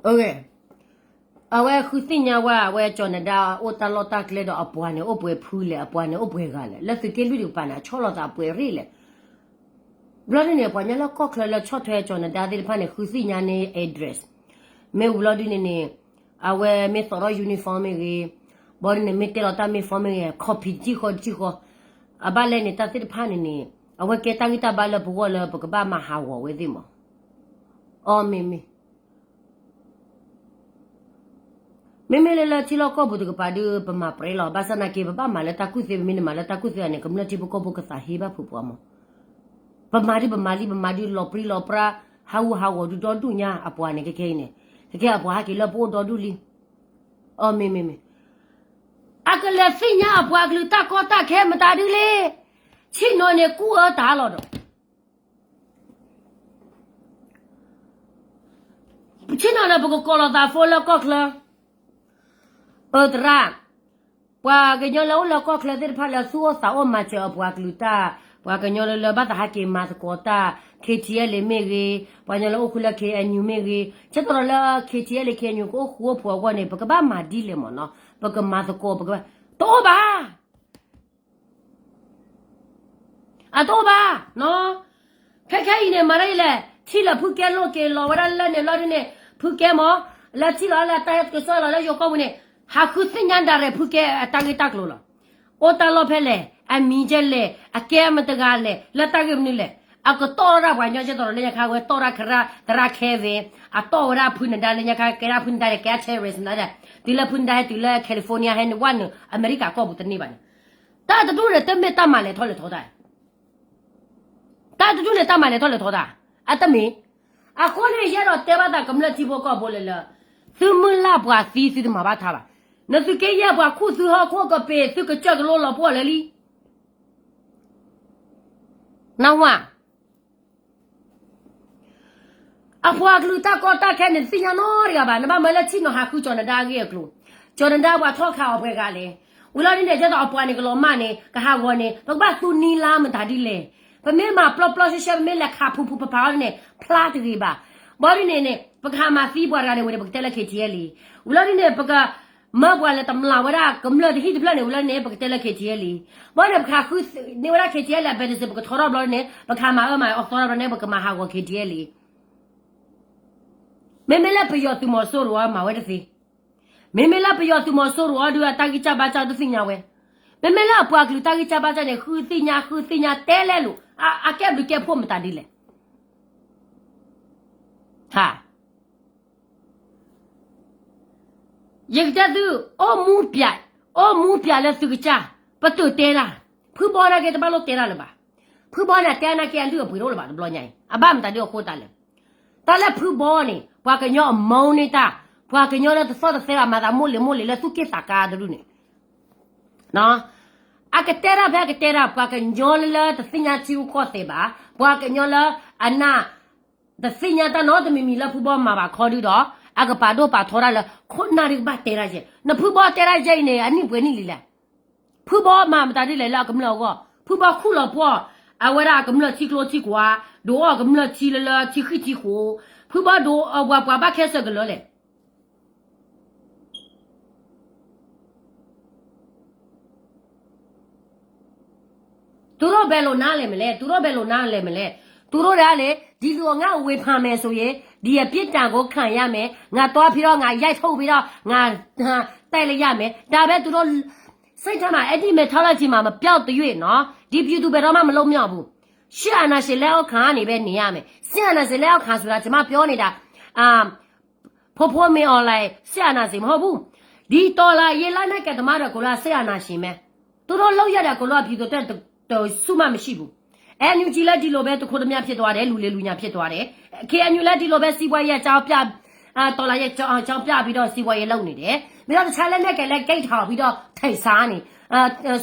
ဒီး အဝဲဃုသ့ၣ်ညါဝဲ အဝဲကၠီၤနဒါအိၣ်တၢ်လီၢ်တၢ်ကျဲဒီးအပှၤန့ၣ် အိၣ်ပှဲၤဖုလဲၣ်, အပှၤန့ၣ်အိၣ်ပှဲၤဂၤလဲၣ်, လၢသုးက့လွံၢ်တကပၤန့ၣ် အဆီၣ်လီၤသးပှဲၤရ့ၣ်လဲၣ်. ဘျီဒ်န့ၣ် ပှၤကညီလၢကီၢ်ချၢလၢဆီၣ်ထွဲကၠီၤနဒါသ့ၣ်တဖၣ်န့ၣ် ဃုသ့ၣ်ညါန့ၢ် address မ့ၢ်ဝံၤဘျီဒ်န့ၣ်န့ၣ် အဝဲမ့ၢ်သိးထီၣ် uniform မ့ၢ်ဂ့ၤ, ဘျီဒ်န့ၣ်မ့ၢ်တဲလီၤတၢ်မ့ၢ် form မ့ၢ်ဂ့ၤ copy တထံၣ်ဃီတထံၣ်ဃီ, အဘၣ်လဲၣ်န့ၣ် တၢ်သ့ၣ်တဖၣ်န့ၣ်န့ၣ် အဝဲကဲတၢ်ဂံၢ်တၢ်ဘါလၢပဂီၢ်လၢပကဘၣ်မၤဟးဂီၤဝဲသ့ၣ်မး. အီ မ့မ့ၢ် မ့မ့ၢ်လၢလၢထံလီၢ်ကီၢ်ပူၤတကပၤဒုး ပမၤပြဲလီၤ. ဘၣ်ဆၣ်သနာ်က့ ပဘၣ်မၤလၢတၢ်ကူၣ်သ့, ပမ့ၢ်တမၤလၢတၢ်ကူၣ်သ့ဘၣ်န့ၣ် ကမျၢၢ်ထံဖိကီၢ်ဖိကသးဟ့ဘၣ်ဖုးပှၤမး. ပမၤဒုးပမၤလံ, ပမၤဒုးလီၤပြံလီၤပြါ, ဟးဂူာ်ဟးဂီၤဒုးဒီဒူၣ်ညါအပှၤန့ၣ် ခဲခဲအံၤန့ၣ်, ခဲခဲအပှၤဟဲက့ၤလၢပအိၣ်ဒီဒူၣ်လံ. အီ မ့မ့ၢ်မ့ၢ် အကလဲၤသ့ၣ်ညါအပှၤကလုာ်တၢ်ကီတၢ်ခဲမတၤဒုလဲၣ်. ဆ့ၣ်နီၤန့ၣ်ကူၣ်အၢတၢ်လီၤဒီး ဆ့ၣ်နီၤန့ၣ် ပကကိးလီၤသးဖိလၢကီၢ်ချၢ, အၢသရၣ်, ပှၤကညီလၢအိၣ်လၢကီၢ်ချၢသ့ၣ်တဖၣ်လၢသူၣ်အိၣ်သးအိၣ်မၤစၢၤအပှၤကလုာ်တၢ်, ပှၤကညီလၢလၢဘၣ်သးဟးက့ၤမၤသကိးတၢ် K T L မ့ၢ်ဂ့ၤ, ပှၤကညီလၢအိၣ်ဃုာ်လၢ K N U မ့ၢ်ဂ့ၤ, ဆၢကတီၢ်လၢ K T L K N U ကအိၣ်ဃူအိၣ်ဖိးအဂီၢ်န့ၣ် ပကဘၣ်မၤဒ်လဲၣ်မ့ၢ်နီၤ, ပကမၤသကိး ပကဘၣ်, တအိၣ်ဘၣ် အတအိၣ်ဘၣ်နီၤ. ခဲခဲအံၤန့ၣ် မၤတၢ်အံၤလဲၣ်, ထံၣ်လၢဖုကဲလိာ်က့ၤလီၤဝဲဒၣ်လၢန့ၣ် လီၤဒ်န့ၣ် ဖုကဲမ့ၢ် လၢထံၣ်လီၤလၢတၢ်ကစီၣ်လီၤလၢယိၤကီၢ်ပူၤန့ၣ် ဟးဃုသ့ၣ်ညါဒၣ်ရဲၣ် ဖုကဲအတၢ်ဂ့ၢ်တၢ်ကျိၤလီၤ. အိၣ်တၢ်လီၢ်ဖဲလဲၣ်, အမံၤကဲလဲၣ်, အကဲမတဂၤလဲၣ်, လၢတၢ်ဂ့ၢ်မနုၤလဲၣ်. အကတီၢ်ထီၣ်ဒၣ်ပှၤကညီကဲသိးလၢညါခါဝဲ တီၢ်ဒၣ်ခရၣ်သရၣ် Kevin, အတီၢ်ဝဲဒၣ်ဖုနဒါလၢညါခါ ကဲဒၣ်ဖုနဒါန့ၣ် ကဲဒၣ် terrorist နဒါ, တုၤလၢဖုနဒါဟဲတုၤလၢ California ဟဲနုာ်ဝဲနုာ် အမဲရကၤကီၢ်ပူၤတန့ၢ်ဘၣ်န့ၣ် တၢ်တဒူၣ်န့ၣ် တမ့ၢ်တၢ်မၤလဲၤထီၣ်လဲၤထီတၢ်, တၢ်တဒူၣ်န့ၣ် တၢ်မၤလဲၤထီၣ်လဲၤထီတၢ်, အတမ့ၢ်. အဃိန့ၣ် ယအဲၣ်ဒိးတဲဘၣ်သးကမျၢၢ်ထံဖိကီၢ်ဖိလၢလၢ, သုမုၢ်လၢ်ပှၤသံသုတမၤဘၣ်ထါဘၣ်, နသုက့ယဲၢ်ပှၤခူၣ်သုဟီၣ်ခိၣ်ကပ့ၤ သုကစၢၢ်ကလိလီၤပှီၢ်လၢလံ နၢ်ဟူဧါ. အပှၤကလုာ်တၢ်ကီတၢ်ခဲန့ၣ် တသ့ၣ်ညါနီတဂၤဘၣ်. နဘၣ်မၢလၢထံၣ်နီၤဟးဃုကၠီၤနဒါအဂ့ၢ်အကျိၤ, ကၠီၤနဒါပှၤထီၣ်ခးအီၤပှဲၤဂၤလဲၣ်. ဝံၤလီၤဒ်န့ၣ် ဒ်သိးအပှၤန့ၣ်ကလီၤမၢ်န့ၣ် ကဟးဂီၤန့ၣ် ပကဘၣ်သူနံၤလါမတၤဒ်လဲၣ်. ပမ့ၢ်မၤပျီပျီရှဲရှဲ ပမ့ၢ်လဲၤခးဖူးဖူးဖးဖးအီၤဒ်န့ၣ် ဖျါတဂ့ၤဘၣ်. ဘၣ်ဒ်န့ၣ်န့ၣ် ပကဟးမၤသံပှၤတဂၤန့ၣ်ဝံၤန့ၣ် ပကတဲလၢ K T L လံ. ဝံၤလီၤဒ်န့ၣ် ပက မၢပှၤလဲၤတမျၢ်ဝဲဒၣ်ကမျၢၢ်တဟံၣ်တဖျၢၣ်န့ၣ် ဝံၤလီၤန့ၣ် ပကတဲလၢ K T L လံ. ဘၣ်န့ၣ် ပကဟးဃုန့ၢ်ဝဲဒၣ် K T L အဘဲတစ့ၢ် ပကထီထီၣ်ဘျီန့ၣ် ပကဟးမၤအၢမၤအီသီထီၣ်ဘျီန့ၣ် ပကမၤဟးဂီၤ K T L လံ. မ့မ့ၢ်လၢပယီၤသုးမီၤစိရိၤအမၤဝဲတသ့. မ့မ့ၢ်လၢပယီၤသုးမီၤစိရိၤအီၤဒုး အတၢ်ဂံၢ်စၢ်ဘါစၢ်တသ့ၣ်ညါဝဲ. မ့မ့ၢ်လၢအပှၤကလုာ်တၢ်ဂံၢ်စၢ်ဘါစၢ်န့ၣ် ဃုသ့ၣ်ညါ ဃုသ့ၣ်ညါတဲလဲလိာ် အကဲဘျုးကဲဖှိၣ်မတၤဒ်လဲၣ်. ဟါ ယကတဲသု, အိၣ်မူပၠး, အိၣ်မူပၠးလၢသုကစၢ်, ပတုာ်တဲတၢ်, ဖုဘီန့ၣ်က့တဘၣ်လိၣ်တဲတၢ်လၢၤဘၣ်. ဖုဘီန့ၣ် တဲနာ်က့အလုၢ်အပှ့ၤတအိၣ်လၢၤဘၣ်တဘျီညါအံၤ, အဘၣ်မတၤဒ်အဃိသတးလဲၣ်. တၢ်လၢဖုဘီန့ၣ် ပှၤကညီအမုန်းန့ၢ်တၢ်, ပှၤကညီလၢတသီၣ်တသဲဘၣ်မၤသးမိၣ်လ့ၤမိၣ်လ့ၤလၢသူၣ်က့ၣ်သးကါတဒူၣ်န့ၣ် အကတဲတၢ်ဖဲအကတဲတၢ် ပှၤကညီလၢတသ့ၣ်ညါထံရူၢ်ကီၢ်သဲးဘၣ်, ပှၤကညီလၢအနၢ် တသ့ၣ်ညါတၢ်နီတမံၤမံၤလၢဖုဘီမၤဘၣ်ခီဒုဒီး အကပာ်ဒိၣ်ပာ်ထီတၢ်လၢ ခိၣ်နၢ်ဒုကဘၣ်တဲတၢ်ယဲၢ်, နဖုဘီတဲတၢ်ယဲၢ်အံၤန့ၣ် အနံၣ်ပှဲၤနံၣ်လံလဲၣ်. ဖုဘီမၤမတၤဒ်လဲၣ်လၢအကမျၢၢ်အဂီၢ်, ဖုဘီခူၣ်လီၤပှီၢ် အဝဲဒၣ်အကမျၢၢ်ထံကျိထံကွာ်, ဒုးအီၣ်အကမျၢၢ်ထံလၢလၢထံဃံၢ်ထံဃိ, ဖုဘီဒုးအီၣ်ပှၤ ပှၤဘၣ်ခဲစၢၢ်ကလၢာ်လဲၣ်. သူတို့ဘယ်လိုနားလည်မလဲ, သူတို့ဘယ်လိုနားလည်မလဲ, သူတို့ကလည်း ဒီလူအငါ့ကိုဝေဖန်မယ်ဆိုရင် ဒီအပြစ်ဒဏ်ကိုခံရမယ်, ငါသွားပြီးတော့ ငါရိုက်ထုတ်ပြီးတော့ ငါ တိုက်လိုက်ရမယ်, ဒါပဲ သူတို့စိတ်ထဲမှာ အဲ့ဒီ mentality မှာ မပျောက်သရွေ့နော်, ဒီပြည်သူဘယ်တော့မှ မလွတ်မြောက်ဘူး, စစ်အာဏာရှင်လက်အောက်ခံကနေပဲ နေရမယ်, စစ်အာဏာရှင်လက်အောက်ခံဆိုတာ ကျွန်မပြောနေတာ အာ ဖိဖိမင်းအောင်လှိုင် စစ်အာဏာရှင်မဟုတ်ဘူး, ဒီတော်လှန်ရေးလက်နက်ကိုင်သမားတွေအကုန်လုံးက စစ်အာဏာရှင်ပဲ, သူတို့လုပ်ရတာအကုန်လုံးက ပြည်သူအတွက် တစ်စုမှမရှိဘူး, NUG လည်းဒီလိုပဲ တခုတည်းများဖြစ်သွားတယ်, လူလယ်လူညာဖြစ်သွားတယ်, KNU လည်းဒီလိုပဲ စီးပွားရေးအကြောင်းပြ အာ တော်လှန်ရေးအကြောင်းပြပြီးတော့ စီးပွားရေးလုပ်နေတယ်, ပြီးတော့ တခြားလက်နက်ကိုင်လည်း ဂိတ်ထောင်ပြီးတော့ ထိုင်စားနေ အာ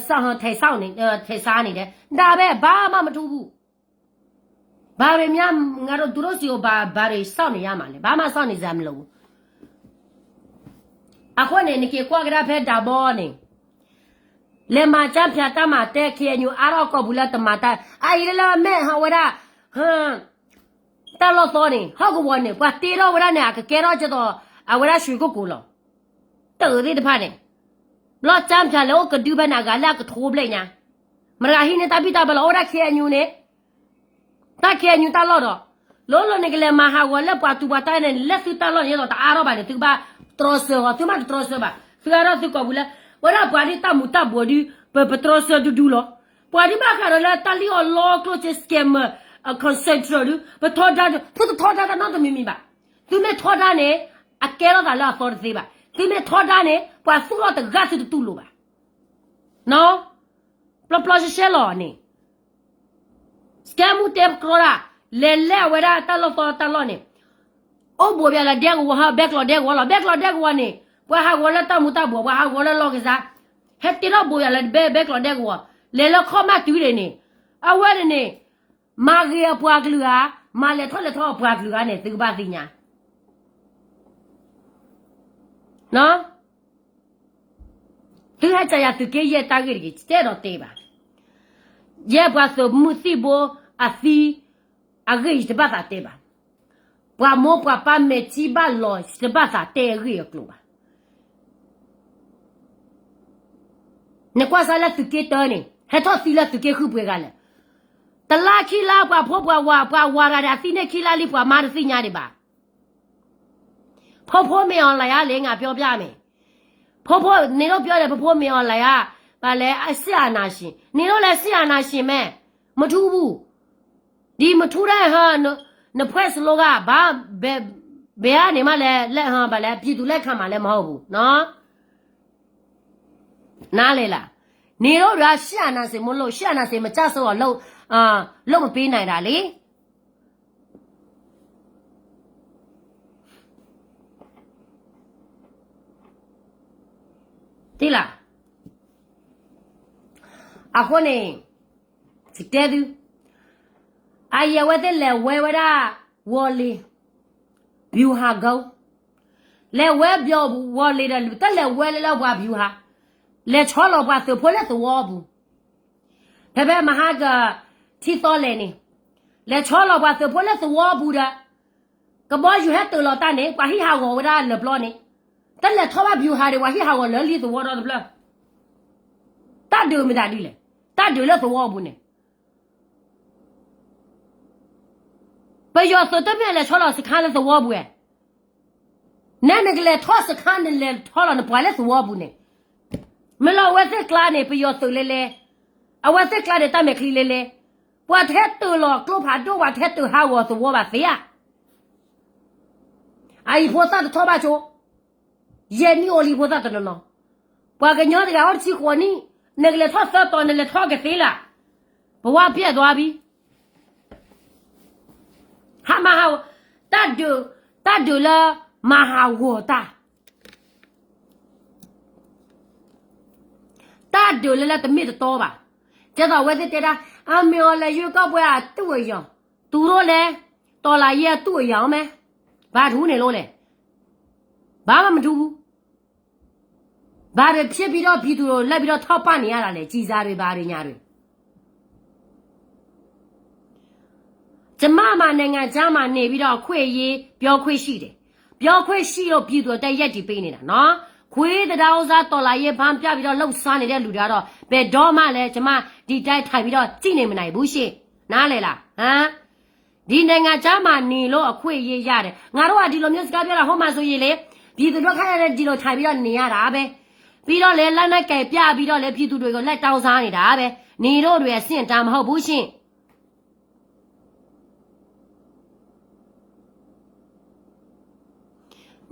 ထိုင်စားနေ ထိုင်စားနေတယ်, ဒါပဲ ဘာမှမထူးဘူး. ဘာတွေများ ငါတို့ သူတို့ဆီကို ဘာ ဘာတွေစောင့်နေရမှာလဲ, ဘာမှစောင့်နေစရာမလိုဘူး. အဃိန့ၣ် နက့ၤကွၢ်ကဒါဖဲဒၣ်ဘီန့ၣ် လဲၤမၤကၠၢဖၠးတၢ်မၤတဲ KNU အါထီၣ်ကီၢ်ပူၤလၢတမၤတၢ် အအံၤလၢလၢမဲာ်ဟးဝဲဒၣ် တၢ်လီၢ်သီန့ၣ် ဟီၣ်ကဝီၤန့ၣ် ပှၤတ့ထီၣ်ဝဲဒၣ်န့ၣ် အကကဲထီၣ်ကဲသိး အဝဲဒၣ်ရွှေကုက္ကိုလီၤ. တၢ်သ့ၣ်တဖၣ်န့ၣ် ဘျီကၠၢဖၠးလဲၤအိၣ်ကဒုဖဲန့ၣ် အဂၤလၢအကထိဘျဲၣ်ညါ မတၤဟံးန့ၢ်တၢ်ဘံၣ်တၢ်ဘၢလီၤ အိၣ်ဝဲဒၣ် KNU န့ၣ် တၢ် KNU တၢ်လီၢ်ဒီး လိၤလိၤန့ၣ် ကလဲၤမၤဟးဂီၤလၢပှၤသူၣ်ပှၤသးန့ၣ် လၢသုတၢ်လီၢ်န့ၣ် ယဲသိးတအါထီၣ်ဘၣ်န့ၣ် သုကဘၣ်တြီဆၢအီၤ သုမ့ၢ်တတြီဆၢဘၣ် သုအါထီၣ်သုကိာ်ပူၤလၢ ဝဲဒၣ်ပှၤဒ်တၢ်မူၤတၢ်ဘှီးဒု ပ ပတြီဆၢဒူဒူလီၤ. ပှၤဒ်ဘၣ်ဃးဒီးလၢတၢ်လံၣ်အီၣ်လီကျိၣ်စ့ scammer concentrate ဒု ပထီဒါဒု သုတထီဒါတၢ်နီတမံၤမံၤဘၣ်. သုမ့ၢ်ထီဒါန့ၣ် အကဲထီၣ်သးလၢအသီတသ့ဘၣ်. သုမ့ၢ်ထီဒါန့ၣ် ပှၤသူၣ်ထီၣ်တဂၤသုတတူၢ်လိာ်ဘၣ်. နီၢ် ပျီပျီရှဲရှဲလီၤန့ၣ် စကဲမူတဲပကြီဒၣ် လဲၤလဲၣ်အဝဲဒၣ်တၢ်လီၢ်သီတၢ်လီၢ်န့ၣ် အိၣ်ဘှံးဘၣ်လၢဒဲကဝီၤ ဟဲဘဲကျီဒဲကဝီၤလီၤ. ဘဲကျီဒဲကဝီၤန့ၣ် ပှၤဟးဂီၤလၢတၢ်မူၤတၢ်ဘှီး ပှၤဟးဂီၤလၢလီၢ်ကစၢ် ဟဲတ့ထီၣ်ဘိးယၤလၢတဘဲဘဲကျိးဒဲကဝီၤ, လဲၤလၢခီၣ်မၢ်တုၤဒၣ်န့ၣ်, အဝဲန့ၣ်န့ၣ်, မၤဂ့ၤအပှၤကလုာ်ဧါ, မၤလဲၤထီၣ်လဲၤထီအပှၤကလုာ်ဧါန့ၣ် သုကဘၣ်သ့ၣ်ညါ. သုဟဲကယၤသုးက့ယဲၢ်တၢ်ဂ့ၢ်တဂ့ၤ တဲဒီးတဲဘၣ်. ယဲပှၤသုးမုၢ်သံၣ်ဘိအသံအဂ့ၢ်ယတဘၣ်သးတဲဘၣ်. ပှၤမိၢ်ပှၤပၢ်မဲာ်ထံဘၣ်လီၤ ယတဘၣ်သးတဲအဂ့ၢ်အကျိၤဘၣ်. နကွၢ်စၢ်လၢသုးက့တၢန့ၣ် ဟဲထီၣ်သံလၢသုးက့ဃုပှဲၤဂၤလဲၣ်. တလါခံလါပှၤဖိပှၤဝၤ ပှၤဝၤတဂၤဒီးအသံန့ၢ်ခံလါလံ ပှၤမါတသ့ၣ်ညါဒံးဘၣ်. ဖိဖိမ့ၢ်အီၤလၢယါလၢငါပြောပြမယ်. ဖိဖိန့ၣ် နင်တို့ပြောတယ် ဖိဖိမ့ၢ်အီၤလၢယါ, ဘၣ်လဲၣ် စစ်အာဏာရှင်, နင်တို့လည်း စစ်အာဏာရှင်ပဲ, မထူးဘူး. ဒီမထူးတဲ့ဟါ, န, နဖွဲ့စည်းက ဘာ, ဘယ်, ဘယ်ကနေမှလဲ, လက်ဟါ, ဘာလဲ, ပြည်သူလက်ခံမှာလည်းမဟုတ်ဘူးနော်. နားလည်လား. နေတော့ဗျာ ရှစ်အာဏာရှင်မို့လို့ ရှစ်အာဏာရှင်မကျဆုံးအောင်လုပ်, အာ, လုပ်မပေးနိုင်တာလေ. သိလား. အဃိန့ၣ် ယတဲသု, အအံၤအဝဲသ့ၣ်လဲၤဝဲဝဲဒၣ် ဝီၤလ့ၤ ဗျူဟာကုန်း, လဲၤဝဲ ဗျူဟာကုန်း ဝီၤလ့ၤဒီး တလဲၤဝဲလၢလၢပှၤ ဗျူဟာ, လဲၤဆီလီၤပှၤသုးဖိလၢသဝီပူၤ, ဖဲဖဲမဟါက ထံသီလဲၣ်န့ၣ်, လဲၤဆီလီၤပှၤသုးဖိလၢသဝီပူၤဒီး ကဘီယူၤဟဲတုၤလီၤတၢ်န့ၣ် ပှၤဟံးဟးဂီၤဝဲဒၣ်လၢပျီန့ၣ်, တလဲၤထီၣ်ဘၣ် ဗျူဟာ ဒီး ပှၤဟံးဟးဂီၤလၢလံသဝီဒီတဖျၢၣ်. တၢ်ဒုးမတၤဒ်လဲၣ်, တၢ်ဒုးလၢသဝီပူၤန့ၣ် ပယီၤသုးတမ့ၢ်လဲၤဆီလီၤစခါလၢသဝီပူၤဧါ. နဲနကလဲၤထီၣ်စခါ နလဲၤထီၣ်လီၤနပှၤလၢသဝီပူၤန့ၣ်, မ့ၢ်လၢအဝဲသ့ၣ်ကျါန့ၣ် ပယီၤသုးလဲၤလဲၤ, အဝဲသ့ၣ်ကျါန့ၣ် တၢ်မဲာ်ချံလဲၤလဲၤ, ပှၤတဟဲတုၤလီၤကျိဖးဒိၣ် ပှၤတဟဲတုၤဟးဂီၤသဝီဘၣ်သ့ဧါ. အအံၤဖိသၣ်တထီၣ်ဘၣ်ဆိ, ယဲၢ်နံၣ်အိၣ်လံဖိသၣ်တနီၤနီၤ, ပှၤကညီတဂၤအိၣ်တဆံဃိးနံၣ်, နကလဲၤထီၣ်သၢတီၤ နလဲၤထီၣ်ကသ့လၢ်, ပဝဲပျဲၢ်သွါဘံ ဟးမၤဟးဂီၤ, တၢ်ဒုး, တၢ်ဒုးလၢမၤဟးဂီၤတၢ်, တၢ်ဒုးလၢလၢတမ့ၢ်တတီဘၣ်. ကဲသိးအဝဲသ့ၣ်တဲဒၣ် အမ့ၢ်အီၤလဲၤယုၢ်ကီၢ်ပှဲၤအတူၢ်အယီၤ, တူၢ်ရိၣ်လဲၣ်, တီၤလးယဲၢ်အတူၢ်အယီၤမ့ၢ်, ဘၣ်ထူန့ၣ်လိလဲၣ်, ဘၣ်မးမထူဘူး. ဘာတွေဖြစ်ပြီးတော့ ပြည်သူတွေ လိုက်ပြီးတော့ ထောက်ပံ့နေရတာလဲ ကျည်ဆံတွေ ဘာတွေ ညာတွေ. ကျမမှာ နိုင်ငံခြားမှာ နေပြီးတော့ အခွင့်အရေး ပြောခွင့်ရှိတယ်. ပြောခွင့်ရှိလို့ ပြည်သူအတွက် ရပ်တည်ပေးနေတာနော်. ခွေးသဒါဥစား တော်လှန်ရေး ဖမ်းပြပြီးတော့ လှုပ်ရှားနေတဲ့လူတွေကတော့ ဘယ်တော့မှလည်း ကျမ ဒီတိုင်းထိုင်ပြီးတော့ ကြည့်နေမနိုင်ဘူးရှင့်. နားလည်လား? ဟမ်? ဒီနိုင်ငံခြားမှာ နေလို့ အခွင့်အရေးရတယ်. ငါတို့က ဒီလိုမျိုး စကားပြောတာ ဟိုမှာဆိုရင်လေ ပြည်သူဒုက္ခသည်တွေ ဒီလိုထိုင်ပြီးတော့ နေရတာပဲ. ပြီးတော့လည်း လက်နက်ကိုင်ပြပြီးတော့လည်း ပြည်သူတွေကို လိုက်တောင်းစားနေတာပဲ. နေတို့တွေ အဆင့်အတန်း မဟုတ်ဘူးရှင့်.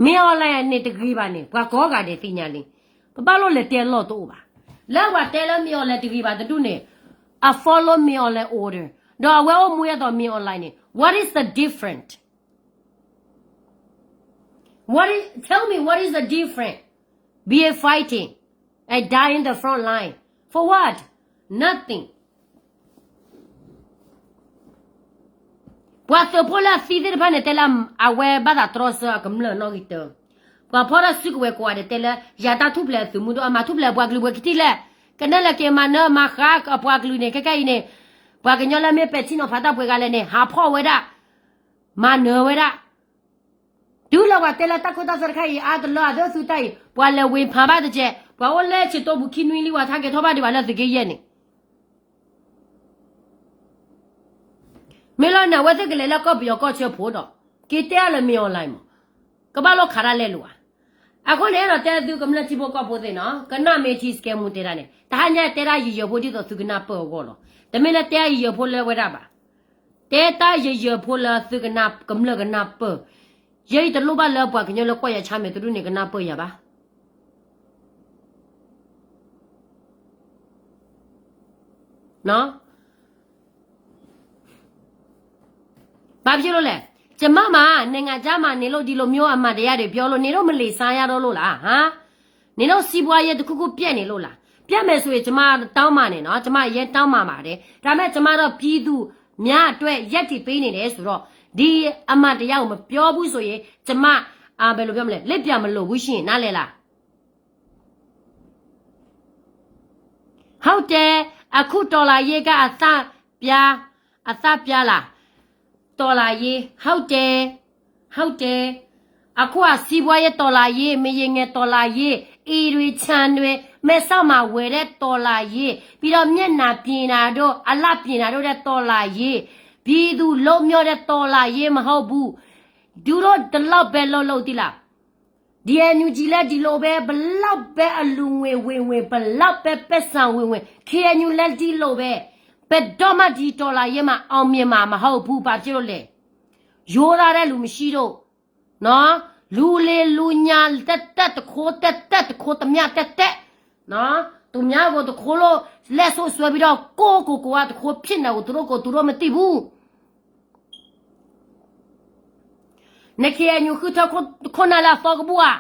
မင်းအောင်လှိုင်န့ၣ် တဂ့ၤဘၣ်န့ၣ် ပှၤကိးဂၤဒဲးသ့ၣ်ညါလံ. ပဘၣ်လိၣ်လဲၤတဲလီၢ်တအိၣ်ဘၣ်. လၢပှၤတဲလၢ မင်းအောင်လှိုင် တဂ့ၤဘၣ်တဒူၣ်န့ၣ် I follow မင်းအောင်လှိုင် order ဒီးအဝဲအိၣ်မူအသိး မင်းအောင်လှိုင် န့ၣ် what is the different? What is, tell me what is the different? Be a fighting and die in the front line. For what? Nothing. ပှၤသုးဖိလၢအသံသ့ၣ်တဖၣ်န့ၣ် တဲလၢအဝဲဘၣ်သးတြီဆၢအကမျၢၢ်နီၣ်ဂံၢ်တၢ. ပှၤဖီၣ်ထီၣ်စုကဝဲၤကိးဂၤဒဲးတဲလၢ ယၤတၢ်ထူၣ်ဖျဲးအသုးမုၢ်ဒိၣ် အမၤထူၣ်ဖျဲးပှၤကလုာ်ပှဲၤကထံၣ်လဲၣ်. ကနဲၣ်လဲၤက့ၤမၤနၢၤမၤဃါအပှၤကလုာ်န့ၣ် ခဲကဲအံၤန့ၣ် ပှၤကညီလၢမ့ၢ်ပဲာ်ထံနီၤဖးတၢ်ပှဲၤဂၤလဲၣ်န့ၣ် ဟးဖီၣ်ဝဲဒၣ် မၤနၢၤဝဲဒၣ်. တုၤလၢပှၤတဲလၢတၢ်ခိတၢ်သွဲတခါအံၤ အါတလၢအသၢသုတၢ်အံၤ ပှၤလဲၤဝ့ၤဖးဘၣ်တက့ၢ်. ပှၤအိၣ်လၢဆံးတိၢ်ပူၤခံနွံလံ ပှၤထါက့ၤထီၣ်ဘၣ်ဒံးဘၣ်လၢသုးက့ယဲၢ်န့ၣ် မ့ၢ်လီၤန့ၣ် အဝဲသ့ၣ်ကလဲၤလၢကီၢ်ပယီၤကီၢ်ဆၢဖိဒီး က့ၤတဲအါလၢမ့ၢ်အီၤလဲၣ်မး ကဘၣ်လိၣ်ခးတၢ်လဲလိာ်ဧါ. အဃိန့ၣ် အဲၣ်ဒိးတဲသုကမျၢၢ်ထံဖိကီၢ်ဖိသ့ၣ်နီၤ ကနၣ်မ့ၢ်ထံစကဲမူတဲတၢ်န့ၣ် တဟါညါတဲတၢ်ယယၢၤဖိဒ်သိးသုကနၢ်ပၢၢ်အဂီၢ်လီၤ. တမ့ၢ်လၢတဲတၢ်ယယၢၤဖိလၢဝဲဒၣ်ဘၣ်. တဲတၢ်ယယၢၤဖိလၢသုကနၢ် ကမျၢၢ်ကနၢ်ပၢၢ်. ယဲယတလိၣ်ဘၣ်လၢပှၤကညီလၢကွၢ်ယၤဆါမဲာ်တဒူၣ်န့ၣ် ကနၢ်ပၢၢ်ယၤဘၣ်. ဘာဖြစ်လို့လဲ. ကျမမှာ နိုင်ငံခြားမှာနေလို့ ဒီလိုမျိုးအမှန်တရားတွေပြောလို့ နေတော့မလီၤစားရတော့လို့လား ဟမ်. နေတော့စီးပွားရေးတစ်ခုခုပျက်နေလို့လား. ပြောမယ်ဆိုရင် ကျွန်မတောင်းပန်တယ်နော်, ကျွန်မအရမ်းတောင်းပန်ပါတယ်, ဒါပေမဲ့ ကျွန်မတော့ ပြည်သူများအတွက် ရပ်တည်ပေးနေတယ်ဆိုတော့ ဒီအမှန်တရားကို မပြောဘူးဆိုရင် ကျွန်မ အာ ဘယ်လိုပြောမလဲ, လက်ပြန်မလုပ်ဘူးရှင်, နားလည်လား? ဟုတ်တယ်, အခုတော်လှန်ရေးက အသတ်ပြား, အသတ်ပြားလား, တော်လှန်ရေး, ဟုတ်တယ်, ဟုတ်တယ်, အခုက စီးပွားရေးတော်လှန်ရေး, မရေငယ်တော်လှန်ရေး, အိမ်တွေ, ခြံတွေ, မဲဆောက်မှာဝယ်တဲ့တော်လှန်ရေး, ပြီးတော့မျက်နှာပြင်တာတို့, အလှပြင်တာတို့တဲ့တော်လှန်ရေး, ပြည်သူလွတ်မြောက်တဲ့တော်လှန်ရေးမဟုတ်ဘူး, ဒုတို့ဒီလောက်ပဲလုပ်လို့သိလား? ဒီ NUG လည်းဒီလိုပဲ, ဘယ်လောက်ပဲအလှူငွေဝင်ဝင်, ဘယ်လောက်ပဲပိုက်ဆံဝင်ဝင်, KNU လည်းဒီလိုပဲ, ဘယ်တော့မှဒီတော်လှန်ရေးမှာ အောင်မြင်မှာမဟုတ်ဘူး, ဘာဖြစ်လို့လဲ? ရိုးသားတဲ့လူမရှိလို့နော်, လူလီၤလူညါ တၢ်တၢ်တခိၣ် တၢ်တၢ်တခိၣ် တမျၢ်တၢ်တၢ်, နော်, သူများကိုတခိုးလို့ လက်စွပ်စွဲပြီးတော့ ကိုယ့်ကိုယ်ကိုယ်ကတခိုးဖြစ်နေကို သူတို့ကိုယ်သူတို့မသိဘူး. န KNU ဃုထၢခိၣ်နၢ်လၢအသီကဘူၣ်ဧါ.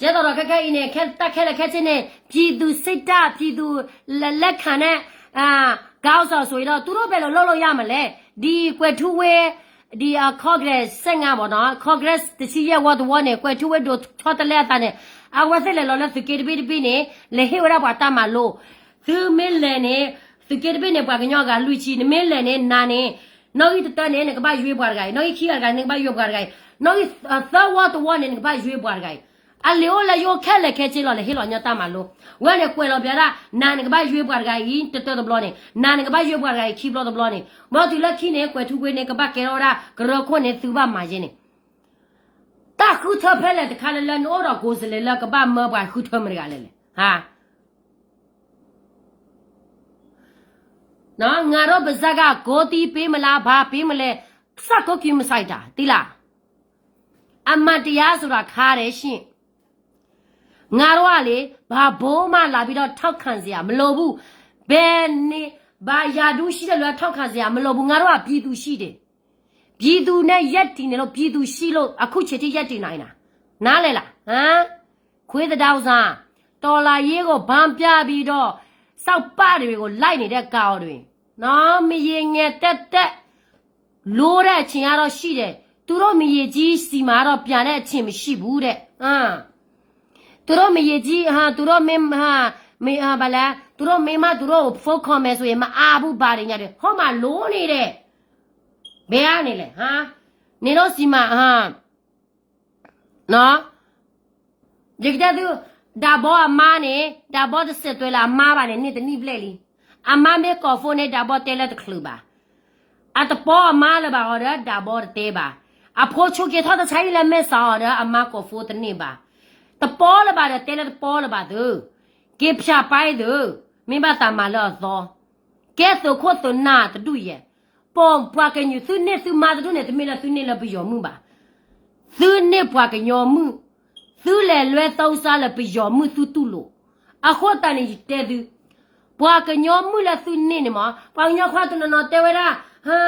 ကဲသိးဒီးခဲခဲအံၤန့ၣ် ခဲတၢ်ခဲလၢာ်ခဲဆ့န့ၣ် ပြည်သူ့စစ်တပ် ပြည်သူ့လက်ခံတဲ့ ခေါင်းဆောင်ဆိုရင်တော့ သူတို့ဘယ်လိုလုပ်လို့ရမလဲ. ဒီကွဲၤထူဝ့ၣ် ဒီ Congress ဆယ့်ငါးပေါ့နော်, Congress တဆံယဲၢ်ဝီတဝီန့ၣ် ကွဲၤထူဝ့ၣ်ဒိးထီတလဲအသးန့ၣ် အဝဲသ့ၣ်လဲၤလီၤလၢသုးက့တဘ့ၣ်တဘ့ၣ်န့ၣ် လဲၤဟ့ၣ်ဝဲဒၣ်ပှၤတၢ်မၤလိ. သုမ့ၢ်လဲၤန့ၣ် သုးက့တဘ့ၣ်န့ၣ် ပှၤကညီအဂၤလွံၢ်ဆံ, နမ့ၢ်လဲၤန့ၣ် နၤန့ၣ် နီၣ်ဂံၢ်တတၢန့ၣ် နကဘၣ်ရွေးပှၤတဂၤအံၤ, နီၣ်ဂံၢ်ခံဂၤတဂၤန့ၣ် နကဘၣ်ရွေးပှၤတဂၤအံၤ, နီၣ်ဂံၢ် သၢဝီတဝီန့ၣ် နကဘၣ်ရွေးပှၤတဂၤအံၤ. အလံာ်အိၣ်လၢယိခဲလၢာ်ခဲဆ့လီၤ လဲၤဟ့ၣ်လီၤညီတၢ်မၤလိ. ဝဲန့ၣ်ကွဲးလီၤပျးဒၣ် နၤနကဘၣ်ရွေးပှၤတဂၤအံၤ တတၢတဘျီန့ၣ်, နၤနကဘၣ်ရွေးပှၤတဂၤအံၤ ခံဘျီတဘျီန့ၣ်, ဘျီတုၤလၢခံန့ၣ် ကွဲၤထူဝ့ၣ်န့ၣ် ကဘၣ်ကဲထီၣ်ဝဲဒၣ်ကရၢခိၣ်န့ၣ် သုဘၣ်မၤယဲန့ၣ် တၢ်ဃုထၢဖဲလဲၣ်တခါလဲၣ်လၢနအိၣ်ဒီး ကိုယ်စားလှယ် လၢကဘၣ်မၢပှၤဃုထၢမတဂၤလဲၣ်လဲၣ်, ဟါ. ငါတို့ပါးစပ်က ကိုယ်တည်းပေးမလား ဘာပေးမလဲ စက်ကို ကီမဆိုင်တာ သိလား. အမှန်တရားဆိုတာ ခါတယ်ရှင်. ငါတို့ကလေ ဘာဘိမှလာပြီးတော့ ထောက်ခံစရာမလိုဘူး. ဘယ်နေ ဘာရာထူးရှိတဲ့လူက ထောက်ခံစရာမလိုဘူး. ငါတို့က ပြည်သူရှိတယ်. ပြည်သူနဲ့ ရပ်တည်နေလို့ ပြည်သူရှိလို့ အခုချိန်ထိ ရပ်တည်နိုင်တာ. နားလည်လား ဟမ်. ခွေးသဒါဥစား တော်လှန်ရေးကို ဘမ်းပြပြီးတော့ စောက်ပါတွေကို လိုက်နေတဲ့ ကောင်တွေ. နော်, မရေငယ်တက်တက် လိုတဲ့အချိန်ကတော့ရှိတယ်. သူတို့မြေကြီးဆီမှာတော့ ပြန်တဲ့အချိန်မရှိဘူးတဲ့. အာ, သူတို့မြေကြီး, ဟာ, သူတို့မင်း, ဟာ, မင်း, ဟာ, ဘာလဲ, သူတို့မင်းမသူတို့ကို ဖုန်းခေါ်မယ်ဆိုရင် မအားဘူး ဘာတွေညာတွေ ဟိုမှာ လိုနေတယ်. ဘယ်ကနေလဲ, ဟာ, နေတော့ဆီမှာ, ဟာ, နော်, ယကတဲသု, ဒါဘီအမါန့ၣ် ဒါဘီတစဲးတွဲလၢအမါဘၣ်န့ၣ် န့ၢ်တနံၣ်ဘျဲၣ်လံ. အမါမ့ၢ်ကိး phone န့ၣ် ဒါဘီတဲလၢတချုးဘၣ်. အတပီအမါလၢၤဘၣ်အီၤဒီး ဒါဘီတတဲဘၣ်. အဖိဆိက့ၤထီၣ်တဆါဟံၣ်လၢ မဲၢ်စးအီၤဒီး အမါကိး phone တန့ၢ်ဘၣ်. တပီလၢၤဘၣ်ဒီး တဲလၢတပီလၢၤဘၣ်သု, က့ၤဖၠးပာ်သု, မ့ၢ်ဘၣ်သးမၤလၢအသီ. ကဲသုးခိၣ်သုးနၢ်တဒူၣ်ယဲၢ်. ပိာ်ပှၤကညီသုန့ၢ်သုမါတဒူၣ်န့ၣ် တမ့ၢ်လၢသုန့ၢ်လၢပယီၤမုၣ်ဘၣ်. သုန့ၢ်ပှၤကညီမုၣ်, သုလဲၤလွဲသီစါလၢပယီၤမုၣ်သုတူၢ်လိာ်. အဃိသတးန့ၣ် ယတဲသု, ပှၤကညီမုၣ်လၢသုန့ၢ်န့ၣ်မး, ပှၤကညီခွါတနီၤနီၤတဲဝဲဒၣ်, ဟါ,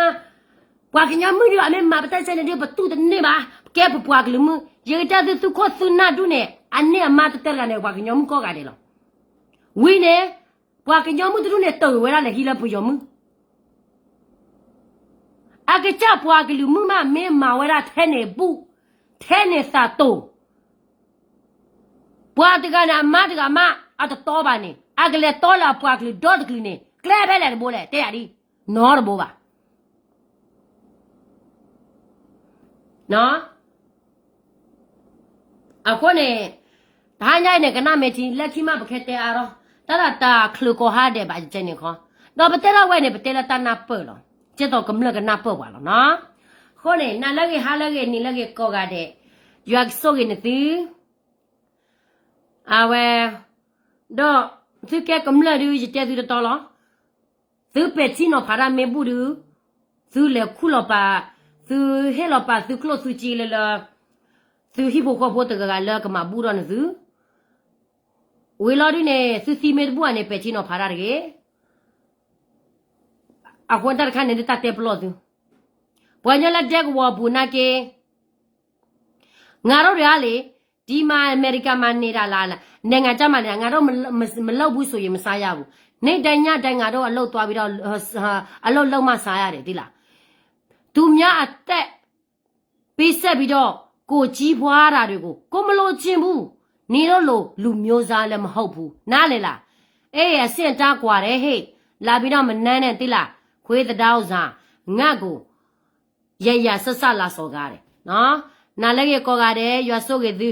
ပှၤကညီမုၣ်ဒ်အမ့ၢ်မၤပတၢ်စဲန့ၣ်ဒ် ပတူၢ်တန့ၢ်ဘၣ်, ကဲပပှၤကလုာ်မုၣ်. ယကတဲသု သုးခိၣ်သုးနၢ်ဒူၣ်န့ၣ် အန့ၢ်အမါတတၢတဂၤန့ၣ် ပှၤကညီမုၣ်ကိးဂၤဒဲးလီၤ. ဝံၤန့ၣ် ပှၤကညီမုၣ်တဒူၣ်န့ၣ် တၢၢ်ဝဲဒၣ်လဲၤဟံးလၢပယီၤမုၣ်. အကစၢ်ပှၤကလုာ်မုၣ်မး မ့ၢ်မၤဝဲဒၣ်ထဲန့ၣ်ဘူၣ်, ထဲန့ၣ်သးတိၤ, ပှၤတဂၤန့ၣ် အမါတဂၤမး အတတီဘၣ်န့ၣ် အကလဲၤတီလၢအပှၤကလုာ်ဒီတကလုာ်န့ၣ် ကျဲဖဲလဲၣ်တဘိလဲၣ် တဲယၤဒ်, နီတဘိဘၣ်. အဃိန့ၣ် တဟါညါအံၤန့ၣ် ကနၣ်မ့ၢ်ထံ လၢခံမး ပခဲတဲအါထီၣ် တၢ်ဒၣ်တၢ်ချုးကိးဟါဒဲးဘၣ် ယတဲန့ၣ်ခီ, ဒီးပတဲထီၣ်ဝဲန့ၣ် ပတဲလၢတၢ်နၢ်ပၢၢ်လီၤ. ကဲသိးကမျၢၢ်ကနၢ်ပၢၢ်ပှၤလီၤနီၤ. အဃိန့ၣ် နၤလၢအဂ့ၤ ဟါလၢအဂ့ၤ နံၤလၢအဂ့ၤ ကိးဂၤဒဲး, ယွၤကဆိၣ်ဂ့ၤနသု အဝဲ, ဒီး သုကဲကမျၢၢ်ဒုး ယတဲသုတတီလီၤ. သုပဲာ်ထံနီၤဖးတၢ်မ့ၢ်ဘူၣ်ဒုး, သုလဲၤခူၣ်လီၤပာ်, သုဟ့ၣ်လီၤပာ်သုကျိၣ်သုစ့လၢလၢ, သုဟံၣ်ဖိဃီဖိတဂၤဂၤလၢကမၤဘူၣ်ထီၣ်န့ၢ်သု, ဝံၤလီၤဒုးန့ၣ် သုသံမ့ၢ်တဘူၣ်ဧါန့ၣ် ပဲာ်ထံနီၤဖးတၢ်တဂ့ၤ. အဃိတၢ်တခါန့ၣ် ဒ်တၢ်တဲပလီၢ်သု, ပှၤကညီလၢဒဲကဝီၤအပူၤနာ်က့, ငါတို့တွေကလေ, ဒီမှာ အမေရိကမှာနေတာလား, နိုင်ငံခြားမှာနေတာ, ငါတို့မ, မ, မလုပ်ဘူးဆိုရင် မစားရဘူး. နေ့တိုင်းညတိုင်း ငါတို့အလုပ်သွားပြီးတော့, အလုပ်လုပ်မှစားရတယ်, သိလား. သူများအသက်ပေးဆက်ပြီးတော့ ကိုယ်ကြီးပွားတာတွေကို ကိုမလိုချင်ဘူး. နင်တို့လိုလူမျိုးစားလည်းမဟုတ်ဘူး. နားလည်လား? အေး အဆင့်အတန်းကွာတယ်ဟဲ့. လာပြီးတော့မနမ်းနဲ့ သိလား. ခွေးသဒါဥစ္စာ, ငါ့ကို ယယစစလာစော်ကားတယ်နော်. နားလည်က့ၤကိးဂၤဒဲး, ယွၤဆိၣ်ဂ့ၤသု.